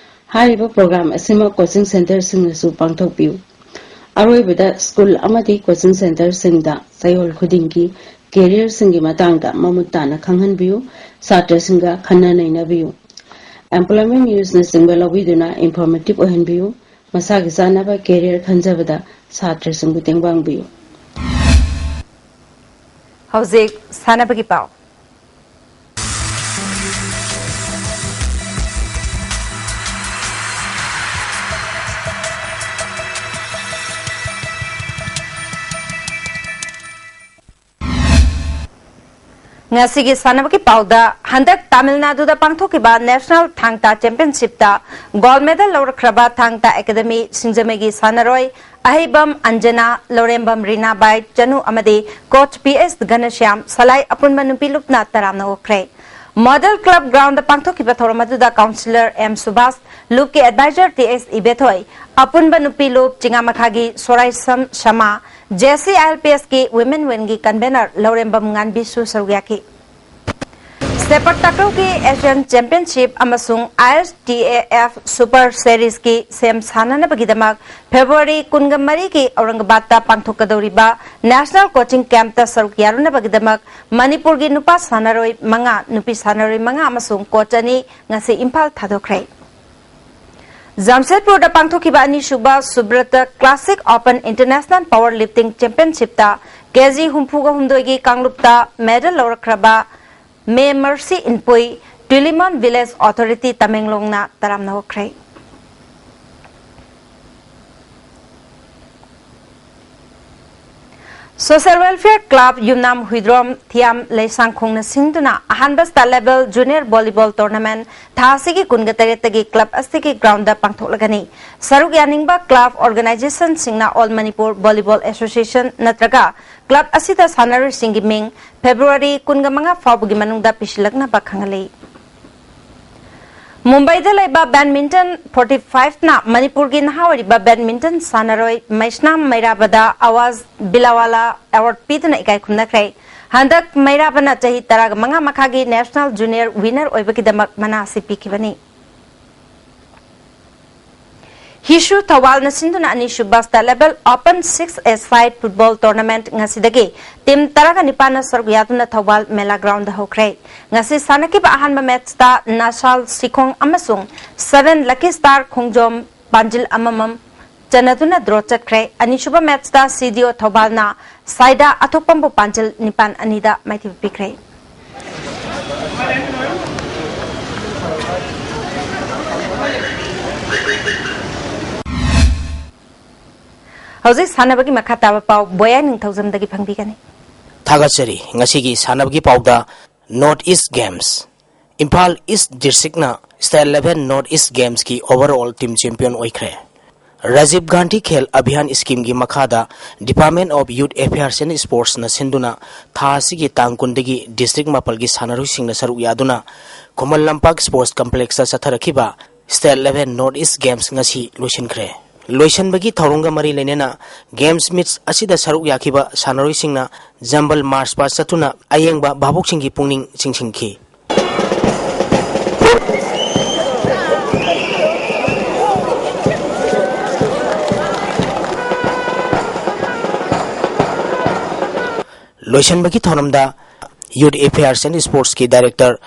ꯍꯥꯏꯔꯤꯕ ꯄ꯭ꯔꯣꯒ꯭ꯔꯥꯝ ꯑꯁꯤꯃꯛ ꯀꯣꯆꯤꯡ ꯁꯦꯟꯇꯔꯁꯤꯡꯅꯁꯨ ꯄꯥꯡꯊꯣꯛꯄꯤꯌꯨ꯫ ꯑꯔꯣꯏꯕꯗ ꯁ꯭ꯀꯨꯜ ꯑꯃꯗꯤ ꯀꯣꯆꯤꯡ ꯁꯦꯟꯇꯔꯁꯤꯡꯗ ꯆꯌꯣꯜ ꯈꯨꯗꯤꯡꯒꯤ ꯀꯦꯔꯤꯌꯔꯁꯤꯡꯒꯤ ꯃꯇꯥꯡꯗ ꯃꯃꯨꯠ ꯇꯥꯅ ꯈꯪꯍꯟꯕꯤꯌꯨ, ꯁꯥꯇ꯭ꯔꯁꯤꯡꯒ ꯈꯟꯅ ꯅꯩꯅꯕꯤꯌꯨ꯫ Employment ꯅ꯭ꯌꯨꯁꯅꯆꯤꯡꯕ ꯂꯧꯕꯤꯗꯨꯅ informative ꯑꯣꯏꯍꯟꯕꯤꯌꯨ꯫ ꯃꯁꯥꯒꯤ ꯆꯥꯅꯕ ꯀꯦꯔꯤꯌꯔ ꯈꯟꯖꯕꯗ ꯁꯥꯇ꯭ꯔꯁꯤꯡꯕꯨ ꯇꯦꯡꯕꯥꯡꯕꯤꯌꯨ꯫ ꯍꯧꯖꯤꯛ ꯁꯥꯟꯅꯕꯒꯤ ꯄꯥꯎ꯫ ꯉꯁꯤꯒꯤ ꯁꯥꯟꯅꯕꯒꯤ ꯄꯥꯎꯗ, ꯍꯟꯗꯛ ꯇꯥꯃꯤꯜ ꯅꯥꯗꯨꯗ ꯄꯥꯡꯊꯣꯛꯈꯤꯕ ꯅꯦꯁꯅꯦꯜ ꯊꯥꯡ ꯇꯥ ꯆꯦꯝꯄꯤꯌꯟꯁꯤꯞꯇ ꯒꯣꯜꯗ ꯃꯦꯗꯜ ꯂꯧꯔꯛꯈ꯭ꯔꯕ ꯊꯥꯡ ꯇꯥ ꯑꯦꯀꯥꯗꯃꯤ ꯁꯤꯡꯖꯃꯩꯒꯤ ꯁꯥꯟꯅꯔꯣꯏ ꯑꯍꯩꯕꯝ ꯑꯟꯖꯅꯥ, ꯂꯧꯔꯦꯝꯕꯝ ꯔꯤꯅꯥꯕꯥꯏ ꯆꯅꯨ ꯑꯃꯗꯤ ꯀꯣꯆ ꯄꯤ ꯑꯦꯁ ꯘꯅꯁ꯭ꯌꯥꯝ ꯁꯂꯥꯏ ꯑꯄꯨꯟꯕ ꯅꯨꯄꯤ ꯂꯨꯞꯅ ꯇꯔꯥꯝꯅ ꯑꯣꯛꯈ꯭ꯔꯦ꯫ ꯃꯣꯗꯦꯜ ꯀ꯭ꯂꯕ ꯒ꯭ꯔꯥꯎꯟꯗ ꯄꯥꯡꯊꯣꯛꯈꯤꯕ ꯊꯧꯔꯝ ꯑꯗꯨꯗ ꯀꯥꯎꯟꯁꯤꯂꯔ ꯑꯦꯝ ꯁꯨꯕꯥꯁ, ꯂꯨꯞꯀꯤ ꯑꯦꯗꯚꯥꯏꯖꯔ ꯇꯤ ꯑꯦꯁ ꯏꯕꯦꯊꯣꯏ, ꯑꯄꯨꯟꯕ ꯅꯨꯄꯤ ꯂꯨꯞ ꯆꯤꯉꯥꯃꯈꯥꯒꯤ Soraisam Sama, J C I L P ꯑꯦꯁꯀꯤ ꯋꯤꯃꯦꯟ ꯋꯤꯡꯒꯤ ꯀꯟꯚꯦꯅꯔ ꯂꯧꯔꯦꯝꯕꯝ ꯉꯥꯟꯕꯤꯁꯨ ꯁꯔꯨꯛ ꯌꯥꯈꯤ꯫ ꯁꯦꯄꯛ ꯇꯥꯀ꯭ꯔꯧꯒꯤ ꯑꯦꯁꯤꯌꯥꯟ ꯆꯦꯝꯄꯤꯌꯟꯁꯤꯞ ꯑꯃꯁꯨꯡ I S T A F super ꯁꯦꯔꯤꯖꯀꯤ ꯁꯦꯝ ꯁꯥꯟꯅꯅꯕꯒꯤꯗꯃꯛ ꯐꯦꯕ꯭ꯔꯨꯋꯥꯔꯤ ꯀꯨꯟꯒ ꯃꯔꯤꯒꯤ ꯑꯧꯔꯪꯒꯕꯥꯗꯇ ꯄꯥꯡꯊꯣꯛꯀꯗꯧꯔꯤꯕ ꯅꯦꯁꯅꯦꯜ ꯀꯣꯆꯤꯡ ꯀꯦꯝꯞꯇ ꯁꯔꯨꯛ ꯌꯥꯔꯨꯅꯕꯒꯤꯗꯃꯛ ꯃꯅꯤꯄꯨꯔꯒꯤ ꯅꯨꯄꯥ ꯁꯥꯟꯅꯔꯣꯏ ꯃꯉꯥ, ꯅꯨꯄꯤ ꯁꯥꯟꯅꯔꯣꯏ ꯃꯉꯥ ꯑꯃꯁꯨꯡ ꯀꯣꯆ ꯑꯅꯤ ꯉꯁꯤ ꯏꯝꯐꯥꯜ ꯊꯥꯗꯣꯛꯈ꯭ꯔꯦ꯫ ꯖꯥꯝꯁꯦꯗꯄꯨꯔꯗ ꯄꯥꯡꯊꯣꯛꯈꯤꯕ ꯑꯅꯤꯁꯨꯕ Subrata classic open international power lifting ꯆꯦꯝꯄꯤꯌꯟꯁꯤꯞꯇ ꯀꯦꯖꯤ ꯍꯨꯝꯐꯨꯒ ꯍꯨꯝꯗꯣꯏꯒꯤ ꯀꯥꯡꯂꯨꯞꯇ ꯃꯦꯗꯜ ꯂꯧꯔꯛꯈ꯭ꯔꯕ ꯃꯦ ꯃꯔꯁꯤ ꯏꯟꯄꯨꯏ ꯇꯨꯂꯤꯃꯣꯟ ꯚꯤꯂꯦꯖ ꯑꯣꯊꯣꯔꯤꯇꯤ ꯇꯃꯦꯡꯂꯣꯡꯅ ꯇꯔꯥꯝꯅ ꯑꯣꯛꯈ꯭ꯔꯦ꯫ Social welfare club Yumnam Huidrom Thiyam ꯂꯩꯁꯥꯡꯈꯣꯡꯅ ꯁꯤꯟꯗꯨꯅ ꯑꯍꯥꯟꯕ state level junior volleyball tournament ꯊꯥ ꯑꯁꯤꯒꯤ ꯀꯨꯟꯒ ꯇꯔꯦꯠꯇꯒꯤ ꯀ꯭ꯂꯕ ꯑꯁꯤꯒꯤ ꯒ꯭ꯔꯥꯎꯟꯗ ꯄꯥꯡꯊꯣꯛꯂꯒꯅꯤ꯫ ꯁꯔꯨꯛ ꯌꯥꯅꯤꯡꯕ ꯀ꯭ꯂꯕ ꯑꯣꯔꯒꯅꯥꯏꯖꯦꯁꯟꯁꯤꯡꯅ ꯑꯣꯜ ꯃꯅꯤꯄꯨꯔ ꯚꯣꯂꯤꯕꯣꯜ ꯑꯦꯁꯣꯁꯤꯌꯦꯁꯟ ꯅꯠꯇ꯭ꯔꯒ ꯀ꯭ꯂꯕ ꯑꯁꯤꯗ ꯁꯥꯟꯅꯔꯣꯏꯁꯤꯡꯒꯤ ꯃꯤꯡ ꯐꯦꯕ꯭ꯔꯨꯋꯥꯔꯤ ꯀꯨꯟꯒ ꯃꯉꯥ ꯐꯥꯎꯕꯒꯤ ꯃꯅꯨꯡꯗ ꯄꯤꯁꯤꯜꯂꯛꯅꯕ ꯈꯪꯍꯜꯂꯤ꯫ ꯃꯨꯝꯕꯥꯏꯗ ꯂꯩꯕ ꯕꯦꯗꯃꯤꯟꯇꯟ ꯐꯣꯔꯇꯤ ꯐꯥꯏꯚꯅ ꯃꯅꯤꯄꯨꯔꯒꯤ ꯅꯍꯥ ꯑꯣꯏꯔꯤꯕ ꯕꯦꯗꯃꯤꯟꯇꯟ ꯁꯥꯟꯅꯔꯣꯏ ꯃꯩꯁꯅꯥꯝ ꯃꯩꯔꯥꯕꯗ ꯑꯋꯥꯖ ꯕꯤꯂꯥꯋꯥꯂꯥ ꯑꯦꯋꯥꯔꯗ ꯄꯤꯗꯨꯅ ꯏꯀꯥꯏ ꯈꯨꯝꯅꯈ꯭ꯔꯦ꯫ ꯍꯟꯗꯛ ꯃꯩꯔꯥꯕꯅ ꯆꯍꯤ ꯇꯔꯥꯃꯉꯥ ꯃꯈꯥꯒꯤ ꯅꯦꯁꯅꯦꯜ ꯖꯨꯅꯤꯌꯔ ꯋꯤꯅꯔ ꯑꯣꯏꯕꯒꯤꯗꯃꯛ ꯃꯅꯥ ꯑꯁꯤ ꯄꯤꯈꯤꯕꯅꯤ꯫ ꯍꯤꯁꯨ ꯊꯧꯕꯥꯜꯅ ꯁꯤꯟꯗꯨꯅ ꯑꯅꯤꯁꯨꯕ ꯁ꯭ꯇꯦꯠ ꯂꯦꯚꯦꯜ ꯑꯣꯄꯟ ꯁꯤꯛꯁ ꯑꯦ ꯁꯥꯏꯠ ꯐꯨꯠꯕꯣꯜ ꯇꯣꯔꯅꯥꯃꯦꯟꯠ ꯉꯁꯤꯗꯒꯤ ꯇꯤꯝ ꯇꯔꯥꯒ ꯅꯤꯄꯥꯟꯅ ꯁꯔꯨꯛ ꯌꯥꯗꯨꯅ ꯊꯧꯕꯥꯜ ꯃꯦꯂꯥ ꯒ꯭ꯔꯥꯎꯟꯗ ꯍꯧꯈ꯭ꯔꯦ꯫ ꯉꯁꯤ ꯁꯥꯟꯅꯈꯤꯕ ꯑꯍꯥꯟꯕ ꯃꯦꯠꯆꯇ ꯅꯥꯁꯥꯜ ꯁꯤꯈꯣꯡ ꯑꯃꯁꯨꯡ ꯁꯚꯦꯟ ꯂꯀꯤ ꯁ꯭ꯇꯥꯔ ꯈꯣꯡꯖꯣꯝ ꯄꯥꯟꯖꯤꯜ ꯑꯃꯃꯝ ꯆꯟꯅꯗꯨꯅ ꯗ꯭ꯔꯣ ꯆꯠꯈ꯭ꯔꯦ꯫ ꯑꯅꯤꯁꯨꯕ ꯃꯦꯠꯆꯇ ꯁꯤ ꯗꯤ ꯑꯣ ꯊꯧꯕꯥꯜꯅ ꯁꯥꯏꯗꯥ ꯑꯊꯣꯛꯄꯝꯕꯨ ꯄꯥꯟꯖꯤꯜ ꯅꯤꯄꯥꯟ ꯑꯅꯤꯗ ꯃꯥꯏꯊꯤꯕ ꯄꯤꯈ꯭ꯔꯦ꯫ ꯍꯧꯖꯤꯛ ꯁꯥꯟꯅꯕꯒꯤ ꯃꯈꯥ ꯇꯥꯕ ꯄꯥꯎ ꯕꯣꯌꯥꯏ ꯅꯤꯡꯊꯧꯖꯝꯗꯒꯤ ꯐꯪꯕꯤꯒꯅꯤ꯫ ꯊꯥꯒꯠꯆꯔꯤ꯫ ꯉꯁꯤꯒꯤ ꯁꯥꯟꯅꯕꯒꯤ ꯄꯥꯎꯗ North East Games, ꯏꯝꯐꯥꯜ ꯏꯁ ꯗꯤꯁꯇ꯭ꯔꯤꯛꯅ State Level North East Gamesꯀꯤ overall team champion ꯑꯣꯏꯈ꯭ꯔꯦ꯫ ꯔꯥꯖꯤꯕ ꯒꯥꯟꯙꯤ ꯈꯦꯜ ꯑꯚꯤꯌꯥꯟ ꯁ꯭ꯀꯤꯝꯒꯤ ꯃꯈꯥꯗ Department of Youth Affairs and Sportsꯅ ꯁꯤꯟꯗꯨꯅ ꯊꯥ ꯑꯁꯤꯒꯤ ꯇꯥꯡ ꯀꯨꯟꯗꯒꯤ ꯗꯤꯁꯇ꯭ꯔꯤꯛ ꯃꯥꯄꯜꯒꯤ ꯁꯥꯟꯅꯔꯣꯏꯁꯤꯡꯅ ꯁꯔꯨꯛ ꯌꯥꯗꯨꯅ Khuman Lampak sports ꯀꯝꯄ꯭ꯂꯦꯛꯁꯇ ꯆꯠꯊꯔꯛꯈꯤꯕ State Level North East Games ꯉꯁꯤ ꯂꯣꯏꯁꯤꯟꯈ꯭ꯔꯦ꯫ ꯂꯣꯏꯁꯤꯟꯕꯒꯤ ꯊꯧꯔꯝꯒ ꯃꯔꯤ ꯂꯩꯅꯅ Games Meets ꯑꯁꯤꯗ ꯁꯔꯨꯛ ꯌꯥꯈꯤꯕ ꯁꯥꯟꯅꯔꯣꯏꯁꯤꯡꯅ ꯖꯝꯕꯜ ꯃꯥꯔꯆ ꯄꯥꯁ ꯆꯠꯇꯨꯅ ꯑꯌꯦꯡꯕ ꯚꯥꯕꯣꯛꯁꯤꯡꯒꯤ ꯄꯨꯛꯅꯤꯡ ꯆꯤꯡꯁꯤꯟꯈꯤ꯫ ꯂꯣꯏꯁꯤꯟꯕꯒꯤ ꯊꯧꯔꯝꯗ Youth Affairs and Sportsꯀꯤ Director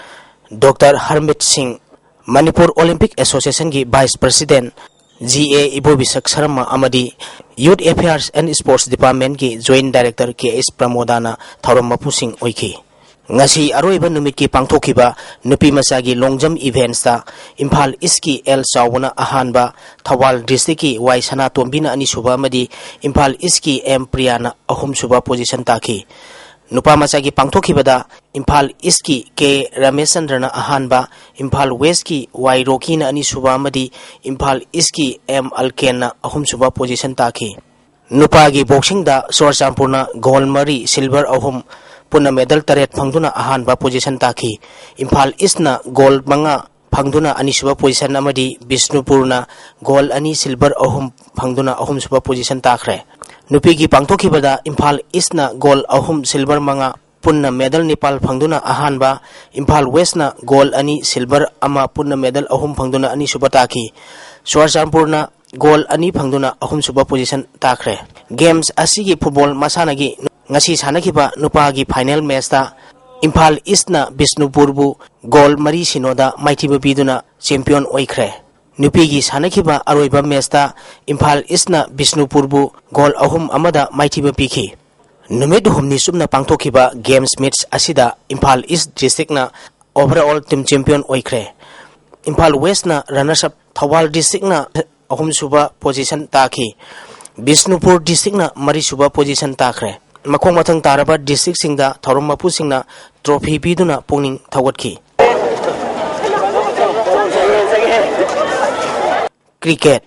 Doctor Harmeet Singh, Manipur Olympic Associationꯒꯤ Vice President G A Ibobisak Sharma ꯑꯃꯗꯤ Youth Affairs and Sports Departmentꯀꯤ Joint Director K S Pramodana ꯊꯧꯔꯝ ꯃꯄꯨꯁꯤꯡ ꯑꯣꯏꯈꯤ꯫ ꯉꯁꯤ ꯑꯔꯣꯏꯕ ꯅꯨꯃꯤꯠꯀꯤ ꯄꯥꯡꯊꯣꯛꯈꯤꯕ ꯅꯨꯄꯤ ꯃꯆꯥꯒꯤ long jump eventsꯇ ꯏꯝꯐꯥꯜ ꯏꯁꯀꯤ ꯑꯦꯜ ꯆꯥꯎꯕꯅ ꯑꯍꯥꯟꯕ, ꯊꯧꯕꯥꯜ districtꯀꯤ ꯋꯥꯏ ꯁꯅꯥꯇꯣꯝꯕꯤꯅ ꯑꯅꯤꯁꯨꯕ ꯑꯃꯗꯤ ꯏꯝꯐꯥꯜ ꯏꯁꯀꯤ ꯑꯦꯝ ꯄ꯭ꯔꯤꯌꯥꯅ ꯑꯍꯨꯝꯁꯨꯕ position ꯇꯥꯈꯤ꯫ ꯅꯨꯄꯥ ꯃꯆꯥꯒꯤ ꯄꯥꯡꯊꯣꯛꯈꯤꯕꯗ ꯏꯝꯐꯥꯜ ꯏꯁꯀꯤ ꯀꯦ ꯔꯥꯃꯦꯁꯆꯟꯗ꯭ꯔꯅ ꯑꯍꯥꯟꯕ, ꯏꯝꯐꯥꯜ ꯋꯦꯁꯀꯤ ꯋꯥꯏ ꯔꯣꯀꯤꯅ ꯑꯅꯤꯁꯨꯕ ꯑꯃꯗꯤ ꯏꯝꯐꯥꯜ ꯏꯁꯀꯤ ꯑꯦꯝ ꯑꯜꯀꯦꯟꯅ ꯑꯍꯨꯝꯁꯨꯕ position ꯇꯥꯈꯤ꯫ ꯅꯨꯄꯥꯒꯤ boxingꯗ ꯆꯨꯔꯆꯥꯟꯄꯨꯔꯅ gold ꯃꯔꯤ, silver ꯑꯍꯨꯝ, ꯄꯨꯟꯅ medal ꯇꯔꯦꯠ ꯐꯪꯗꯨꯅ ꯑꯍꯥꯟꯕ position ꯇꯥꯈꯤ꯫ ꯏꯝꯐꯥꯜ ꯏꯁꯅ gold ꯃꯉꯥ ꯐꯪꯗꯨꯅ ꯑꯅꯤꯁꯨꯕ position ꯑꯃꯗꯤ ꯕꯤꯁꯅꯨꯄꯨꯔꯅ gold ꯑꯅꯤ, silver ꯑꯍꯨꯝ ꯐꯪꯗꯨꯅ ꯑꯍꯨꯝꯁꯨꯕ position ꯇꯥꯈ꯭ꯔꯦ꯫ ꯅꯨꯄꯤꯒꯤ ꯄꯥꯡꯊꯣꯛꯈꯤꯕꯗ ꯏꯝꯐꯥꯜ ꯏꯁꯅ gold ꯑꯍꯨꯝ, silver ꯃꯉꯥ, ꯄꯨꯟꯅ medal ꯅꯤꯄꯥꯜ ꯐꯪꯗꯨꯅ ꯑꯍꯥꯟꯕ, ꯏꯝꯐꯥꯜ ꯋꯦꯁꯅ gold ꯑꯅꯤ, silver ꯑꯃ, ꯄꯨꯟꯅ medal ꯑꯍꯨꯝ ꯐꯪꯗꯨꯅ ꯑꯅꯤꯁꯨꯕ ꯇꯥꯈꯤ꯫ ꯆꯨꯔꯆꯥꯟꯄꯨꯔꯅ gold ꯑꯅꯤ ꯐꯪꯗꯨꯅ ꯑꯍꯨꯝꯁꯨꯕ position ꯇꯥꯈ꯭ꯔꯦ꯫ Games ꯑꯁꯤꯒꯤ football ꯃꯁꯥꯟꯅꯒꯤ ꯉꯁꯤ ꯁꯥꯟꯅꯈꯤꯕ ꯅꯨꯄꯥꯒꯤ final matchꯇ ꯏꯝꯐꯥꯜ ꯏꯁꯅ ꯕꯤꯁꯅꯨꯄꯨꯔꯕꯨ goal ꯃꯔꯤ ꯁꯤꯅꯣꯗ ꯃꯥꯏꯊꯤꯕ ꯄꯤꯗꯨꯅ champion ꯑꯣꯏꯈ꯭ꯔꯦ꯫ ꯅꯨꯄꯤꯒꯤ ꯁꯥꯟꯅꯈꯤꯕ ꯑꯔꯣꯏꯕ matchꯇ ꯏꯝꯐꯥꯜ ꯏꯁꯅ ꯕꯤꯁꯅꯨꯄꯨꯔꯕꯨ goal ꯑꯍꯨꯝ ꯑꯃꯗ ꯃꯥꯏꯊꯤꯕ ꯄꯤꯈꯤ꯫ ꯅꯨꯃꯤꯠ ꯍꯨꯝꯅꯤ ꯆꯨꯞꯅ ꯄꯥꯡꯊꯣꯛꯈꯤꯕ games meets ꯑꯁꯤꯗ ꯏꯝꯐꯥꯜ ꯏꯁ districtꯅ overall team champion ꯑꯣꯏꯈ꯭ꯔꯦ꯫ ꯏꯝꯐꯥꯜ ꯋꯦꯁꯅ runners up, ꯊꯧꯕꯥꯜ districtꯅ ꯑꯍꯨꯝꯁꯨꯕ position ꯇꯥꯈꯤ꯫ ꯕꯤꯁꯅꯨꯄꯨꯔ districtꯅ ꯃꯔꯤꯁꯨꯕ position ꯇꯥꯈ꯭ꯔꯦ꯫ ꯃꯈꯣꯡ ꯃꯊꯪ ꯇꯥꯔꯕ districtꯁꯤꯡꯗ ꯊꯧꯔꯝ ꯃꯄꯨꯁꯤꯡꯅ trophy ꯄꯤꯗꯨꯅ ꯄꯨꯛꯅꯤꯡ ꯊꯧꯒꯠꯈꯤ꯫ Cricket꯫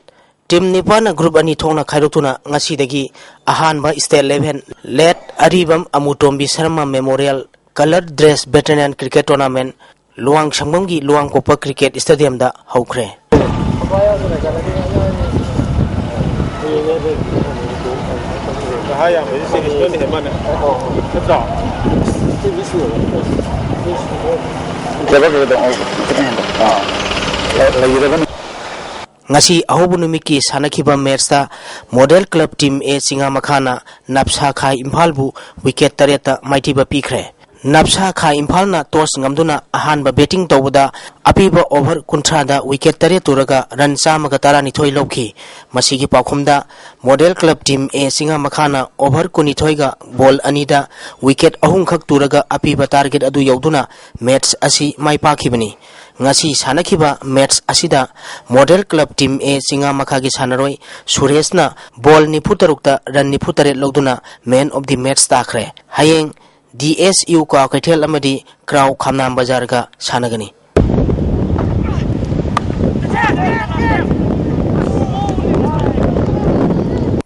Team ꯅꯤꯄꯥꯟꯅ group ꯑꯅꯤ ꯊꯣꯛꯅ ꯈꯥꯏꯗꯣꯛꯇꯨꯅ ꯉꯁꯤꯗꯒꯤ ꯑꯍꯥꯟꯕ state level late ꯑꯔꯤꯕꯝ ꯑꯃꯨꯇꯣꯝꯕꯤ Sharma Memorial Coloured Dress Veteran Cricket Tournament Luwang ꯁꯪꯕꯝꯒꯤ ꯂꯨꯋꯥꯡꯄꯣꯛꯄ Cricket Stadiumꯗ ꯍꯧꯈ꯭ꯔꯦ꯫ ꯅꯍꯥ ꯌꯥꯝꯕꯁꯤ ꯁꯤꯒꯤ ꯁꯤꯗꯅ ꯍꯦꯟ ꯃꯥꯟꯅꯦ꯫ ꯅꯠꯇ꯭ꯔꯣ? ꯇꯦꯕꯜꯗꯨꯗ ꯑꯃꯨꯛ ꯈꯤꯇꯪ ꯍꯦꯟꯗꯣꯛ-, ꯑꯥ, ꯂꯩ-, ꯂꯩꯒꯗꯕꯅꯤ꯫ ꯉꯁꯤ ꯑꯍꯧꯕ ꯅꯨꯃꯤꯠꯀꯤ ꯁꯥꯟꯅꯈꯤꯕ ꯃꯦꯠꯁꯇ ꯃꯣꯗꯦꯜ ꯀ꯭ꯂꯕ ꯇꯤꯝ ꯑꯦ ꯆꯤꯉꯥꯃꯈꯥꯅ ꯅꯞꯁꯥ ꯈꯥ ꯏꯝꯐꯥꯜꯕꯨ ꯋꯤꯀꯦꯠ ꯇꯔꯦꯠꯇ ꯃꯥꯏꯊꯤꯕ ꯄꯤꯈ꯭ꯔꯦ꯫ ꯅꯞꯁꯥ ꯈꯥ ꯏꯝꯐꯥꯜꯅ ꯇꯣꯁ ꯉꯝꯗꯨꯅ ꯑꯍꯥꯟꯕ ꯕꯦꯇꯤꯡ ꯇꯧꯕꯗ ꯑꯄꯤꯕ ꯑꯣꯚꯔ ꯀꯨꯟꯊ꯭ꯔꯥꯗ ꯋꯤꯀꯦꯠ ꯇꯔꯦꯠ ꯇꯨꯔꯒ ꯔꯟ ꯆꯥꯝꯃꯒ ꯇꯔꯥꯅꯤꯊꯣꯏ ꯂꯧꯈꯤ꯫ ꯃꯁꯤꯒꯤ ꯄꯥꯎꯈꯨꯝꯗ ꯃꯣꯗꯦꯜ ꯀ꯭ꯂꯕ ꯇꯤꯝ ꯑꯦ ꯆꯤꯉꯥꯃꯈꯥꯅ ꯑꯣꯚꯔ ꯀꯨꯟꯅꯤꯊꯣꯏꯒ ꯕꯣꯜ ꯑꯅꯤꯗ ꯋꯤꯀꯦꯠ ꯑꯍꯨꯝꯈꯛ ꯇꯨꯔꯒ ꯑꯄꯤꯕ ꯇꯥꯔꯒꯦꯠ ꯑꯗꯨ ꯌꯧꯗꯨꯅ ꯃꯦꯠꯁ ꯑꯁꯤ ꯃꯥꯏ ꯄꯥꯛꯈꯤꯕꯅꯤ꯫ ꯉꯁꯤ ꯁꯥꯟꯅꯈꯤꯕ ꯃꯦꯠꯁ ꯑꯁꯤꯗ ꯃꯣꯗꯦꯜ ꯀ꯭ꯂꯕ ꯇꯤꯝ ꯑꯦ ꯆꯤꯉꯥꯃꯈꯥꯒꯤ ꯁꯥꯟꯅꯔꯣꯏ ꯁꯨꯔꯦꯁꯅ ꯕꯣꯜ ꯅꯤꯐꯨ ꯇꯔꯨꯛꯇ ꯔꯟ ꯅꯤꯐꯨ ꯇꯔꯦꯠ ꯂꯧꯗꯨꯅ ꯃꯦꯟ ꯑꯣꯐ ꯗꯤ ꯃꯦꯠꯁ ꯇꯥꯈ꯭ꯔꯦ꯫ ꯍꯌꯦꯡ ꯗꯤ ꯑꯦꯁ ꯌꯨ ꯀ꯭ꯋꯥꯀꯩꯊꯦꯜ ꯑꯃꯗꯤ ꯀ꯭ꯔꯥꯎ ꯈꯥꯝꯅꯥꯝ ꯕꯖꯥꯔꯒ ꯁꯥꯟꯅꯒꯅꯤ꯫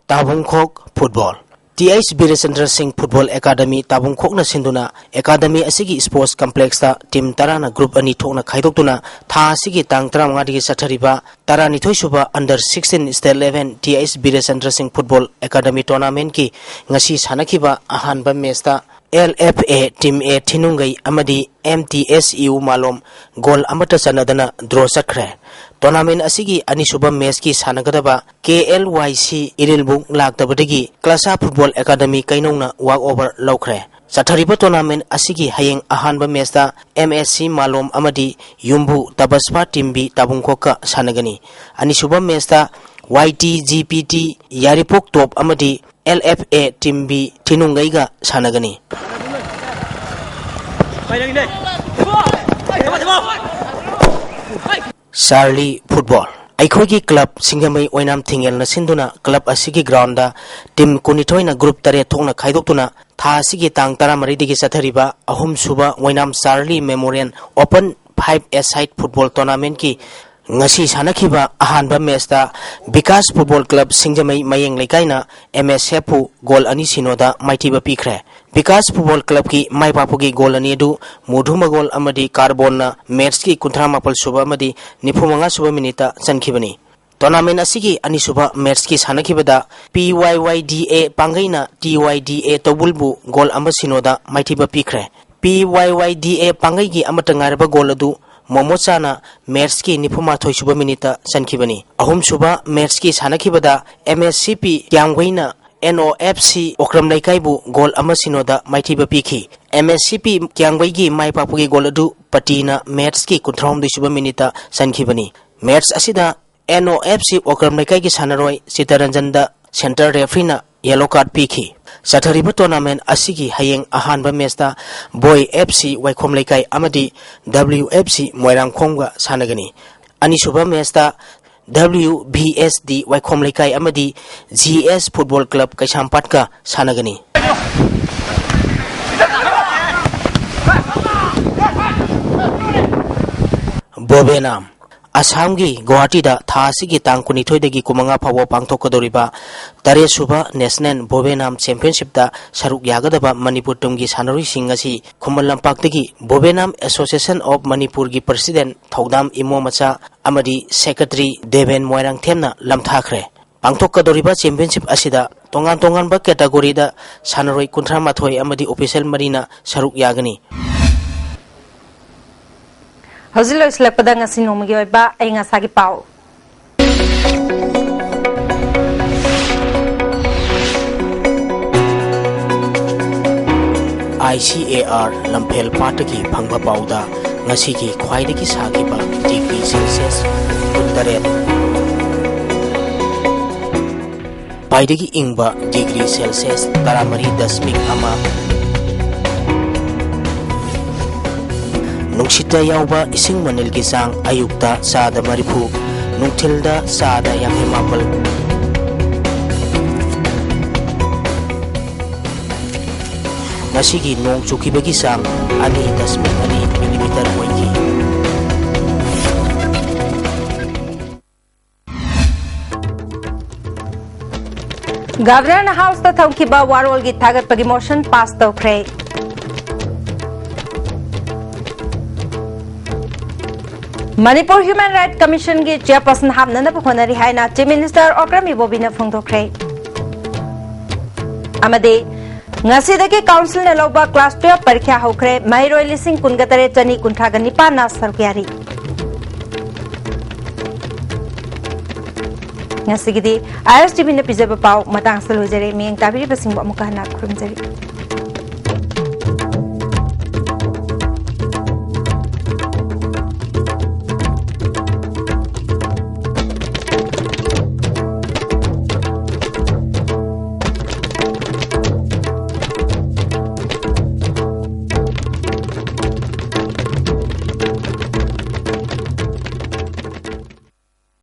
ꯇꯥꯕꯨꯡꯈꯣꯛ football. T H Birachandra Singh football academy ꯇꯥꯕꯨꯡꯈꯣꯛꯅ ꯁꯤꯟꯗꯨꯅ ꯑꯦꯀꯥꯗꯃꯤ ꯑꯁꯤꯒꯤ ꯁ꯭ꯄꯣꯔꯠꯁ ꯀꯝꯄ꯭ꯂꯦꯛꯁꯇ ꯇꯤꯝ ꯇꯔꯥꯅ ꯒ꯭ꯔꯨꯞ ꯑꯅꯤ ꯊꯣꯛꯅ ꯈꯥꯏꯗꯣꯛꯇꯨꯅ ꯊꯥ ꯑꯁꯤꯒꯤ ꯇꯥꯡ ꯇꯔꯥꯃꯉꯥꯗꯒꯤ ꯆꯠꯊꯔꯤꯕ ꯇꯔꯥꯅꯤꯊꯣꯏ ꯁꯨꯕ under sixteen state level T H Birachandra Singh football academy ꯇꯣꯔꯅꯥꯃꯦꯟꯠꯀꯤ ꯉꯁꯤ ꯁꯥꯟꯅꯈꯤꯕ ꯑꯍꯥꯟꯕ ꯃꯦꯆꯇ ꯑꯦꯜ ꯑꯦꯐ ꯑꯦ ꯇꯤꯝ ꯑꯦ ꯊꯤꯅꯨꯡꯒꯩ ꯑꯃꯗꯤ M T S U Malom goal ꯑꯃꯠꯇ ꯆꯟꯅꯗꯅ ꯗ꯭ꯔꯣ ꯆꯠꯈ꯭ꯔꯦ꯫ ꯇꯣꯔꯅꯥꯃꯦꯟꯠ ꯑꯁꯤꯒꯤ ꯑꯅꯤꯁꯨꯕ ꯃꯦꯆꯀꯤ ꯁꯥꯟꯅꯒꯗꯕ ꯀꯦ ꯑꯦꯜ ꯋꯥꯏ ꯁꯤ ꯏꯔꯤꯜꯕꯨꯡ ꯂꯥꯛꯇꯕꯗꯒꯤ ꯀ꯭ꯂꯥꯁꯥ ꯐꯨꯠꯕꯣꯜ ꯑꯦꯀꯥꯗꯃꯤ ꯀꯩꯅꯧꯅ ꯋꯥꯛ ꯑꯣꯚꯔ ꯂꯧꯈ꯭ꯔꯦ꯫ ꯆꯠꯊꯔꯤꯕ ꯇꯣꯔꯅꯥꯃꯦꯟꯠ ꯑꯁꯤꯒꯤ ꯍꯌꯦꯡ ꯑꯍꯥꯟꯕ ꯃꯦꯆꯇ ꯑꯦꯝ ꯑꯦꯁ ꯁꯤ ꯃꯥꯂꯣꯝ ꯑꯃꯗꯤ ꯌꯨꯝꯕꯨ ꯇꯕꯁꯄꯥ ꯇꯤꯝꯕꯤ ꯇꯥꯕꯨꯡꯈꯣꯛꯀ ꯁꯥꯟꯅꯒꯅꯤ꯫ ꯑꯅꯤꯁꯨꯕ ꯃꯦꯆꯇ ꯋꯥꯏ ꯇꯤ ꯖꯤ ꯄꯤ ꯇꯤ ꯌꯥꯏꯔꯤꯄꯣꯛ ꯇꯣꯞ ꯑꯃꯗꯤ ꯑꯦꯜ ꯑꯦꯐ ꯑꯦ ꯇꯤꯝꯕꯤ ꯊꯤꯅꯨꯡꯒꯩꯒ ꯁꯥꯟꯅꯒꯅꯤ꯫ Charlie football. ꯑꯩꯈꯣꯏꯒꯤ ꯀ꯭ꯂꯕ ꯁꯤꯡꯖꯃꯩ ꯑꯣꯏꯅꯥꯝ ꯊꯤꯡꯉꯦꯜꯅ ꯁꯤꯟꯗꯨꯅ ꯀ꯭ꯂꯕ ꯑꯁꯤꯒꯤ ꯒ꯭ꯔꯥꯎꯟꯗ ꯇꯤꯝ ꯀꯨꯟꯅꯤꯊꯣꯏꯅ ꯒ꯭ꯔꯨꯞ ꯇꯔꯦꯠ ꯊꯣꯛꯅ ꯈꯥꯏꯗꯣꯛꯇꯨꯅ ꯊꯥ ꯑꯁꯤꯒꯤ ꯇꯥꯡ ꯇꯔꯥꯃꯔꯤꯗꯒꯤ ꯆꯠꯊꯔꯤꯕ ꯑꯍꯨꯝꯁꯨꯕ ꯑꯣꯏꯅꯥꯝ ꯆꯥꯔꯂꯤ ꯃꯦꯃꯣꯔꯤꯌꯦꯜ ꯑꯣꯄꯟ ꯐꯥꯏꯚ ꯑꯦ ꯁꯥꯏꯠ ꯐꯨꯠꯕꯣꯜ ꯇꯣꯔꯅꯥꯃꯦꯟꯠꯀꯤ ꯉꯁꯤ ꯁꯥꯟꯅꯈꯤꯕ ꯑꯍꯥꯟꯕ ꯃꯦꯆꯇ ꯕꯤꯀꯥꯁ ꯐꯨꯠꯕꯣꯜ ꯀ꯭ꯂꯕ ꯁꯤꯡꯖꯃꯩ ꯃꯌꯦꯡ ꯂꯩꯀꯥꯏꯅ ꯑꯦꯝ ꯑꯦꯁ ꯑꯦꯐꯄꯨ ꯒꯣꯜ ꯑꯅꯤ ꯁꯤꯅꯣꯗ ꯃꯥꯏꯊꯤꯕ ꯄꯤꯈ꯭ꯔꯦ꯫ ꯕꯤꯀꯥꯁ ꯐꯨꯠꯕꯣꯜ ꯀ꯭ꯂꯕꯀꯤ ꯃꯥꯏ ꯄꯥꯛꯄꯒꯤ ꯒꯣꯜ ꯑꯅꯤ ꯑꯗꯨ ꯃꯨꯙꯨ ꯃꯒꯣꯜ ꯑꯃꯗꯤ ꯀꯥꯔꯕꯣꯟꯅ ꯃꯦꯆꯀꯤ ꯀꯨꯟꯊ꯭ꯔꯥ ꯃꯥꯄꯜ ꯁꯨꯕ ꯑꯃꯗꯤ ꯅꯤꯐꯨ ꯃꯉꯥ ꯁꯨꯕ ꯃꯤꯅꯤꯠꯇ ꯆꯟꯈꯤꯕꯅꯤ꯫ ꯇꯣꯔꯅꯥꯃꯦꯟꯠ ꯑꯁꯤꯒꯤ ꯑꯅꯤꯁꯨꯕ ꯃꯦꯆꯀꯤ ꯁꯥꯟꯅꯈꯤꯕꯗ ꯄꯤ ꯋꯥꯏ ꯋꯥꯏ ꯗꯤ ꯑꯦ ꯄꯥꯡꯒꯩꯅ ꯇꯤ ꯋꯥꯏ ꯗꯤ ꯑꯦ ꯇꯧꯕꯨꯜꯕꯨ ꯒꯣꯜ ꯑꯃ ꯁꯤꯅꯣꯗ ꯃꯥꯏꯊꯤꯕ ꯄꯤꯈ꯭ꯔꯦ꯫ ꯄꯤ ꯋꯥꯏ ꯋꯥꯏ ꯗꯤ ꯑꯦ ꯄꯥꯡꯒꯩꯒꯤ ꯑꯃꯠꯇ ꯉꯥꯏꯔꯕ ꯒꯣꯜ ꯑꯗꯨ ꯃꯣꯃꯣꯆꯥꯅ ꯃꯦꯠꯁꯀꯤ ꯅꯤꯐꯨꯃꯥꯊꯣꯏ ꯁꯨꯕ ꯃꯤꯅꯤꯠꯇ ꯆꯟꯈꯤꯕꯅꯤ꯫ ꯑꯍꯨꯝꯁꯨꯕ ꯃꯦꯠꯁꯀꯤ ꯁꯥꯟꯅꯈꯤꯕꯗ ꯑꯦꯝ ꯑꯦꯁ ꯁꯤ ꯄꯤ ꯀ꯭ꯌꯥꯝꯒꯩꯅ N O F C Okram ꯂꯩꯀꯥꯏꯕꯨ goal ꯑꯃ ꯁꯤꯅꯣꯗ ꯃꯥꯏꯊꯤꯕ ꯄꯤꯈꯤ꯫ ꯑꯦꯝ ꯑꯦꯁ ꯁꯤ ꯄꯤ ꯀ꯭ꯌꯥꯝꯒꯩꯒꯤ ꯃꯥꯏ ꯄꯥꯛꯄꯒꯤ ꯒꯣꯜ ꯑꯗꯨ ꯄꯇꯤꯅ ꯃꯦꯠꯁꯀꯤ ꯀꯨꯟꯊ꯭ꯔꯥꯍꯨꯝꯗꯣꯏ ꯁꯨꯕ ꯃꯤꯅꯤꯠꯇ ꯆꯟꯈꯤꯕꯅꯤ꯫ ꯃꯦꯠꯁ ꯑꯁꯤꯗ N O F C Okram ꯂꯩꯀꯥꯏꯒꯤ ꯁꯥꯟꯅꯔꯣꯏ ꯆꯤꯇꯔꯟꯖꯟꯗ ꯁꯦꯟꯇꯔ ꯔꯦꯐ꯭ꯔꯤꯅ ꯌꯦꯂꯣ ꯀꯥꯔꯗ ꯄꯤꯈꯤ꯫ ꯆꯠꯊꯔꯤꯕ ꯇꯣꯔꯅꯥꯃꯦꯟ ꯑꯁꯤꯒꯤ ꯍꯌꯦꯡ ꯑꯍꯥꯟꯕ ꯃꯦꯠꯁꯇ ꯕꯣꯏ ꯑꯦꯐ ꯁꯤ ꯋꯥꯏꯈꯣꯝ ꯂꯩꯀꯥꯏ ꯑꯃꯗꯤ ꯗꯕ꯭ꯂꯤꯎ ꯑꯦꯐ ꯁꯤ ꯃꯣꯏꯔꯥꯡꯈꯣꯝꯒ ꯁꯥꯟꯅꯒꯅꯤ꯫ ꯑꯅꯤꯁꯨꯕ ꯃꯦꯠꯁꯇ ꯗꯕ꯭ꯂꯤꯎ ꯚꯤ ꯑꯦꯁ ꯗꯤ ꯋꯥꯏꯈꯣꯝ ꯂꯩꯀꯥꯏ ꯑꯃꯗꯤ ꯖꯤ ꯑꯦꯁ ꯐꯨꯠꯕꯣꯜ ꯀ꯭ꯂꯕ ꯀꯩꯁꯥꯝꯄꯥꯠꯀ ꯁꯥꯟꯅꯒꯅꯤ꯫ ꯕꯣꯕꯦꯅꯥꯝ꯫ ꯑꯁꯥꯝꯒꯤ ꯒꯨꯋꯥꯍꯥꯇꯤꯗ ꯊꯥ ꯑꯁꯤꯒꯤ ꯇꯥꯡ ꯀꯨꯟꯅꯤꯊꯣꯏꯗꯒꯤ ꯀꯨꯟꯃꯉꯥ ꯐꯥꯎꯕ ꯄꯥꯡꯊꯣꯛꯀꯗꯧꯔꯤꯕ ꯇꯔꯦꯠꯁꯨꯕ ꯅꯦꯁꯅꯦꯜ ꯕꯣꯕꯦꯅꯥꯝ ꯆꯦꯝꯄꯤꯌꯟꯁꯤꯞꯇ ꯁꯔꯨꯛ ꯌꯥꯒꯗꯕ ꯃꯅꯤꯄꯨꯔ ꯇꯨꯡꯒꯤ ꯁꯥꯟꯅꯔꯣꯏꯁꯤꯡ ꯑꯁꯤ ꯈꯨꯃꯟ ꯂꯝꯄꯥꯛꯇꯒꯤ ꯕꯣꯕꯦꯅꯥꯝ ꯑꯦꯁꯣꯁꯤꯌꯦꯁꯟ ꯑꯣꯐ ꯃꯅꯤꯄꯨꯔꯒꯤ ꯄ꯭ꯔꯁꯤꯗꯦꯟ ꯊꯧꯗꯥꯝ ꯏꯃꯣ ꯃꯆꯥ ꯑꯃꯗꯤ ꯁꯦꯀ꯭ꯔꯦꯇꯔꯤ ꯗꯦꯕꯦꯟ ꯃꯣꯏꯔꯥꯡꯊꯦꯝꯅ ꯂꯝꯊꯥꯈ꯭ꯔꯦ꯫ ꯄꯥꯡꯊꯣꯛꯀꯗꯧꯔꯤꯕ ꯆꯦꯝꯄꯤꯌꯟꯁꯤꯞ ꯑꯁꯤꯗ ꯇꯣꯉꯥꯟ ꯇꯣꯉꯥꯟꯕ ꯀꯦꯇꯥꯒꯣꯔꯤꯗ ꯁꯥꯟꯅꯔꯣꯏ ꯀꯨꯟꯊ꯭ꯔꯥ ꯃꯥꯊꯣꯏ ꯑꯃꯗꯤ ꯑꯣꯐꯤꯁꯤꯌꯦꯜ ꯃꯔꯤꯅ ꯁꯔꯨꯛ ꯌꯥꯒꯅꯤ꯫ ꯍꯧꯖꯤꯛ ꯂꯣꯏꯁꯤꯜꯂꯛꯄꯗ ꯉꯁꯤ ꯅꯣꯡꯃꯒꯤ ꯑꯣꯏꯕ ꯑꯏꯪ ꯑꯁꯥꯒꯤ ꯄꯥꯎ꯫ ꯑꯥꯏ ꯁꯤ ꯑꯦ ꯑꯥꯔ ꯂꯝꯐꯦꯜ ꯄꯥꯠꯇꯒꯤ ꯐꯪꯕ ꯄꯥꯎꯗ ꯉꯁꯤꯒꯤ ꯈ꯭ꯋꯥꯏꯗꯒꯤ ꯁꯥꯈꯤꯕ ꯗꯤꯒ꯭ꯔꯤ ꯁꯦꯜꯁꯤꯌꯁ ꯀꯨꯟꯇꯔꯦꯠ, ꯈ꯭ꯋꯥꯏꯗꯒꯤ ꯏꯪꯕ ꯗꯤꯒ꯭ꯔꯤ ꯁꯦꯜꯁꯤꯌꯁ ꯇꯔꯥꯃꯔꯤ ꯗꯁꯃꯤꯛ ꯑꯃ, ꯅꯨꯡꯁꯤꯠꯇ ꯌꯥꯎꯕ ꯏꯁꯤꯡ ꯃꯅꯤꯜꯒꯤ ꯆꯥꯡ ꯑꯌꯨꯛꯇ ꯆꯥꯗ ꯃꯔꯤꯐꯨ, ꯅꯨꯡꯊꯤꯜꯗ ꯆꯥꯗ ꯌꯥꯡꯈꯩ ꯃꯥꯄꯜ꯫ ꯉꯁꯤꯒꯤ ꯅꯣꯡ ꯆꯨꯈꯤꯕꯒꯤ ꯆꯥꯡ ꯑꯅꯤ ꯗꯁꯃꯤꯛ ꯑꯅꯤ ꯃꯤꯂꯤꯃꯤꯇꯔ ꯑꯣꯏꯈꯤ꯫ ꯒꯚꯔꯅꯔꯅ ꯍꯥꯎꯁꯇ ꯊꯝꯈꯤꯕ ꯋꯥꯔꯣꯜꯒꯤ ꯊꯥꯒꯠꯄꯒꯤ ꯃꯣꯁꯟ ꯄꯥꯁ ꯇꯧꯈ꯭ꯔꯦ꯫ ꯃꯅꯤꯄꯨꯔ ꯍ꯭ꯌꯨꯃꯦꯟ ꯔꯥꯏꯠ ꯀꯃꯤꯁꯟꯒꯤ ꯆꯤꯌꯔꯄꯔꯁꯟ ꯍꯥꯞꯅꯅꯕ ꯍꯣꯠꯅꯔꯤ ꯍꯥꯏꯅ ꯆꯤꯐ ꯃꯤꯅꯤꯁꯇꯔ ꯑꯣꯀ꯭ꯔꯝ ꯏꯕꯣꯕꯤꯅ ꯐꯣꯡꯗꯣꯛꯈ꯭ꯔꯦ꯫ ꯑꯃꯗꯤ ꯉꯁꯤꯗꯒꯤ ꯀꯥꯎꯟꯁꯤꯜꯅ ꯂꯧꯕ ꯀ꯭ꯂꯥꯁ ꯇꯨꯌꯦꯜꯐ ꯄꯔꯤꯈ꯭ꯌꯥ ꯍꯧꯈ꯭ꯔꯦ꯫ ꯃꯍꯩꯔꯣꯏ ꯂꯤꯁꯤꯡ ꯀꯨꯟꯒ ꯇꯔꯦꯠ ꯆꯅꯤ ꯀꯨꯟꯊ꯭ꯔꯥꯒ ꯅꯤꯄꯥꯟꯅ ꯁꯔꯨꯛ ꯌꯥꯔꯤ꯫ ꯉꯁꯤꯒꯤꯗꯤ ISTVꯅ ꯄꯤꯖꯕ ꯄꯥꯎ ꯃꯇꯥꯡꯁꯤꯗ ꯂꯣꯏꯖꯔꯦ꯫ ꯃꯤꯠꯌꯦꯡ ꯇꯥꯕꯤꯔꯤꯕꯁꯤꯡꯕꯨ ꯑꯃꯨꯛꯀ ꯍꯟꯅ ꯈꯨꯔꯨꯝꯖꯔꯤ꯫